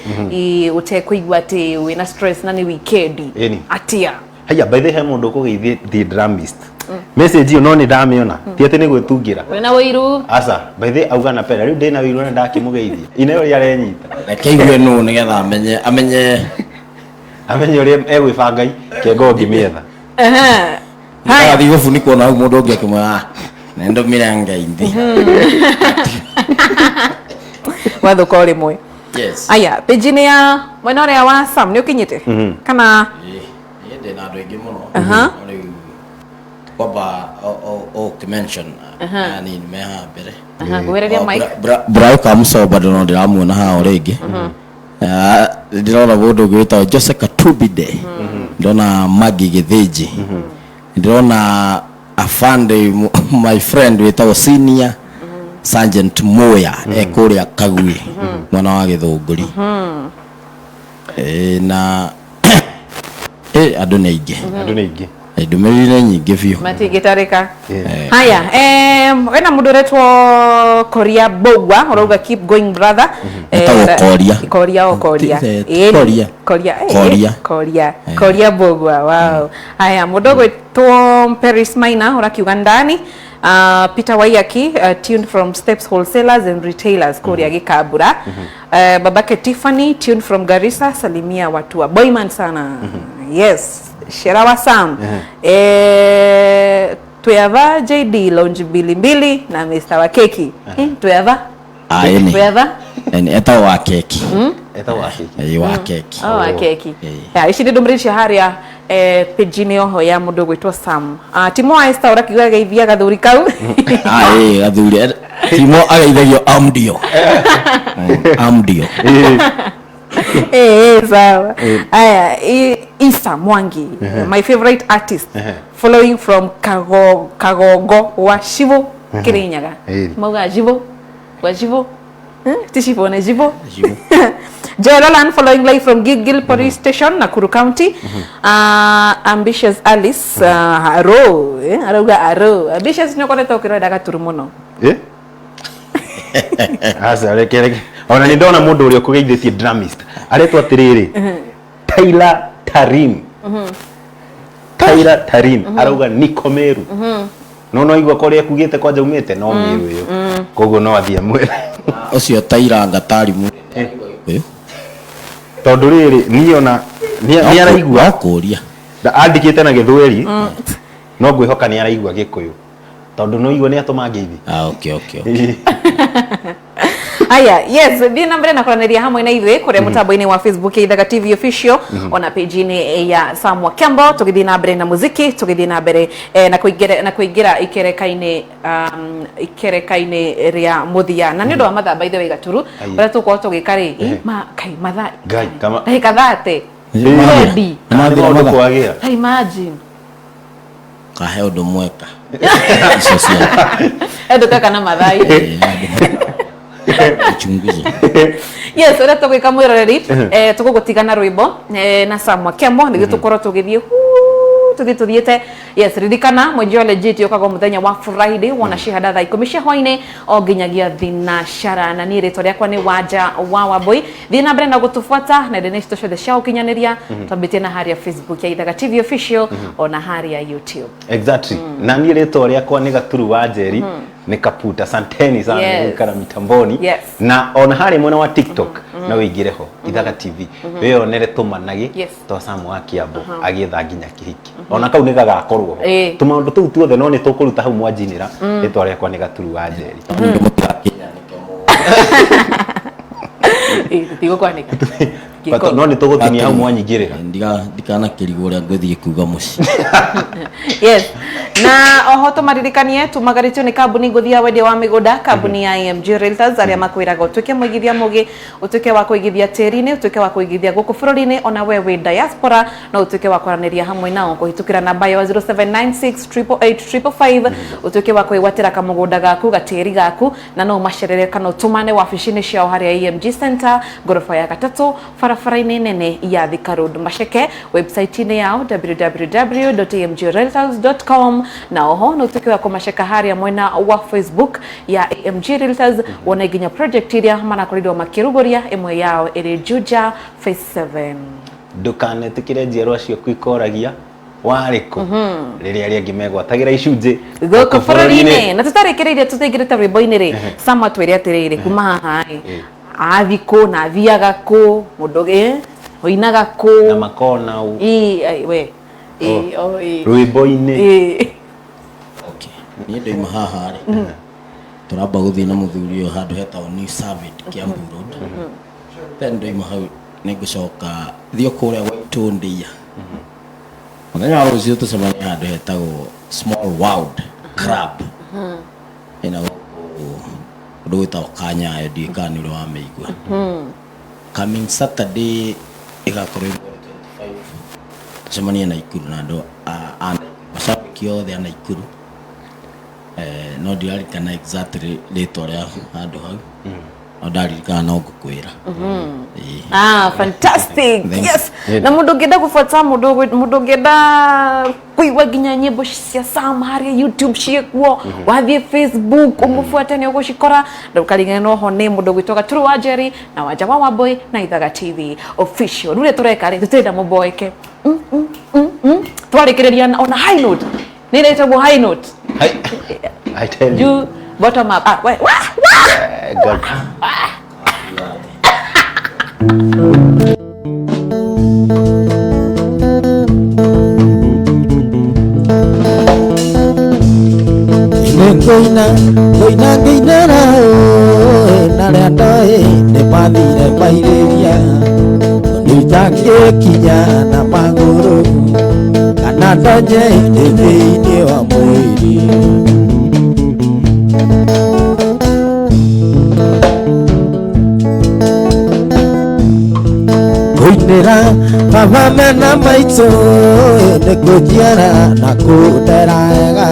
ũtekũigua atĩ wĩna stress na nĩ weekend. Ĩni. Atia? Haya, by the way, he mũndũ ũkũgeithia the drummist message ĩyo, no nĩ ndamĩona, ti atĩ nĩ gwĩtungĩra. Wĩna wĩiru? Aca, by the way, auga na pera rĩu ndĩna wĩiru na ndakĩmũgeithia ine ũrĩa arenyita. Reke igue nũ nĩgetha amenye. Amenye ũrĩa egwĩbanga kengo ngĩmĩetha. Ehe. Haya. Agathiĩ gũbunikwo na hau mũndũ ũngĩ akĩmwĩra, "Ah, nĩ ndũmire ngeithi." Wathũka o rĩmwe. Yes. Aya, page-inĩ ya mwena ũrĩa wa Sam nĩ ũkinyĩte kana? Niĩ ndĩ na andũ aingĩ mũno. No rĩu kwamba ũkĩmention anini me haha mbere. Aha, ngũhĩrĩria Oh, mic. Brayo Kamso bado no ndĩramuona haha o rĩngĩ. Ah, ndĩrona mũndũ ũngĩ wĩtagwo Jose Katubide, ndĩrona Magi Gĩthĩnji, ndĩrona afande my friend wĩtagwo Senior Sergeant Moya e kũrĩa Kagui mwena wa Gĩthũngũri. Na andũ nĩ aingĩ. Andũ nĩ aingĩ. Ndũmĩrĩri nĩ nyingĩ biũ. Matingĩtarĩka. Haya, wena mũndũ ũretwo Koria Bogwa ũrauga, "Keep going, brother." Etagwo Koria. Koria o Koria. Koria. Koria. Koria. Koria, Koria Bogwa, wow. Haya, mũndũ ũgwĩtwo Paris Maina ũrakiuga ndani. Peter Waiyaki, tuned from Steps Wholesalers and Retailers kũrĩa Gĩkambura. Babake Tiffany, tuned from Garissa, salimia watu wa Boyman sana. Yes, Shera wa Sam. Tuyava JD Lounge mbili mbili na Mr. Wakeki. Tuyava? Ah, ĩni. Tuyava? Ĩni, etagwo wa keki. Etagwo wa keki. Ĩĩ, wa keki. Oh, Wakeki. Ĩĩ. Ya, ici nĩ ndũmĩrĩri cia harĩa page-inĩ oho ya mũndũ ũgwĩtwo Sam. Timo wa Esther ũrakiuga geithia gathuri kau. Ah, ĩĩ, gathuri Timo ageithagio amdio, amdio. Eh, sawa. Aya, Isa Mwangi, my favorite artist, following from Kagogo wa Shivo Kirinyaga. Mauga Jivo wa Jivo. Ti Shivo na Jivo. Joel Olan following live from Gilgil Police Station, Nakuru County. Ambitious Alice Aro, arauga Aro. Ambitious nyokorete ukirenda Gaturu muno. Asa reke reke. Ona ni ndona mundu uria ukugeithitie drummist. Aretwo atiriri. Tyler Tarin. Tyler Tarin arauga niko Meru. No no igua koria kugite kwanja umite no Meru iyo. Koguo no athie mwere. Ucio Tyler ngatari mu. Tondu riri ni ona ni araigua kuria. Andikite na Gĩthweri. No ngwihoka ni araigua Gĩkũyũ. Tondu no igua ni atuma ngeithi. Ah, okay okay okay. Aya, yes, thiĩ na mbere na kwaranĩria hamwe na ithuĩ kũrĩa mũtambo-inĩ wa Facebook ya Ithaga TV official, ona page-inĩ ya Sam wa Kiambo, tũgĩthiĩ na mbere na muziki, tũgĩthiĩ na mbere na kũingĩra ikereka-inĩ ikereka-inĩ rĩa mũthia. Na nĩ ũndũ wa mathaa by the way Gaturu, ũrĩa tũgũkorwo tũgĩka rĩ, ma kai mathaa ndagĩka 30. Ready. Imagine. Kahe ũndũ mweka. Endo kaka na mathai. Uchunguzi. Yes, ora tugwika mwiroreri tugugutigana rwimbo na Sam wa Kiambo niguo tukorwo tugithie tuthiete. Yes, ririkana Mwenjio Legit yukaga muthenya wa Friday wona cihanda thaa 10 cia hwaini o nginyagia thinacara. Na niĩ rĩtwa rĩakwa nĩ Wanja wa Wambui. Thiĩ na mbere na gũtũbuata na nenda citũ ciothe cia ũkinyanĩria, twambĩtie na harĩa Facebook ya Ithaga TV official ona harĩa YouTube. Exactly. Na niĩ rĩtwa rĩakwa nĩ Gaturu wa Njeri, nĩ Kaputa. Asanteni sana gũikara mitamboni. Na ona harĩa mwena wa TikTok na wĩingĩre ho Ithaga TV wĩyonere tũmanagĩ twa Sam wa Kiambo agĩetha nginya kĩhiki. Ona kau nĩ gagakorwo ho tũmaũndũ tũu tuothe no nĩ tũkũruta hau mwanjinĩra. Rĩtwa rĩakwa nĩ Gaturu wa Njeri. No nĩ tũgũtinia hau mwanyingĩrĩra. Ndikanakĩrigwo ũrĩa ngũthiĩ kuga mũciĩ. Yes. Na oho tũmaririkanie tumagarĩtio nĩ kambuni ngũthi ya wendia wa mĩgũnda, kambuni ya AMG Realtors, arĩa makwĩraga ũtuĩke mũigithia mũgĩ, ũtuĩke wa kũigithia tĩri-inĩ, ũtuĩke wa kũigithia gũkũ bũrũri-inĩ, ona we wĩ diaspora no ũtuĩke wa kwaranĩria hamwe nao kũhĩtũkĩra namba ya 0796 888 555, ũtuĩke wa kwĩgwatĩra kamũgũnda gaku, gatĩri gaku, na no ũmacerere kana ũtũmane wabici-inĩ ciao harĩa AMG Center, ngoroba ya gatatũ, barabara-inĩ nene ya Thika Road. Maceke website-inĩ yao www.amgrealtors.com, na oho no ũtuĩke wa kũmaceka harĩa mwena wa Facebook ya AMG Realtors, wone nginya project iria marakorirwo makĩrugũria, ĩmwe yao ĩrĩ Juja Phase 7. Ndũkanetĩkĩre njiarwa ciaku ikoragia warĩ kũ rĩrĩa arĩa angĩ megwatagĩra icunjĩ gũkũ bũrũri-inĩ. Na tũtarĩkĩrĩirie tũtaingĩrĩte rwĩmbo-inĩ rĩ, Sam atwĩre atĩrĩrĩ, kuma haha rĩ athi kũ na athiaga kũ, mũndũ ũinaga kũ na makona ũ we rwĩmbo-inĩ. Okay, niĩ ndoima haha rĩ, tũramba gũthiĩ na mũthuri ũyũ handũ hetagwo New Summit Kiambu Road. Then ndoima hau nĩngũcoka thiĩ kũrĩa gwa Itũndia. Mũthenya wa rũciũ tũcemanie handũ hetagwo Small World Club. Ĩna gũkũ ũndũ wĩtagwo Kanyayo, ndiũĩ kana nĩ ũrĩ wamĩigua. Coming Saturday ĩgakorwo ĩ mweri 25, tũcemanie Naikuru na andũ a macambĩki othe a Naikuru. No ndiririkana exactly rĩtwa rĩa handũ hau, no ndaririkana no ngũkwĩra. Ah, fantastic. Yes. Na mũndũ ũngĩenda gũbuata, mũndũ ũngĩenda kũigua nginya nyĩmbo cia Sam harĩa YouTube ciĩkuo, wathiĩ Facebook ũmũbuate nĩ ũgũcikora. Ndũkariganĩrwo oho nĩ mũndũ ũgwĩtwo Gaturu wa Njeri na Wanja wa Wambui na Ithaga TV official. Rĩu ũrĩa tũreka rĩ, tũtirenda mũboeke. Twarĩkĩrĩria ona high note. Nĩ ĩretagwo high note. I tell you. Bottom up. Ah, wait. Wah, wah. Ngoina ngoina ngeinera na rĩa ndoĩ nĩ mathire mairĩria nĩitangĩkinya na magũrũ kana ndonye ndĩ thĩinĩ wa mwĩrĩ. Nyinĩra baba mena maitũ nĩ kũnjiara na kũndera wega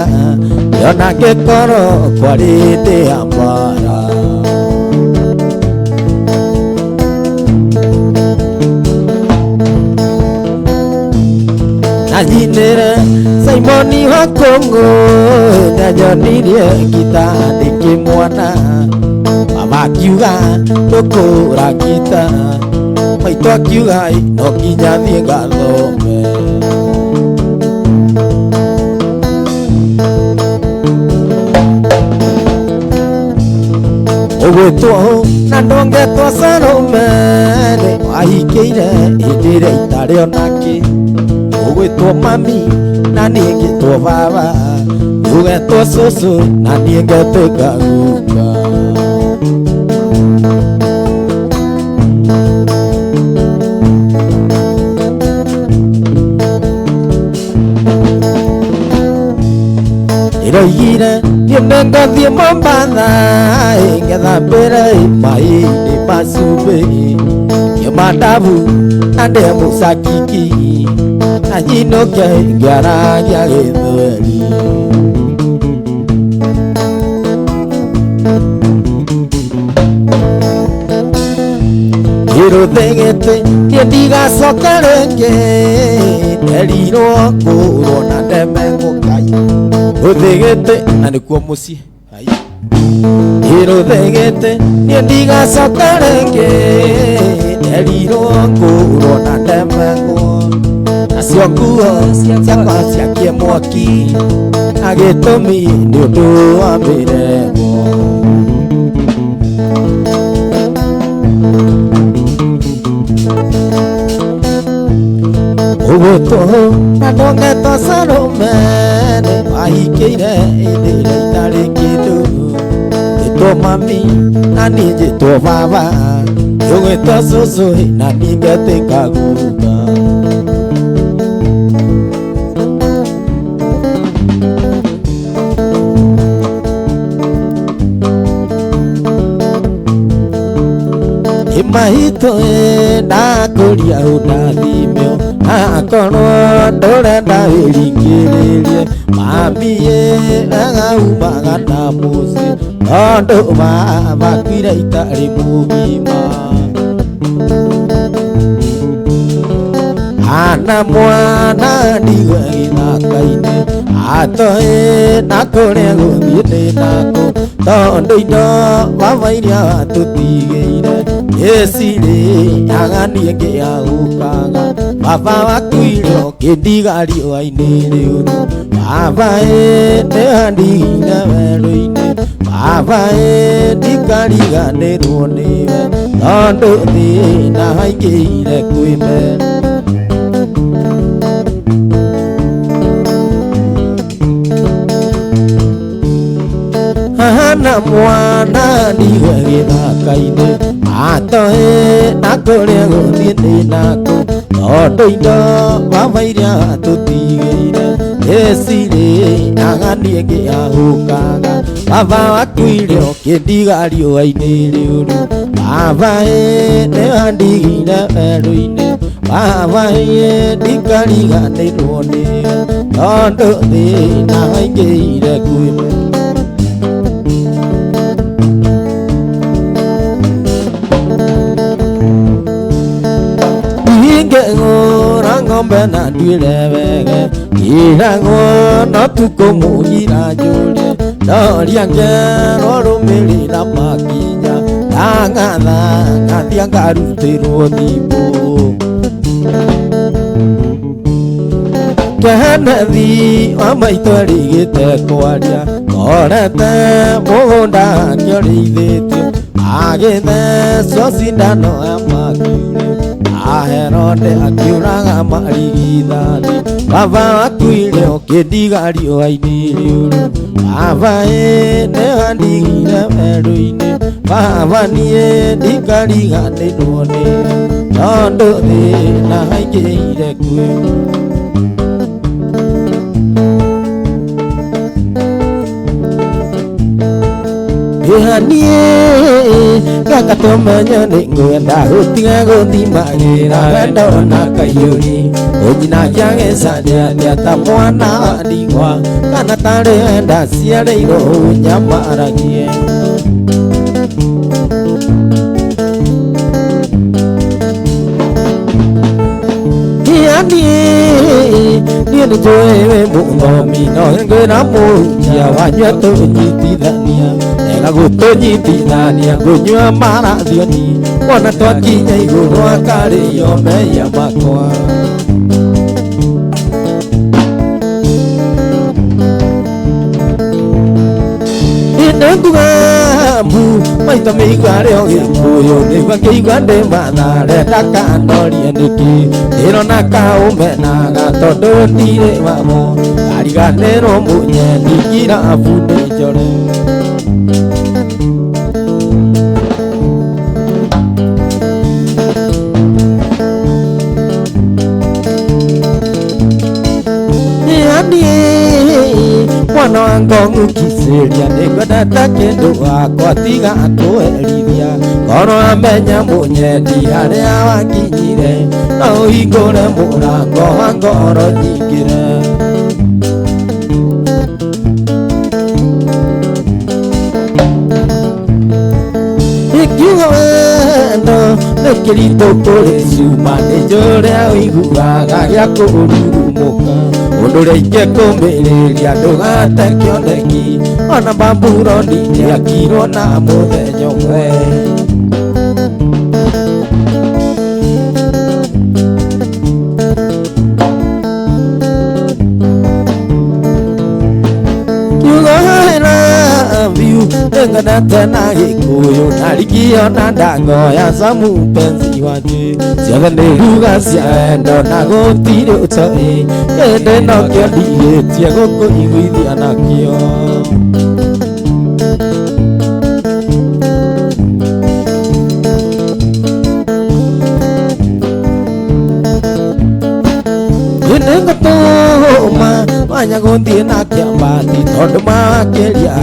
ona ngĩkorwo kwarĩ hĩndĩ ya mbara. Na nyinĩre Simoni wa Kũng'ũ nĩanyonirie ngita ndĩ kĩmwana, baba akiuga ndũkũra ngita, maitũ akiuga no nginya thiĩ ngathome. Ũgwĩtwo na ndũngetwo Salome nĩ wahikĩire hĩndĩ ĩrĩa itarĩ onakĩ, ũgwĩtwo mami na niĩ ngĩtwo baba, ũgetwo cũcũ na niĩ ngetĩka guka. Ndĩroigire niĩ nĩngathiĩ Mombatha ngethambĩre maĩ-inĩ ma cumbĩ, ngĩuma ndabu na ndĩ mũcakiki na nyinũke ngĩaragia Gĩthweri. Kĩrũthĩgĩtĩ niĩ ndigacoka rĩngĩ, nderirwo ngũrwo na ndemengwo Ngai. Rũthĩgĩtĩ na nĩkuo mũciĩ. Kĩrũthĩgĩtĩ niĩ ndigacoka rĩngĩ, nderirwo ngũrwo na ndemengwo, nacio nguo ciakwa ciakie mwaki na gĩtũmi nĩ ũndũ wa mĩrembo. Ũgwĩtwo na ndũngetwo Salome nĩ wahikĩire hĩndĩ ĩrĩa itarĩ kĩndũ, njĩtwo mami na niĩ njĩtwo baba, ũgwĩtwo cũcũ na niĩ ngetĩka guka. Mahito ndakũria ũndathimio akorwo ndũrenda wĩringĩrĩrie, mami agaumaga na mũciĩ tondũ baba akuire itarĩ mũgima. Ana mwana ndigwe gĩthaka-inĩ atoĩ na kũrĩa gũthiĩ ndĩ nako, tondũ indo baba iria watũtigĩire ĩcirĩ aganie ngĩahũkaga, baba wakuire ũkĩndiga riũa-inĩ rĩũru, baba nĩwandigire werũ-inĩ, baba ndikariganĩrwo nĩwe tondũ thĩna waingĩhire kwĩmena. Hana mwana ndigwe gĩthaka-inĩ atoĩ na kũrĩa gũthiĩ ndĩ nako, tondũ indo baba iria watũtigĩire ĩcirĩ aganie ngĩahũkaga, baba wakuire ũkĩndiga riũa-inĩ rĩũru, baba nĩwandigire werũ-inĩ, baba ndikariganĩrwo nĩwe tondũ thĩna waingĩhire kwĩmena. Ingĩgũra ng'ombe na nduĩre wega, ngĩragwo no tukũmũgira njũrie, ndoria ngerwo rũmĩrĩra makinya, ndang'atha ngathiĩ ngarutĩrwo thimbũ. Kenethi wa maitũ erĩgĩte kwaria, ngorete mũgũnda akĩũrĩithĩtio, agĩthecwo cindano ya makiurio, Herode akiũraga marigithathi, baba wakuire ũkĩndiga riũa-inĩ rĩũru, baba nĩwandigire werũ-inĩ, baba niĩ ndikariganĩrwo nĩwe tondũ thĩna waingĩhire kwĩ. Ĩha niĩ Gaka tũmenye nĩ ngwenda gũtiga gũthimagĩra wendo na kaiyũri ũnyinagia gĩcania atĩa ta mwana wa ndigwa kana tarĩ wenda ciarĩirwo ũnyamaragie. Niĩ nĩ njũĩ wĩ mũthomi no ngwĩra mũhunjia wanyua tũnyitithania ega gũtũnyitithania ngũnyua marathioni wona twakinya igũrũ akarĩo mehia makwa. Nĩnguga maitho mĩigua rĩo gĩkũyũ nĩguo ngĩigua ndĩ mathare ndakanorie nĩkĩ ndĩrona kaũmenaga tondũ ndirĩ wamo ndariganĩrwo mũnyendi kirabu nĩ njore. Mwana wa ngũng'ukicĩria nĩngwendete kĩndũ wakwa tiga kũherithia ngoro amenya mũnyendi harĩa wakinyire no ũhingũre mũrango wa ngoro nyingĩre. Ingiuga wendo nĩ kĩritũ kũrĩ cuma nĩ njũrĩa ũiguaga gĩa kũrurumũka ũndũ ũrĩa ingĩkũmĩrĩria ndũgate kĩoneki ona Babuloni ndĩakirwo na mũthenya ũmwe. Kiugo I love you nĩngwendete na gĩkũyũ na na ndangoya za mpenzi wanje ciothe nĩ ruga cia wendo na gũtirĩ ũtoĩ ĩndĩ nokĩo ndigĩtie gũkũiguithia nakĩo. Nĩngũtũma wanya gũthiĩ na kĩambati tondũ makĩria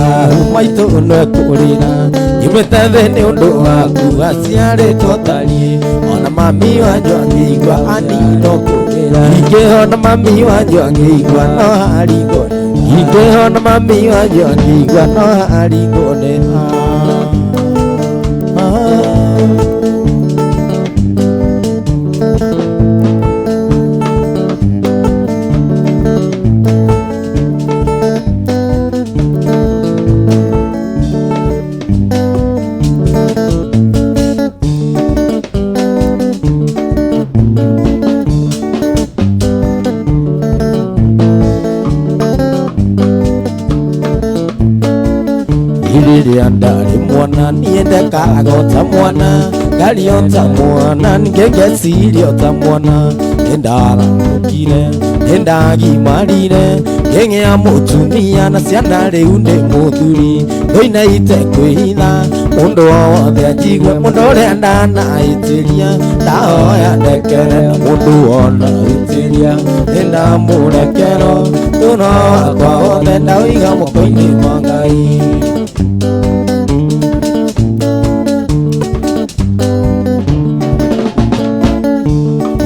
maitũ nĩekũrĩra nyumĩte thĩ nĩ ũndũ waku aciarĩtwo tariĩ ona mami wanyu angĩigua anino kũrĩra ingĩhona mami wanyu angĩigua no harigwo ingĩhona mami wanyu angĩigua no harigwo nĩ rĩrĩa ndarĩ mwana niĩ ndekaga o ta mwana ngaria o ta mwana ngĩngeciria o ta mwana nĩndaramũkire nĩndagimarire ngĩgĩa mũtumia na ciana rĩu nĩ mũthuri ndoinaite kwĩhitha mũndũ o wothe anjigue mũndũ ũrĩa ndanahĩtĩria ndahoya ndekere na mũndũ wona hĩtĩria nĩndamũrekero tũno wakwa wothe ndaũiga moko-inĩ ma Ngai.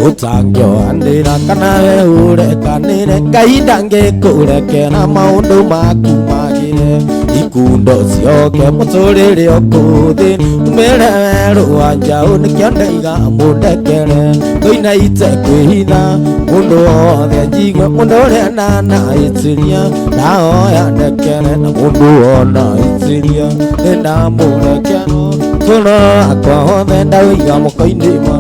Ũtangĩohanĩra kana we ũrekanĩre Ngai ndangĩkũrekera maũndũ maku magĩre ikundo cioke mũtũrĩre ũkũthĩ umĩre werũ wa njaũ nĩkĩo ndaiga mũndekere ndoinaite kwĩhitha mũndũ wothe anjigue mũndũ ũrĩa ndanahĩtĩria ndahoya ndekere na mũndũ wona hĩtĩria nĩndamũrekera tũno wakwa wothe ndaũiga moko-inĩ ma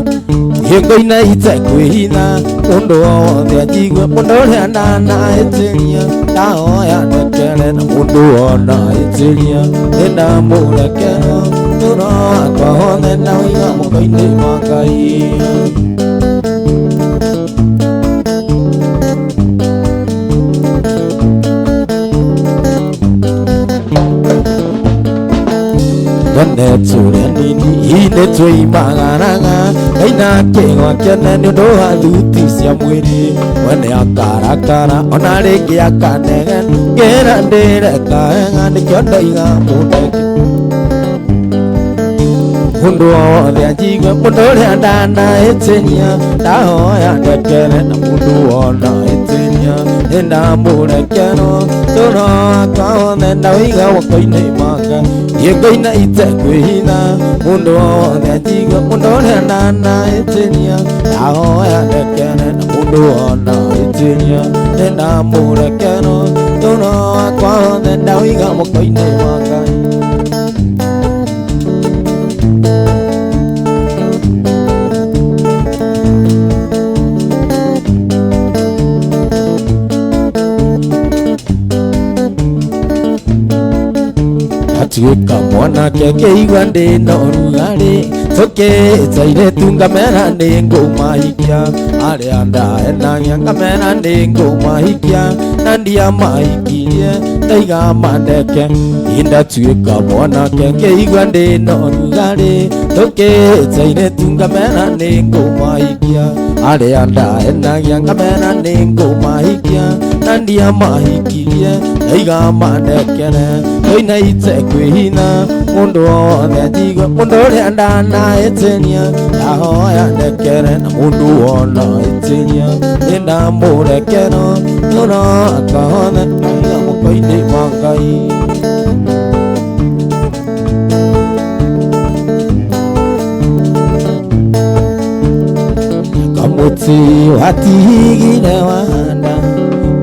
Hingoinaite kwĩhitha mũndũ wothe anjigue mũndũ ũrĩa ndanahĩtĩria ndahoya ndekere na mũndũ wona hĩtĩria nĩndamũrekera tũno wakwa wothe ndaũiga moko-inĩ ma Ngai. Twene tũrĩ anini nĩ twĩimagaraga Ngai kĩgwa kĩene nĩ ũndũ wa thuti cia mwĩrĩ mwene akarakara ona rĩngĩ akanegena ngĩra ndĩreka wega nĩkĩo ndoiga mũndeke. Mundu wothe anjigue mundu uria ndanahĩtĩria ndahoya ndekere na mundu wona hĩtĩria nĩndamũrekera tũro wakwa wothe ndawĩiga guoko-inĩ maka niĩ ngũina itekwĩhitha mundu wothe anjigue mundu ũrĩa ndanahĩtĩria ndahoya ndekere na mundu wona hĩtĩria nĩndamũrekera tũro wakwa wothe ndawĩiga guoko-inĩ maka. Atuĩka mwanake ngĩigua ndĩ na ũrugarĩ tũkĩte airĩtu ngamera nĩ ngũmahikia arĩa ndaenagia ngamera nĩ ngũmahikia na ndiamahikirie ndaiga mandeke. Ndatuĩka mwanake ngĩigua ndĩ na ũrugarĩ tũkĩte airĩtu ngamera nĩ ngũmahikia arĩa ndaenagia ngamera nĩ ngũmahikia na ndiamahikirie ndaiga mandekere koina itekwĩhitha mundu wothe anjigue mundu ũrĩa ndanahĩtĩria ndahoya ndekere na mundu wona hĩtĩria nĩndamũrekera tũro wakwa wothe ndaiga guoko-inĩ kwa Ngai. Kamuti watigire wahanda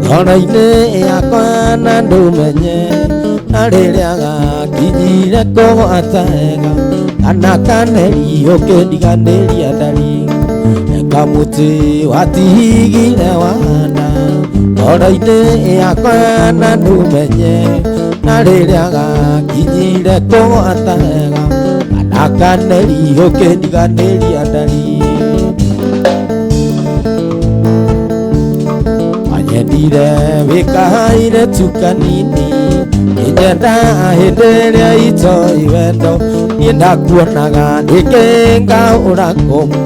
ngoro-inĩ yakwa na ndũmenye na rĩrĩa gakinyire kũgwata wega kana kaneri ũkĩndiganĩria ndari. Kamuti watigire wahanda ngoro-inĩ yakwa na ndũmenye na rĩrĩa gakinyire kũgwata wega kana kaneri ũkĩndiganĩria ndari. Anyendire wĩkahaire tu kanini inyenda hĩndĩ ĩrĩa itoĩ wendo niĩ ndakuonaga ndĩkĩngaũra kũmũ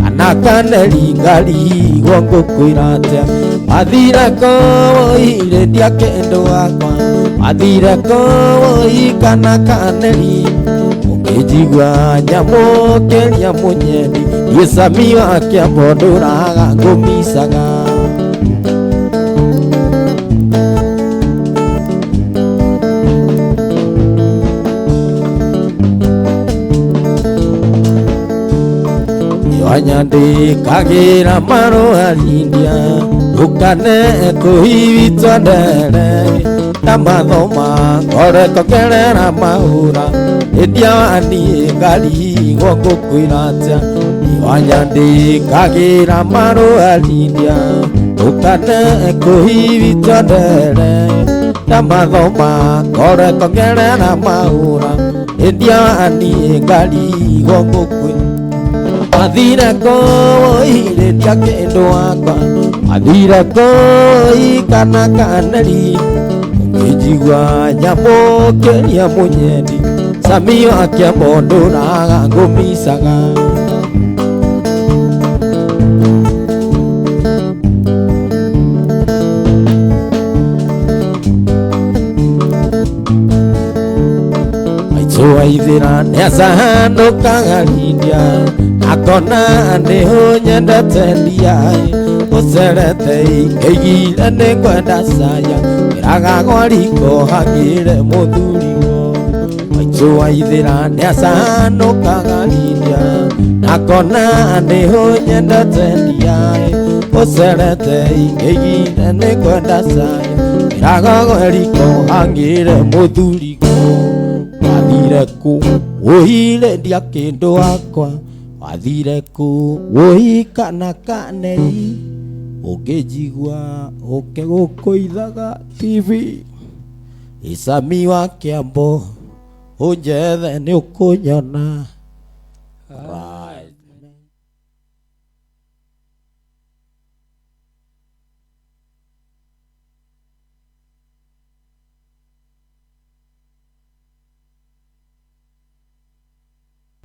kana kaneri ngarigwo ngũkwĩra atĩa wathire kũũire ndia kĩndũ wakwa wathire kũũi kana kaneri ũkĩnjigua nyamũkĩria mũnyendi niĩ cami wa Kĩambo ndũraga ngũmicaga. Wanyandĩkagĩra marũa India ndũkane kũhibitwo ndere ta mathoma ngoretwo ngerera mahũra ĩndia waniĩ ngarigwo ngũkwĩra atĩa. Wanyandĩkagĩra marũa India ndũkane kũhibitwo ndere ta mathoma ngoretwo ngerera mahũra ĩndia waniĩ ngarigwo ngũkwĩra. Wathire kũũire ndia kĩndũ wakwa wathire kũũi kana kaneri ũkĩnjigua nyamũkĩria mũnyendi cami wa Kĩambo ndũraga ngũmicaga. Maitũ waithĩra nĩacanũkaga India akona nĩũnyendete ndiaĩ ũcerete ingĩigire nĩngwenda caya wĩraga gwa riko hagĩre mũthuriwo. Maitũ waithĩra nĩacanũkaga India akona nĩũnyendete ndiaĩ ũcerete ingĩigire nĩngwenda caya wĩraga gwa riko hagĩre mũthuriwo. Wathire kũ ũhire ndia kĩndũ wakwa wathire kũ wũi kana kaneri ũngĩnjigua ũke gũkũ Ithaga TV icami wa Kĩambo ũnjethe nĩ ũkũnyona.